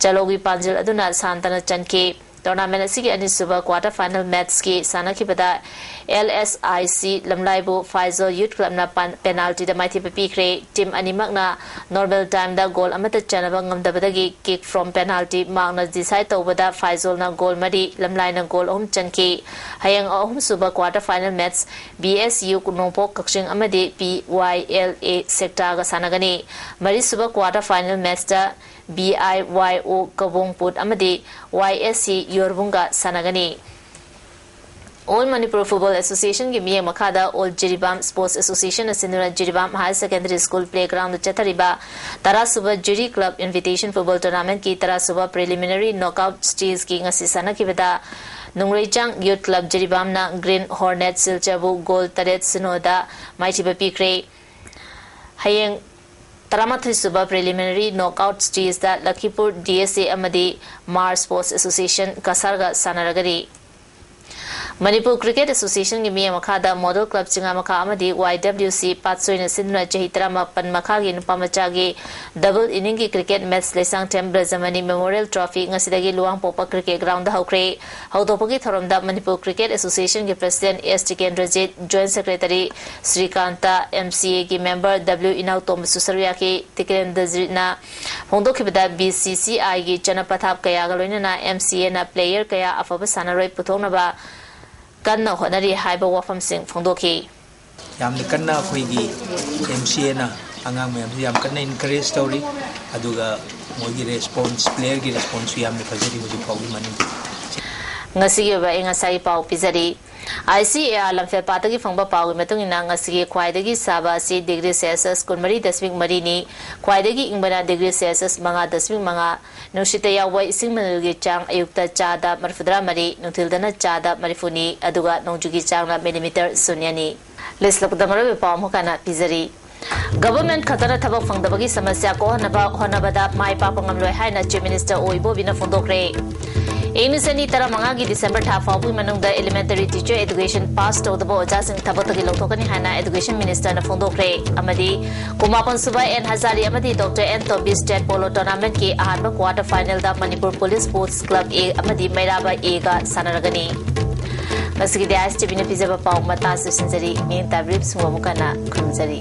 ꯆꯂꯧꯒꯤ ꯄꯥꯟꯖꯜ ꯑꯗꯨꯅ ꯁꯥꯟꯇꯅ ꯆꯟꯈꯤ꯫ Tournament ꯑꯁꯤꯒꯤ ꯑꯅꯤꯁꯨꯕ quarter final matchꯀꯤ ꯁꯥꯟꯅꯈꯤꯕꯗ L S I C ꯂꯝꯂꯥꯏꯕꯨ ꯐꯥꯏꯖꯣꯜ Youth Clubꯅ ꯄꯥꯟ-, penaltyꯗ ꯃꯥꯏꯊꯤꯕ ꯄꯤꯈ꯭ꯔꯦ꯫ Team ꯑꯅꯤꯃꯛꯅ normal timeꯗ goal ꯑꯃꯠꯇ ꯆꯟꯅꯕ ꯉꯝꯗꯕꯗꯒꯤ kick from penalty markꯅ decide ꯇꯧꯕꯗ ꯐꯥꯏꯖꯣꯜꯅ goal ꯃꯔꯤ, ꯂꯝꯂꯥꯏꯅ goal ꯑꯍꯨꯝ ꯆꯟꯈꯤ꯫ ꯍꯌꯦꯡ ꯑꯍꯨꯝꯁꯨꯕ quarter final match B S U ꯅꯣꯡꯄꯣꯛ ꯀꯛꯆꯤꯡ ꯑꯃꯗꯤ P Y L A ꯁꯦꯛꯇꯥꯒ ꯁꯥꯟꯅꯒꯅꯤ꯫ ꯃꯔꯤꯁꯨꯕ quarter final matchꯇ B I Y O ꯀꯕꯣꯡꯄꯨꯠ ꯑꯃꯗꯤ Y S C ꯌꯣꯔꯕꯨꯡꯒ ꯁꯥꯟꯅꯒꯅꯤ꯫ All Manipur Football Associationꯒꯤ ꯃꯤꯠꯌꯦꯡ ꯃꯈꯥꯗ All ꯖꯤꯔꯤꯕꯥꯝ Sports Associationꯅ ꯁꯤꯟꯗꯨꯅ ꯖꯤꯔꯤꯕꯥꯝ Higher Secondary School playgroundꯗ ꯆꯠꯊꯔꯤꯕ ꯇꯔꯥꯁꯨꯕ Jiri Club Invitation Football Tournamentꯀꯤ ꯇꯔꯥꯁꯨꯕ preliminary knockout stageꯀꯤ ꯉꯁꯤ ꯁꯥꯟꯅꯈꯤꯕꯗ ꯅꯨꯡꯂꯩꯆꯥꯡ Youth Club ꯖꯤꯔꯤꯕꯥꯝꯅ Green Hornet ꯁꯤꯜꯆꯔꯕꯨ goal ꯇꯔꯦꯠ ꯁꯤꯅꯣꯗ ꯃꯥꯏꯊꯤꯕ ꯄꯤꯈ꯭ꯔꯦ꯫ ꯍꯌꯦꯡ ꯇꯔꯥꯃꯥꯊꯣꯏꯁꯨꯕ preliminary knockout stageꯇ ꯂꯈꯤꯄꯨꯔ D S A ꯑꯃꯗꯤ Mar Sports Association ꯀꯁꯥꯔꯒ ꯁꯥꯟꯅꯔꯒꯅꯤ꯫ Manipur Cricket Associationꯒꯤ ꯃꯤꯠꯌꯦꯡ ꯃꯈꯥꯗ Model Club ꯆꯤꯡꯉꯥꯃꯈꯥ ꯑꯃꯗꯤ Y W C ꯄꯥꯠꯁꯣꯏꯅ ꯁꯤꯟꯗꯨꯅ ꯆꯍꯤ ꯇꯔꯥꯃꯥꯄꯟ ꯃꯈꯥꯒꯤ ꯅꯨꯄꯥ ꯃꯆꯥꯒꯤ double inningꯒꯤ cricket match Leishangthem ꯕ꯭ꯔꯖꯃꯅꯤ Memorial Trophy ꯉꯁꯤꯗꯒꯤ ꯂꯨꯋꯥꯡꯄꯣꯛꯄ cricket groundꯗ ꯍꯧꯈ꯭ꯔꯦ꯫ ꯍꯧꯗꯣꯛꯄꯒꯤ ꯊꯧꯔꯝꯗ Manipur Cricket Associationꯒꯤ President S Tikendrajit, Joint Secretary ꯁ꯭ꯔꯤꯀꯥꯟꯇ, M C Aꯒꯤ member W ꯏꯅꯥꯎꯇꯣꯝꯕꯁꯨ ꯁꯔꯨꯛ ꯌꯥꯈꯤ꯫ ꯇꯤꯀꯦꯟꯗ꯭ꯔꯖꯤꯠꯅ ꯐꯣꯡꯗꯣꯛꯈꯤꯕꯗ B C C Iꯒꯤ ꯆꯠꯅ ꯄꯊꯥꯞ ꯀꯌꯥꯒ ꯂꯣꯏꯅꯅ M C Aꯅ player ꯀꯌꯥ ꯑꯐꯕ ꯁꯥꯟꯅꯔꯣꯏ ꯄꯨꯊꯣꯛꯅꯕ ꯀꯟꯅ ꯍꯣꯠꯅꯔꯤ ꯍꯥꯏꯕ ꯋꯥꯐꯝꯁꯤꯡ ꯐꯣꯡꯗꯣꯛꯈꯤ꯫ ꯌꯥꯝꯅ ꯀꯟꯅ ꯑꯩꯈꯣꯏꯒꯤ M C Aꯅ ꯑꯉꯥꯡ ꯃꯌꯥꯝꯁꯤ ꯌꯥꯝ ꯀꯟꯅ encourage ꯇꯧꯔꯤ, ꯑꯗꯨꯒ ꯃꯣꯏꯒꯤ response, playerꯒꯤ responseꯁꯨ ꯌꯥꯝꯅ ꯐꯖꯔꯤ ꯍꯧꯖꯤꯛ ꯐꯥꯎꯒꯤ ꯃꯅꯨꯡꯗ꯫ ꯉꯁꯤꯒꯤ ꯑꯣꯏꯕ ꯑꯩ ꯉꯁꯥꯏꯒꯤ ꯄꯥꯎ ꯄꯤꯖꯔꯤ꯫ I C A R ꯂꯝꯐꯦꯜꯄꯥꯠꯇꯒꯤ ꯐꯪꯕ ꯄꯥꯎꯒꯤ ꯃꯇꯨꯡ ꯏꯟꯅ ꯉꯁꯤꯒꯤ ꯈ꯭ꯋꯥꯏꯗꯒꯤ ꯁꯥꯕ ꯑꯁꯤ degree Celsius ꯀꯨꯟꯃꯔꯤ ꯗꯁꯃꯤꯛ ꯃꯔꯤꯅꯤ, ꯈ꯭ꯋꯥꯏꯗꯒꯤ ꯏꯪꯕꯅ degree Celsius ꯃꯉꯥ ꯗꯁꯃꯤꯛ ꯃꯉꯥ, ꯅꯨꯡꯁꯤꯠꯇ ꯌꯥꯎꯕ ꯏꯁꯤꯡ ꯃꯅꯤꯜꯒꯤ ꯆꯥꯡ ꯑꯌꯨꯛꯇ ꯆꯥꯗ ꯃꯔꯤꯐꯨꯇꯔꯥ ꯃꯔꯤ, ꯅꯨꯡꯊꯤꯜꯗꯅ ꯆꯥꯗ ꯃꯔꯤꯐꯨꯅꯤ, ꯑꯗꯨꯒ ꯅꯣꯡꯖꯨꯒꯤ ꯆꯥꯡꯅ millimeter ꯁꯨꯟꯌꯅꯤ꯫ ꯂꯣꯏꯁꯤꯜꯂꯛꯄꯗ ꯃꯔꯨꯑꯣꯏꯕ ꯄꯥꯎ ꯑꯃꯨꯛ ꯍꯟꯅ ꯄꯤꯖꯔꯤ꯫ Government ꯈꯛꯇꯅ ꯊꯕꯛ ꯐꯪꯗꯕꯒꯤ ꯁꯃꯁ꯭ꯌꯥ ꯀꯣꯛꯍꯟꯅꯕ ꯍꯣꯠꯅꯕꯗ ꯃꯥꯏ ꯄꯥꯛꯄ ꯉꯝꯂꯣꯏ ꯍꯥꯏꯅ Chief Minister ꯑꯣ ꯏꯕꯣꯕꯤꯅ ꯐꯣꯡꯗꯣꯛꯈ꯭ꯔꯦ꯫ ꯏꯪ ꯂꯤꯁꯤꯡ ꯑꯅꯤ ꯇꯔꯥꯃꯉꯥꯒꯤ ꯗꯤꯁꯦꯝꯕꯔ ꯊꯥ ꯐꯥꯎꯕꯒꯤ ꯃꯅꯨꯡꯗ elementary teacher education pass ꯇꯧꯗꯕ ꯑꯣꯖꯥꯁꯤꯡ ꯊꯕꯛꯇꯒꯤ ꯂꯧꯊꯣꯛꯀꯅꯤ ꯍꯥꯏꯅ education ministerꯅ ꯐꯣꯡꯗꯣꯛꯈ꯭ꯔꯦ꯫ ꯑꯃꯗꯤ ꯀꯨꯟꯃꯥꯄꯟ ꯁꯨꯕ ꯑꯦꯟ ꯍꯖꯥꯔꯤ ꯑꯃꯗꯤ doctor N Tombi state polo tournamentꯀꯤ ꯑꯍꯥꯟꯕ quarter finalꯗ Manipur police sports club A ꯑꯃꯗꯤ ꯃꯩꯔꯥꯕ Aꯒ ꯁꯥꯟꯅꯔꯒꯅꯤ꯫ ꯉꯁꯤꯒꯤꯗꯤ ISTVꯅ ꯄꯤꯖꯕ ꯄꯥꯎ ꯃꯇꯥꯡ ꯑꯁꯤꯗ ꯂꯣꯏꯁꯤꯟꯖꯔꯤ꯫ ꯃꯤꯠꯌꯦꯡ ꯇꯥꯕꯤꯔꯤꯕꯁꯤꯡꯕꯨ ꯑꯃꯨꯛ ꯍꯟꯅ ꯈꯨꯔꯨꯝꯖꯔꯤ꯫